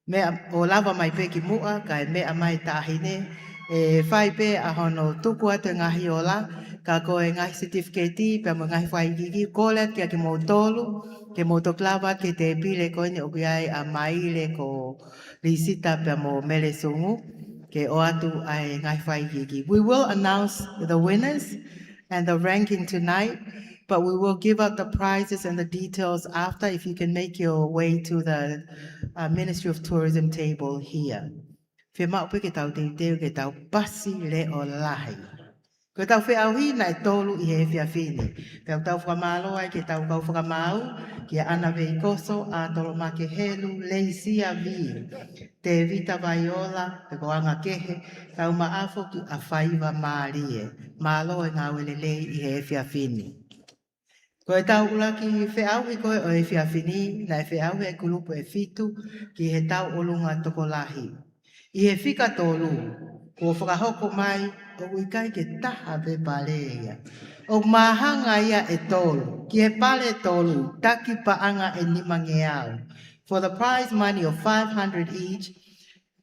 meʻa, ʻo lava mai pē ki muʻa, kae meʻa mai Taʻahine, ʻe fai pē ʻa hono tuku atu e ngaahi ola, ka ko e ngaahi setifiketi, pea mo e ngaahi fakaikiiki, kole atu kia kimoutolu, ke mou toki lava atu ki he tēpile ko eni ʻoku ʻi ai ʻa Maile ko Lisita pea mo Mele Sungu, ke ʻoatu ʻa e ngaahi fakaikiiki. We will announce the winners and the ranking tonight, but we will give out the prizes and the details after if you can make your way to the, uh, Ministry of Tourism table here. Fiemaʻu pē ke tau teuteu ke tau pasi leʻo lahi. Ko ʻetau feʻauhi naʻe tolu ʻi he efiafi ni. Pea ʻoku tau fakamālō ai ki heʻetau kau fakamaau, kia ʻAna Veikoso, ʻAtolomake Helu, Leisia Vī, Tēvita Vaiola, pe ko Anga Kehe, Taumaʻafo, kia Faiva Mālie. Mālō e ngāue lelei ʻi he efiafi ni. Ko ʻetau ʻuluaki feʻauhi ko ē ʻo e efiafi ni, naʻe feʻauhi e kulupu ʻe fitu ki he tauʻolunga tokolahi. ʻI he fika tolu, kuo fakahoko mai ʻoku ʻikai ke taha pē pale ia. ʻOku māhanga ia ʻe tolu, ki he pale tolu, taki paʻanga ʻe nimangeau. For the prize money of five hundred each,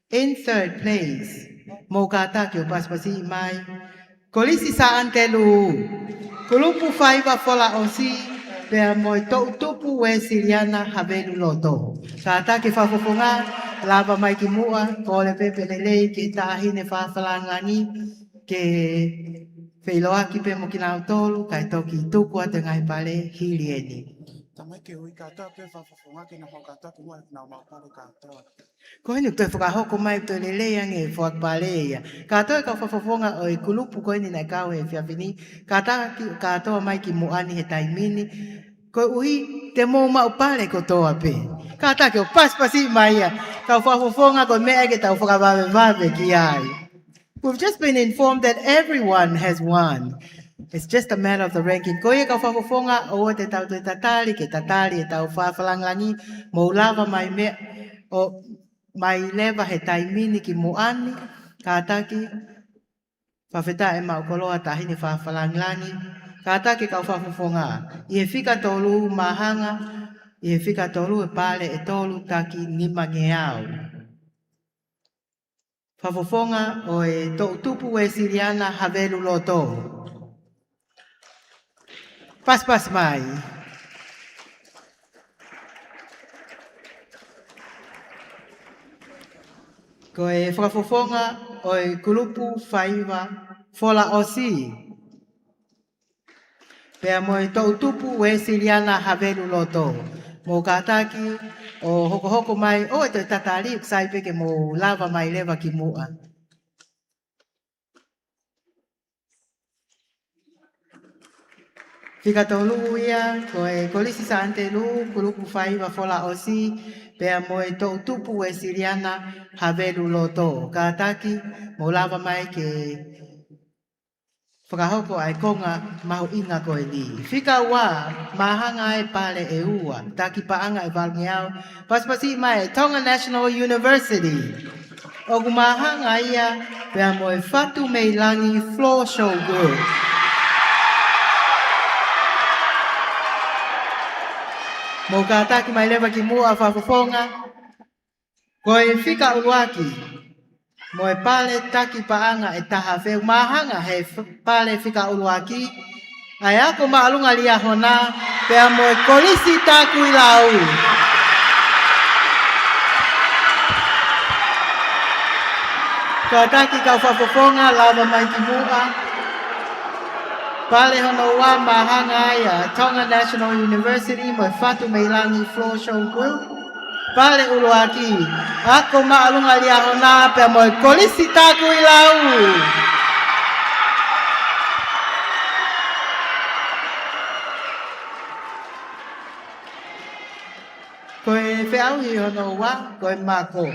in third place, mou kātaki ʻo pasipasi mai, Kolisi Sā ʻAnitelū, kulupu faiva Folaʻosi, pea mo e toʻutupu Uēsiliana Havelu Loto. Kātaki fakafofonga, lava mai ki muʻa, kole pē pe lelei ki he Taʻahine Fakafalangilangi, ke feʻiloaki pē mo kinautolu, kae toki tuku atu e ngaahi pale hili eni. Tamai ke ui kātoa pē fakafofonga ke nau hoko kātoa ki muʻa, nau maʻu pale kātoa. Ko eni ʻoku toe fakahoko mai, toe lelei ange e foaki pale ia. Kātoa e kau fakafofonga ʻo e kulupu ko eni naʻe kau he efiafi ni, kātaki kātoa mai ki muʻa ni he taimi ni. Koeʻuhi te mou maʻu pale kotoa pē. Kātaki ʻo pasipasi mai ia. Kau fakafofonga, ko e meʻa ia ke tau fakavavevave ki ai. We've just been informed that everyone has won. It's just a matter of the ranking. Ko ia kau fakafofonga, ʻoua te tau toe tatali, ke tatali ʻetau Fakafalangilangi, mou lava mai meʻa, ʻo mai leva he taimi ni ki muʻa ni, kātaki, fakafetaʻi maʻu koloa Taʻahine Fakafalangilangi, kātaki kau fakafofonga. ʻI he fika tolu māhanga, ʻi he fika tolu e pale ʻe tolu taki nimangeau. Fakafofonga ʻo e toʻutupu Uēsiliana Havelu Loto. Pasipasi mai. Ko e fakafofonga ʻo e kulupu faiva Folaʻosi. Pea mo e toʻutupu Uēsiliana Havelu Loto. Mou kātaki ʻo hokohoko mai, ʻoua te tatali, ʻoku sai pē ke mou lava mai leva ki muʻa. Fika tolu ia, ko e Kolisi Sā ʻAnitelū, kulupu faiva Folaʻosi, pea mo e toʻutupu Uēsiliana Havelu Loto. Kātaki, mou lava mai ke fakahoko ʻa e konga mahuʻinga ko eni. Fika ua, māhanga e pale ʻe ua, taki paʻanga ʻe valungeau, pasipasi mai e Tonga National University. ʻOku māhanga ia pea mo e Fatu Mei Langi Floor Show Group. Mou kātaki mai leva ki muʻa fakafofonga. Ko e fika ʻuluaki, mo e pale taki paʻanga ʻe taha afe, māhanga he f-, pale fika ʻuluaki, ʻa e Ako Māʻolunga Liahona, pea mo e Kolisi Takuilau. Kātaki kau fakafofonga, lava mai ki muʻa. Pale hono ua māhanga ia, Tonga National University, mo e Fatu Mei Langi Floor Show Group. Pale ʻuluaki, Ako Māʻolunga Liahona, pea mo e Kolisi Takuilau. Ko e feʻauhi hono ua, ko e mako.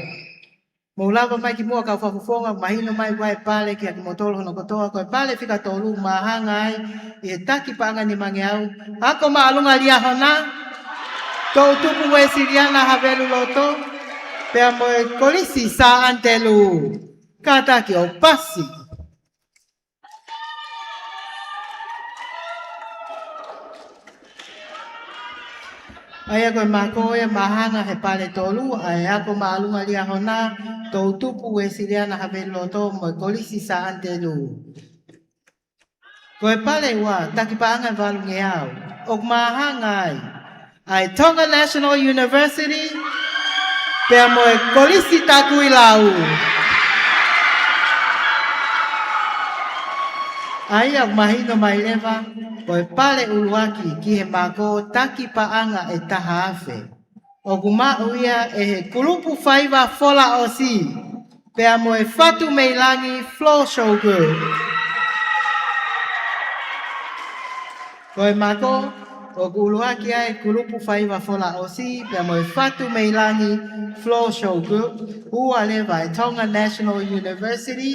Mou lava mai ki muʻa kau fakafofonga, mahino mai ʻa e pale kiate kimoutolu hono kotoa, ko e pale fika tolu māhanga ai, ʻi he taki paʻanga nimangeau, Ako Māʻolunga Liahona, toʻutupu Uēsiliana Havelu Loto, pea mo e Kolisi Sā ʻAnitelū. Kātaki ʻo pasi. ʻA ia ko e mako ia māhanga he pale tolu, ʻa e Ako Māʻolunga Liahona, toʻutupu Uēsiliana Havelu Loto mo e Kolisi Sā ʻAnitelū. Ko e pale ua, taki paʻanga ʻe valungeau, ʻoku māhanga ai ʻa e Tonga National University, pea mo e Kolisi Takuilau. ʻA ia ʻoku mahino mai leva, ko e pale ʻuluaki ki he mako taki paʻanga ʻe taha afe. ʻOku maʻu ia ʻe he kulupu faiva Folaʻosi, pea mo e Fatu Mei Langi Floor Show Group. Ko e mako, ʻoku ʻuluaki ʻa e kulupu faiva Fola ʻOsi, pea mo e Fatu Meilangi Floor Show Group, ua leva ʻa e Tonga National University,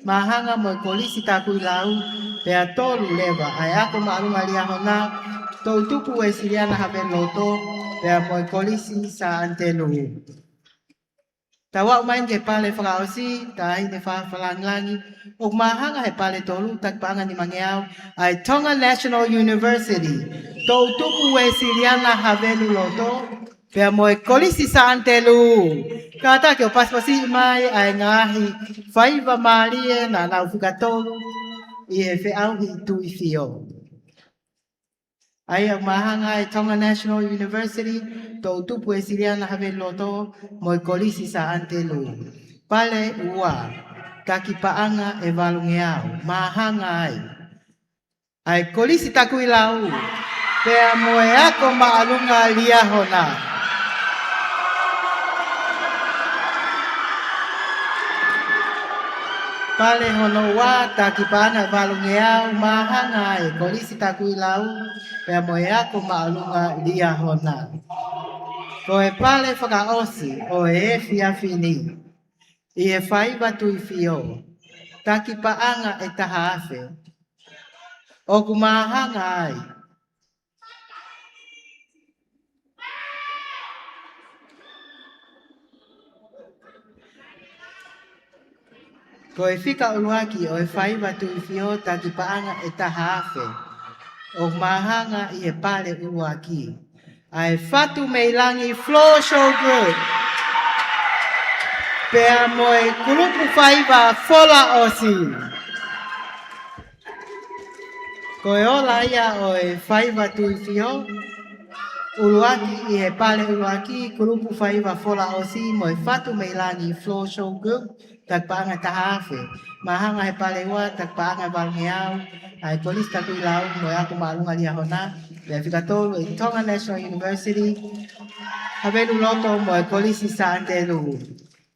Māhanga mo e Kolisi Takuilau, pea tolu leva ʻa e Ako Māʻolunga Liahona, Toʻutupu Uēsiliana Havelu Loto, pea mo e Kolisi Saʻa Anitelū. Tau aʻu mai ki he pale fakaʻosi, Taʻahine Fafalangilangi, ʻoku māhanga he pale tolu, taki paʻanga nimangeau, ʻa e Tonga National University, Toʻutupu Uēsiliana Havelu Loto, pea mo e Kolisi Saʻa Anitelū. Kātaki ʻo pasipasi mai ʻa e ngaahi faiva mālie naʻa nau fika tolu ʻi he feʻauhi Tuʻifio. ʻA ia ʻoku māhanga ʻa e Tonga National University, Toʻutupu Uēsiliana Havelu Loto, mo e Kolisi Saʻa Anitelū. Pale ua, taki paʻanga ʻe valungeau, māhanga ai ʻa e Kolisi Takuilau, pea mo e Ako Māʻolunga Liahona. Pale hono ua, taki paʻanga ʻe valungeau, māhanga ʻa e Kolisi Takuilau, pea mo e Ako Māʻolunga Liahona. Ko e pale fakaʻosi ʻo e efiafi ni, ʻi he faiva Tuʻifio, taki paʻanga ʻe taha afe, ʻoku māhanga ai. Ko e fika ʻuluaki ʻo e faiva Tuʻifio, taki paʻanga ʻe taha afe, ʻoku māhanga ʻi he pale ʻuluaki, ʻa e Fatu Meilangi Floor Show Group, pea mo e kulupu faiva Fola ʻOsi. Ko e ola ia ʻo e faiva Tuʻifio, ʻuluaki ʻi he pale ʻuluaki, kulupu faiva Fola ʻOsi mo e Fatu Meilangi Floor Show Group, taki paʻanga ʻe taha afe. Māhanga he pale ua, taki paʻanga ʻe valungeau, ʻa e Kolisi Takuilau mo e Ako Māʻolunga Liahona, pea fika tolu ʻa e Tonga National University, Havelu Loto mo e Kolisi Saʻa Anitelū.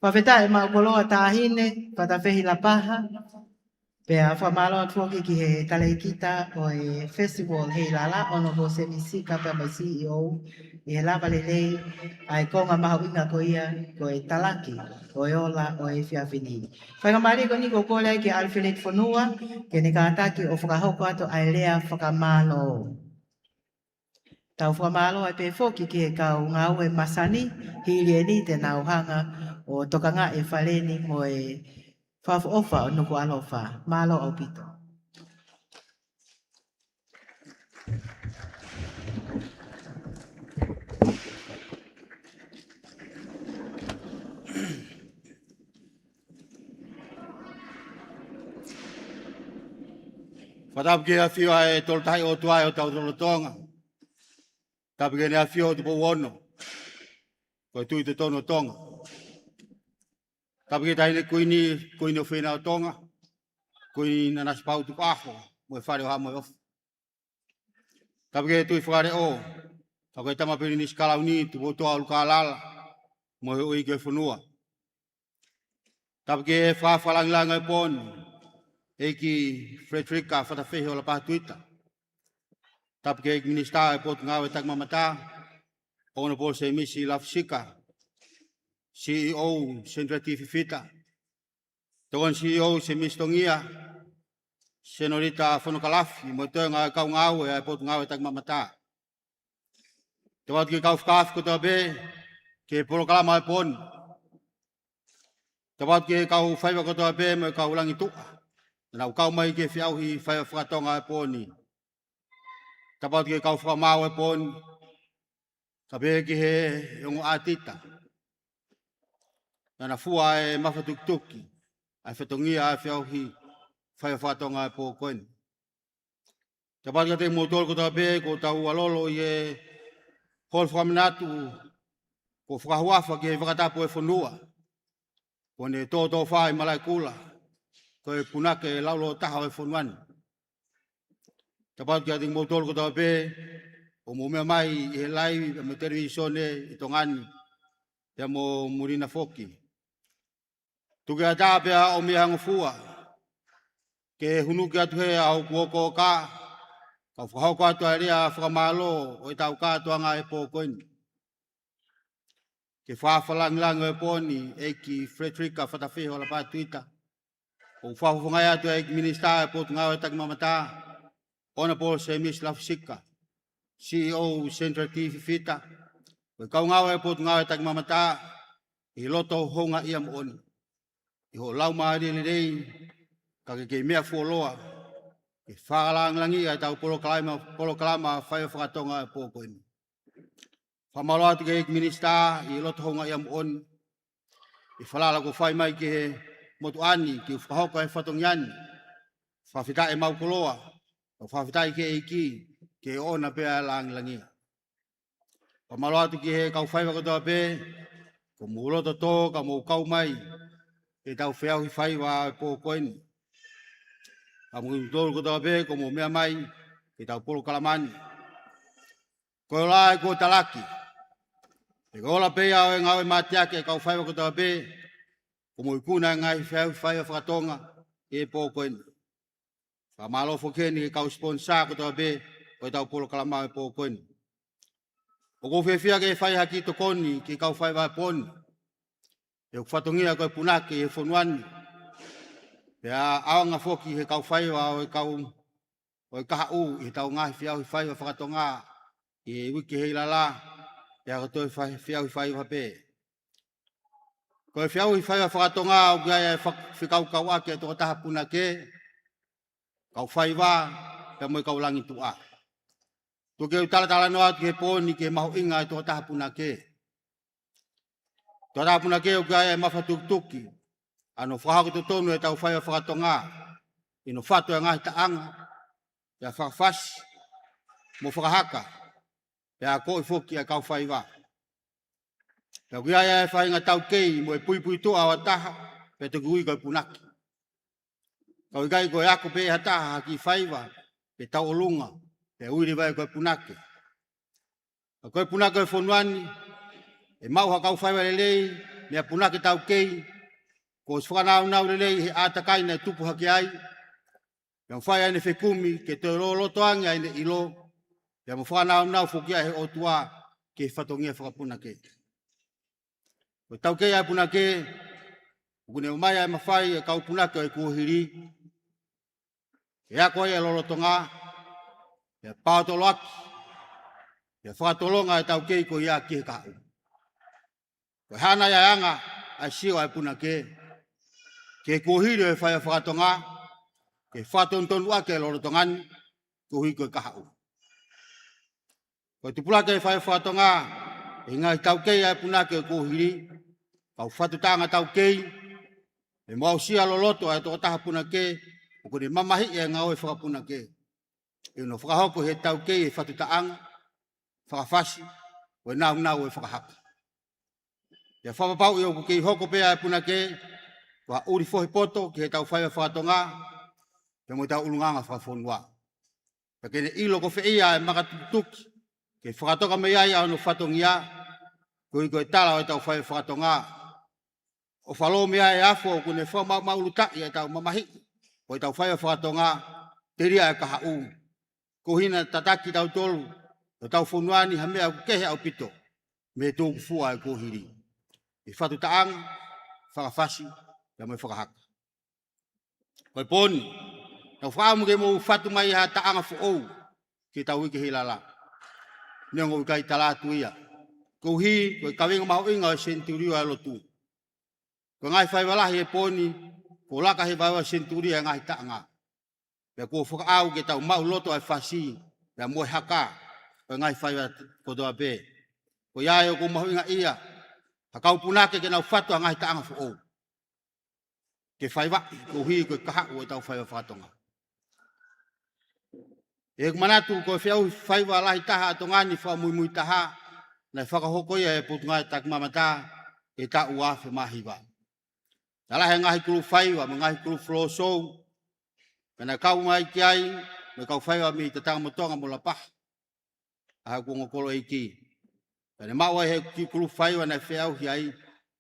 Fakafetaʻi maʻu koloa Taʻahine Fatafehi Lapaha, pea fakamālō atu foki ki he talēkita ʻo e Festival Heilala, ʻOnōpolo Sēmisi Sika pea mo e C E O, ʻi he lava lelei ʻa e konga mahuʻinga ko ia ko e talaki ʻo e ola ʻo e efiafi ni. Faingamālie ko eni ʻoku ou kole ai ki he ʻAlifeleti Fonua, ke ne kātaki ʻo fakahoko atu ʻa e lea fakamālō. Tau fakamālō ai pē foki ki he kau ngāue masani, hili eni te nau hanga ʻo tokangaʻi e fale ni mo e fakaʻofoʻofa ʻo Nukuʻalofa. Mālō ʻaupito. Fakatapu ki he ʻAfio ʻa e Tolu Tahaʻi ʻOtua ʻi hotau lotolotonga. Tapu ki Heʻene ʻAfio Tupou Ono, ko e Tuʻi Totonu ʻo Tonga. Tapu ki he Taʻahine Kuini, Kuini ʻofeina ʻo Tonga, Kuini Nanasipauʻu Tukuʻaho, mo e Fale ʻo Haʻa Moheofo. Tapu ki he Tuʻi Faleʻo, tapu ki he Tama Pilinisi Kalauni, Tupoutoʻa ʻUlukālala, mo e Houʻeiki ʻo e fonua. Tapu ki he Fafalangilangi ʻo e pō ni, ʻEiki Feletilika Fatafehi ʻo Lapaha Tuita. Tapu ki he ʻEiki Minisitā ʻo e Potungāue Takimamata, ʻOnōpolo Sēmisi Lafi Sika, C E O Senitula T. Fifita, Tokoni C E O Sēmisi Tongia, Senolita Fonokalafi, mo e toenga ʻo e kau ngāue ʻa e Potungāue Takimamata. Tapu atu ki he kau fakaafe kotoa pē ki he polokalama ʻo e pō ni. Tapu atu ki he kau faiva kotoa pē mo e kau langituʻa naʻa nau kau mai ki he feʻauhi faiva faka-Tonga ʻo e pō ni. Tapu atu ki he kau fakamaau ʻo e pō ni, kae pehē ki he ongo ʻātita naʻa na fua e mafatukituki ʻa e fatongia ʻa e feʻauhi faiva faka-Tonga ʻo e pō ko eni. Tapu atu kiate kimoutolu kotoa pē kuo tau ʻalolo ʻi he holi fakamanatu, kuo fakahuafa ki he fakatapu ʻo e fonua, kuo ne tōtōfā ʻi Malaʻekula, ko e punake laulōtaha ʻo e fonua ni. Tapu atu kiate kimoutolu kotoa pē ʻoku mou meʻa mai ʻi he laivi mo e televīsone ʻi Tonga ni, pea mo muli na foki. Tuku ʻe he ʻatā pea ʻomi ʻe he hangofua ke hunuki atu hē ʻa hoku ʻokoʻoka, Kau fakahoko atu ʻa e lea fakamālō ʻo ʻetau kātoanga he pō ko eni ki he fakalāngilangi ʻo e pō ni, ʻEiki Feletilika Fatafehi Holapatuita. ʻOku fakafofongaʻi atu ʻEiki Minisitā ʻo e Potungāue Takimamatā, Honourable Semisi Lafisika, CEO Central T V Fifita, mo e kau ngāue ʻo e Potungāue Takimamatā, ʻi he loto houngaʻia moʻoni, ʻi hoʻo laumālie lelei, ka ke kei meʻa fuoloa, ke fakalāngilangiʻi ʻa ʻetau polokalama, polokalama faiva faka-Tonga ʻo e pō ko eni. Fakamālō atu ki he ʻEiki Minisitā ʻi he loto houngaʻia moʻoni, ʻi he falala kuo fai mai ki he motuʻa ni, ke u fakahoko e fatongia ni. Fakafetaʻi ʻemau koloa, ʻo fakafetaʻi ki he ʻEiki, ke ʻoʻona pē ʻa e lāngilangi. Fakamālō atu ki he kau faiva kotoa pē, kuo mou loto tō, ka mou kau mai, ke tau feʻauhi faiva ʻo e pō ko eni. Ka mou tolu kotoa pē, kuo mou meʻa mai, ke tau polokalama ni. Ko e ola ʻa e kuo talaki. He ko e ola pē ia ʻo e ngāue mateaki ʻa e kau faiva kotoa pē, kuo mou ikuna e ngaahi feʻauhi faiva faka-Tonga ʻi he pō ko eni. Fakamālō foki heni ki he kau siponisā kotoa pē ʻo ʻetau polokalama ʻo e pō ko eni. ʻOku ou fiefia ke fai ha kiʻi tokoni ki he kau faiva ʻo e pō ni. He ʻoku fatongia ko e punake ʻi he fonua ni. Pea ʻaonga foki he kau faiva ʻo e kau ʻo e kahaʻu ʻi heʻetau ngaahi feʻauhi faiva faka-Tonga ʻi he uike ʻi he ʻilala, pea ko e toe fai-, feʻauhi faiva pē. Ko e feʻauhi faiva faka-Tonga ʻoku ʻi ai e fak-, fekaukauʻaki ʻa e tokotaha punake, kau faiva, pea mo e kau langituʻa. Tuku ke u talatalanoa atu ki he pō ni ki he mahuʻinga ʻa e tokotaha punake. Tokotaha punake ʻoku ʻi ai e mafatukituki ʻa hono fakahoko totonu ʻetau faiva faka-Tonga, ʻi hono fatu e ngaahi taʻanga, pea fakafasi, mo fakahaka, pea akoʻi foki ʻa e kau faiva. Pea ʻoku ʻi ai e faʻahinga taukei mo e puipuituʻa ʻo ha taha, pea toki ui ko e punake. Ka ʻoku ʻikai ko e ako pē ʻe ha taha ha kiʻi faiva, pe tauʻolunga, pea ui leva ia ko e punake. Ka ko e punake ʻo e fonua ni, ʻe maʻu ha kau faiva lelei, mo e punake taukei, kuo ʻosi fakanaunau lelei he ʻātakai naʻe tupu hake ai, pea mo fai ʻa ʻene fekumi ke toe loloto ange ʻa ʻene ʻilo, pea mo fakanaunau foki ia ʻe he ʻOtua ki he fatongia fakapunake. Ko e taukei ʻa e punake, ʻoku ne ʻomai ʻa e mafai ʻa e kau punake ʻo e kuohili, ke ako ai ʻa e lolotonga, pea paotoloaki, pea fakatolonga ʻa e taukei ko ia ki he kahaʻu. Ko e hā nai ʻa e anga ʻa e sio ʻa e punake ki he kuohili ʻo e faiva faka-Tonga, ke fakatonutonu ʻaki ʻa e lolotonga ni, koeʻuhi ko e kahaʻu. Ko e tupulaki ʻa e faiva faka-Tonga, ʻi he ngaahi taukei ʻa e punake ʻo e kuohili, kau fatu taʻanga taukei, pea mo aʻusia loloto ʻa e tokotaha punake, ʻoku ne mamahiʻi ʻa e ngāue fakapunake. ʻI hono fakahoko ʻe he taukei e fatu taʻanga, fakafasi, mo e naunau ʻo e fakahaka. Pea fakapapauʻi ʻoku kei hoko pē ʻa e punake ko ha ʻuli fohe poto ki heʻetau faiva faka-Tonga, pea mo ʻetau ʻulungaanga fakafonua. Pea ke ne ʻilo ko fē ia ʻa e makatutuki ke fakatoka mei ai ʻa hono fatongia, koeʻuhi ko e tala ʻo ʻetau faiva faka-Tonga. ʻOfa lōmia e afo ʻoku ne fakamaʻumaʻulutaʻi ʻetau mamahiʻi ʻo ʻetau faiva faka-Tonga, telia e kahaʻu. Koeʻuhi naʻa tataki kitautolu ʻe hotau fonua ni ha meʻa ʻoku kehe ʻaupito mei he tukufua ʻa e kuohili, ʻi he fatu taʻanga, fakafasi, pea mo e fakahaka. Ko e pō ni, tau fakaʻamu ke mou fatu mai ha taʻanga foʻou ki heʻetau uike ʻi he ʻilala. Neongo ʻoku ʻikai tala atu ia, koeʻuhi ko e kaveinga mahuʻinga ʻo e senituli ʻo e lotu. Ko e ngaahi faiva lahi he pō ni, kuo laka he vahevahe ʻo e senituli ʻa e ngaahi taʻanga. Pea kuo fakaʻau ke tau maʻuloto ʻa e fasi, pea mo e haka, ko e ngaahi faiva kotoa pē. Ko ia ai ʻoku mahuʻingaʻia ha kau punake ke nau fatu ha ngaahi taʻanga foʻou ke faivaʻi, koeʻuhi ko e kahaʻu ʻo ʻetau faiva faka-Tonga. ʻI heʻeku manatu ko e feʻauhi faiva lahi taha ʻa Tonga ni fakamuimui taha, naʻe fakahoko ia ʻe he Potungāue Takimamatā ʻi he taʻu ua afe mā hiva. Naʻe lahi e ngaahi kulupu faiva, mo e ngaahi kulupu folosou, pea naʻe kau mai ki ai mo e kau faiva mei Tatakamotonga mo Lapaha, ʻa hoku ongo koloʻeiki. Pea ne maʻu ai ʻe he kiʻi kulupu faiva naʻe feʻauhi ai,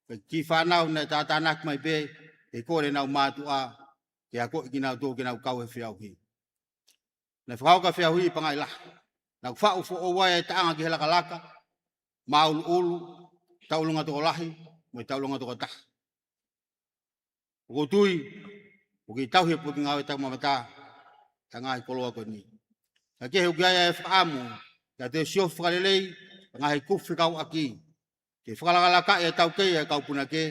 pea kiʻi fānau naʻe tātānaki mai pē, ʻe kole ʻenau mātuʻa ke akoʻi kinautolu ke nau kau he feʻauhi. Naʻe fakahoko e feʻauhi ʻi Pangai Lahi. Naʻa ku faʻu foʻou ai e taʻanga ki he lakalaka, māʻuluʻulu, taulunga tokolahi, mo e taulunga tokotaha. ʻOku ou tui, ʻoku kei tauhi ʻe he Potungāue Takimamata ʻa e ngaahi koloa ko eni. Kae kehe ʻoku ʻi ai e fakaʻamu ke toe sio fakalelei ʻa e ngaahi kupu fekauʻaki ke fakalakalakaʻi e taukei ʻa e kau punake,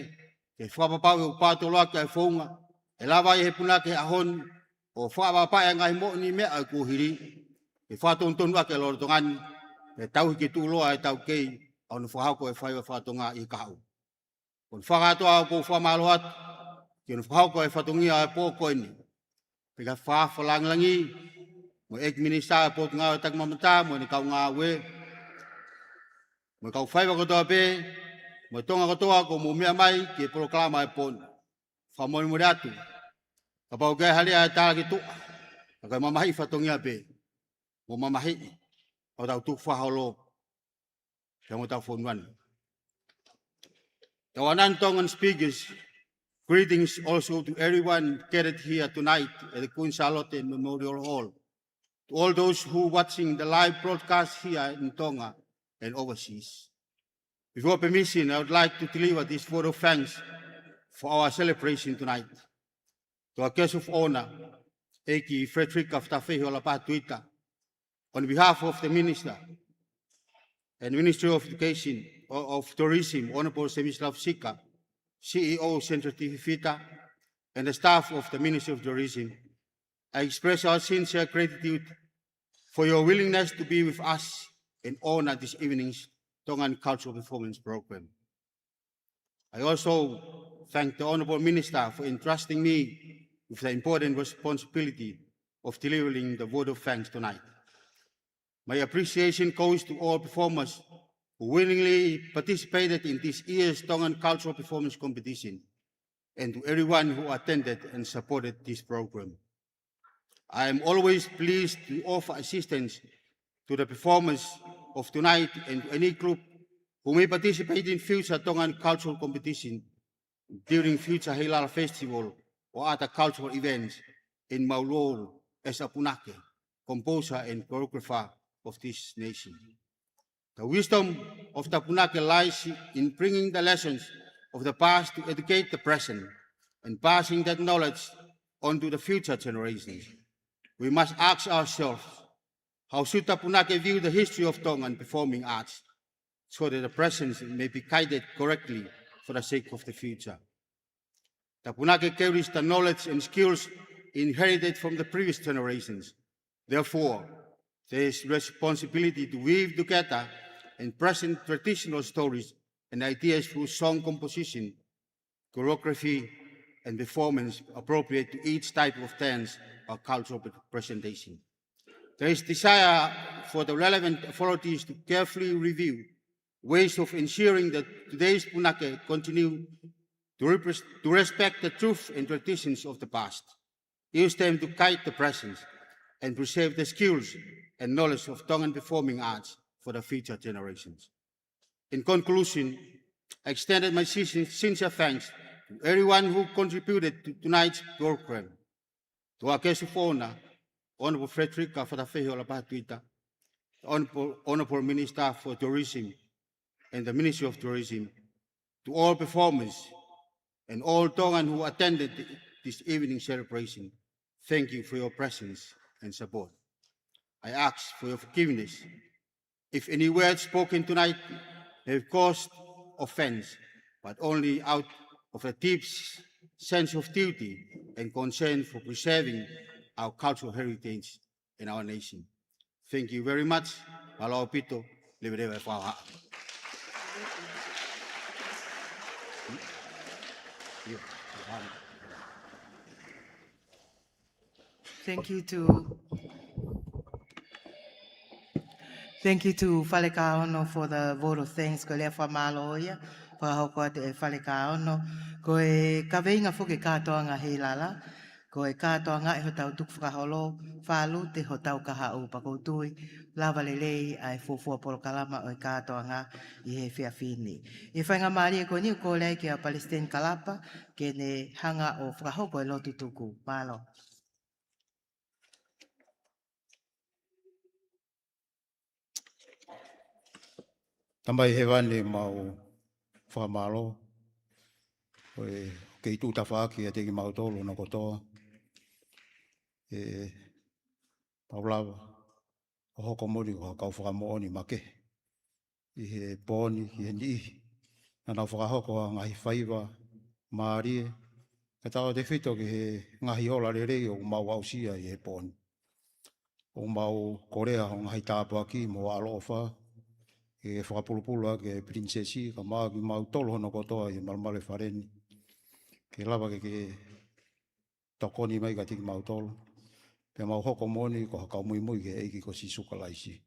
ke fakapapauʻi ʻoku pātoloaki ʻa e founga ʻe lava ai ʻe he punake he ʻaho ni ʻo fakapapauʻi ʻa e ngaahi moʻoni meʻa ʻo e kuohili, ke fakatonutonu ʻaki e lolotonga ni, ke tauhi ke tuʻuloa e taukei ʻa hono fakahoko e faiva faka-Tonga ʻi he kahaʻu. Ko hono fakakātoa ʻoku ou fakamālō atu ki hono fakahoko e fatongia ʻo e pō ko eni. Pea ʻoku ou fakafeʻiloaki mo e ʻEiki Minisitā ʻo e Potungāue Takimamata mo ʻene kau ngāue, mo e kau faiva kotoa pē, mo e Tonga kotoa kuo mou meʻa mai ki he polokalama ʻo e pō ni. Fakamolemole atu, kapau ʻoku ʻi ai ha lea ʻe tala ki tuʻa, ka ko e mamahiʻi fatongia pē, mo mamahiʻi ʻo tau tukufakaholo ki hotau fonua ni. To our non-Tongan speakers, greetings also to everyone gathered here tonight at the Queen Charlotte Memorial Hall. To all those who watching the live broadcast here in Tonga and overseas. With your permission, I would like to deliver this vote of thanks for our celebration tonight. To our guest of honor, ʻEiki Frederick Fatafehi Hōlapā Tuita, on behalf of the Minister and Ministry of Education, o-, of Tourism, Honorable Semisi Lafusika, C E O Central T V Fita, and the staff of the Ministry of Tourism, I express our sincere gratitude for your willingness to be with us and honor this evening's Tongan cultural performance program. I also thank the Honorable Minister for entrusting me with the important responsibility of delivering the vote of thanks tonight. My appreciation goes to all performers who willingly participated in this year's Tongan Cultural Performance Competition and to everyone who attended and supported this program. I am always pleased to offer assistance to the performers of tonight and to any group who may participate in future Tongan cultural competition during future Heilala Festival or other cultural events in my role as a punake, composer and choreographer of this nation. The wisdom of the punake lies in bringing the lessons of the past to educate the present and passing that knowledge on to the future generations. We must ask ourselves, how should the punake view the history of Tongan performing arts so that the present may be guided correctly for the sake of the future? The punake carries the knowledge and skills inherited from the previous generations. Therefore, there is responsibility to weave together and present traditional stories and ideas through song composition, choreography, and performance appropriate to each type of dance or cultural pre-, presentation. There is desire for the relevant authorities to carefully review ways of ensuring that today's punake continue to repres-, to respect the truth and traditions of the past, use them to guide the present, and preserve the skills and knowledge of Tongan performing arts for the future generations. In conclusion, I extended my sin-, sincere thanks to everyone who contributed to tonight's program. To our guest of honor, Honorable Frederick Fatafehi Hōlapā Tuita, Honorable, Honorable Minister for Tourism and the Ministry of Tourism, to all performers and all Tongan who attended th-, this evening celebration, thank you for your presence and support. I ask for your forgiveness if any words spoken tonight have caused offense, but only out of a deep s-, sense of duty and concern for preserving our cultural heritage in our nation. Thank you very much. Mālō ʻaupito, leveleva e fakaʻaho. Thank you to, thank you to Falekaono for the vote of thanks. Ko e lea fakamālō ia, fakahoko atu ʻe Falekaono. Ko e kaveinga foki e kātoanga Heilala, ko e kātoangaʻi hotau tukufakaholo, fālute hotau kahaʻu. Pea ʻoku ou tui, lava lelei ʻa e fuofua polokalama ʻo e kātoanga ʻi he efiafi ni. ʻI he faingamālie ko eni ʻoku ou kole ai kia Palesiteni Kalapa, ke ne hanga ʻo fakahoko e lotu tuku. Mālō. Tamai Hēvani, mau fakamālō ʻo e kei tuʻu tafaʻaki ʻiate kimautolu hono kotoa. ʻE mau lava ʻo hoko moʻoni ko ha kau fakamoʻoni makehe ʻi he pō ni ki he niʻihi naʻa nau fakahoko ha ngaahi faiva mālie, kae tautefito ki he ngaahi ola lelei ʻoku mau aʻusia ʻi he pō ni. ʻOku mau kole ʻa hoʻo ngaahi tāpuaki mo e ʻaloʻofa ke fakapulupulu ʻaki e Pilinisesi kae ʻumaʻā kimautolu hono kotoa ʻi he malumalu ʻo e fale ni, ke lava ke ke tokoni mai kiate kimautolu, pea mau hoko moʻoni ko ha kau muimui ki he ʻEiki ko Sīsū Kalaisi.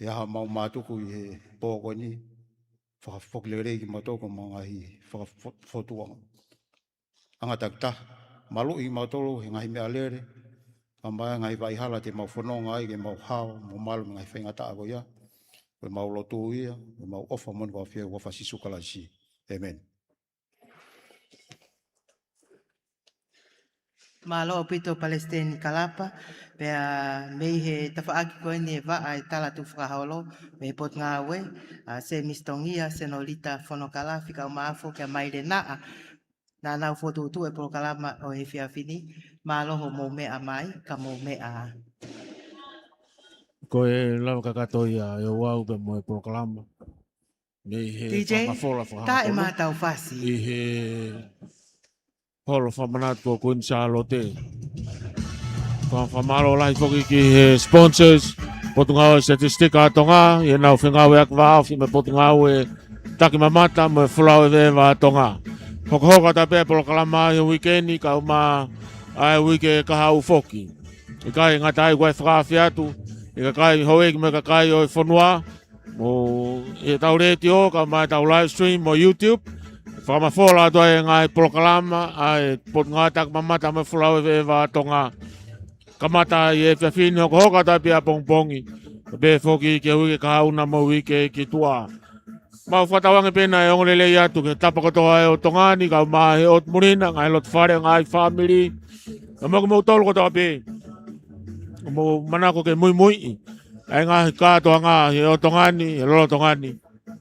ʻI ai haʻamau mātuku ʻi he pō ko eni, fakafoki lelei kimautolu ko homau ngaahi fakafo-, fokotuʻu ʻanga takitaha. Maluʻi kimautolu he ngaahi meʻalele, kae ʻumaʻā e ngaahi vaʻihala te mau fononga ai ke mau hao mo malu mei he ngaahi faingataʻa ko ia. Ko ʻemau lotu ia, ko ʻemau ʻofa moʻoni ko ia ʻi he huafa ʻo Sīsū Kalaisi. ʻĒmeni. Mālō ʻaupito Palesiteni Kalapa, pea mei he tafaʻaki ko eni ʻe vaʻa e tala tuʻu fakaholo mei he Potungāue, ʻa Semisi Tongia, Senolita Fonokalafi, kae ʻumaʻā foki ʻa Maile Naʻa, naʻa nau fokotuʻutuʻu e polokalama ʻo e efiafi ni. Mālō hoʻomou meʻa mai, ka mou meʻa. Ko e lava kakato ia ʻe ouau pea mo e polokalama mei he D J, fakamafola fakaholo taʻe mā tau fasi. ʻI he holo fakamanatu ko Kuini Sālote. Faka-, fakamālō lahi foki ki he sponsors, Potungāue Statistika ʻa Tonga, ʻi heʻenau fengāueʻaki vāofi mo e Potungāue Takimamata mo e Folau ʻEveʻeva ʻa Tonga. Hokohoko atu pē polokalama ʻi he uike ni kae ʻumaʻā e uike kahaʻu foki. ʻIkai ngata ai, ʻoku ʻi ai e fakaafe atu ʻa e kakai houʻeiki mo e kakai ʻo e fonua, mo ʻetau letiō, kae ʻumaʻā ʻetau live stream mo YouTube. Fakamafola atu ai e ngaahi polokalama ʻa e Potungāue Takimamata mo e Folau ʻEveʻeva ʻa Tonga. Kamata ʻi he efiafi ni, hokohoko atu ai pē ʻapongipongi, pea pehē foki ki he uike kahaʻu na mo e uike ki tuʻa. Mau fakatauange pē naʻe ongo lelei atu ki he tapa kotoa ʻo Tonga ni, kae ʻumaʻā e ʻotu muli na, ngaahi loto fale, ngaahi fāmili, kae ʻumaʻā kimoutolu kotoa pē ʻoku mou manako ke muimuiʻi ʻa e ngaahi kātoanga ʻi he ʻotu Tonga ni, ʻi he lolotonga ni.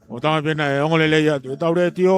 ʻOku tau pehē naʻe ongo lelei atu ʻetau letiō,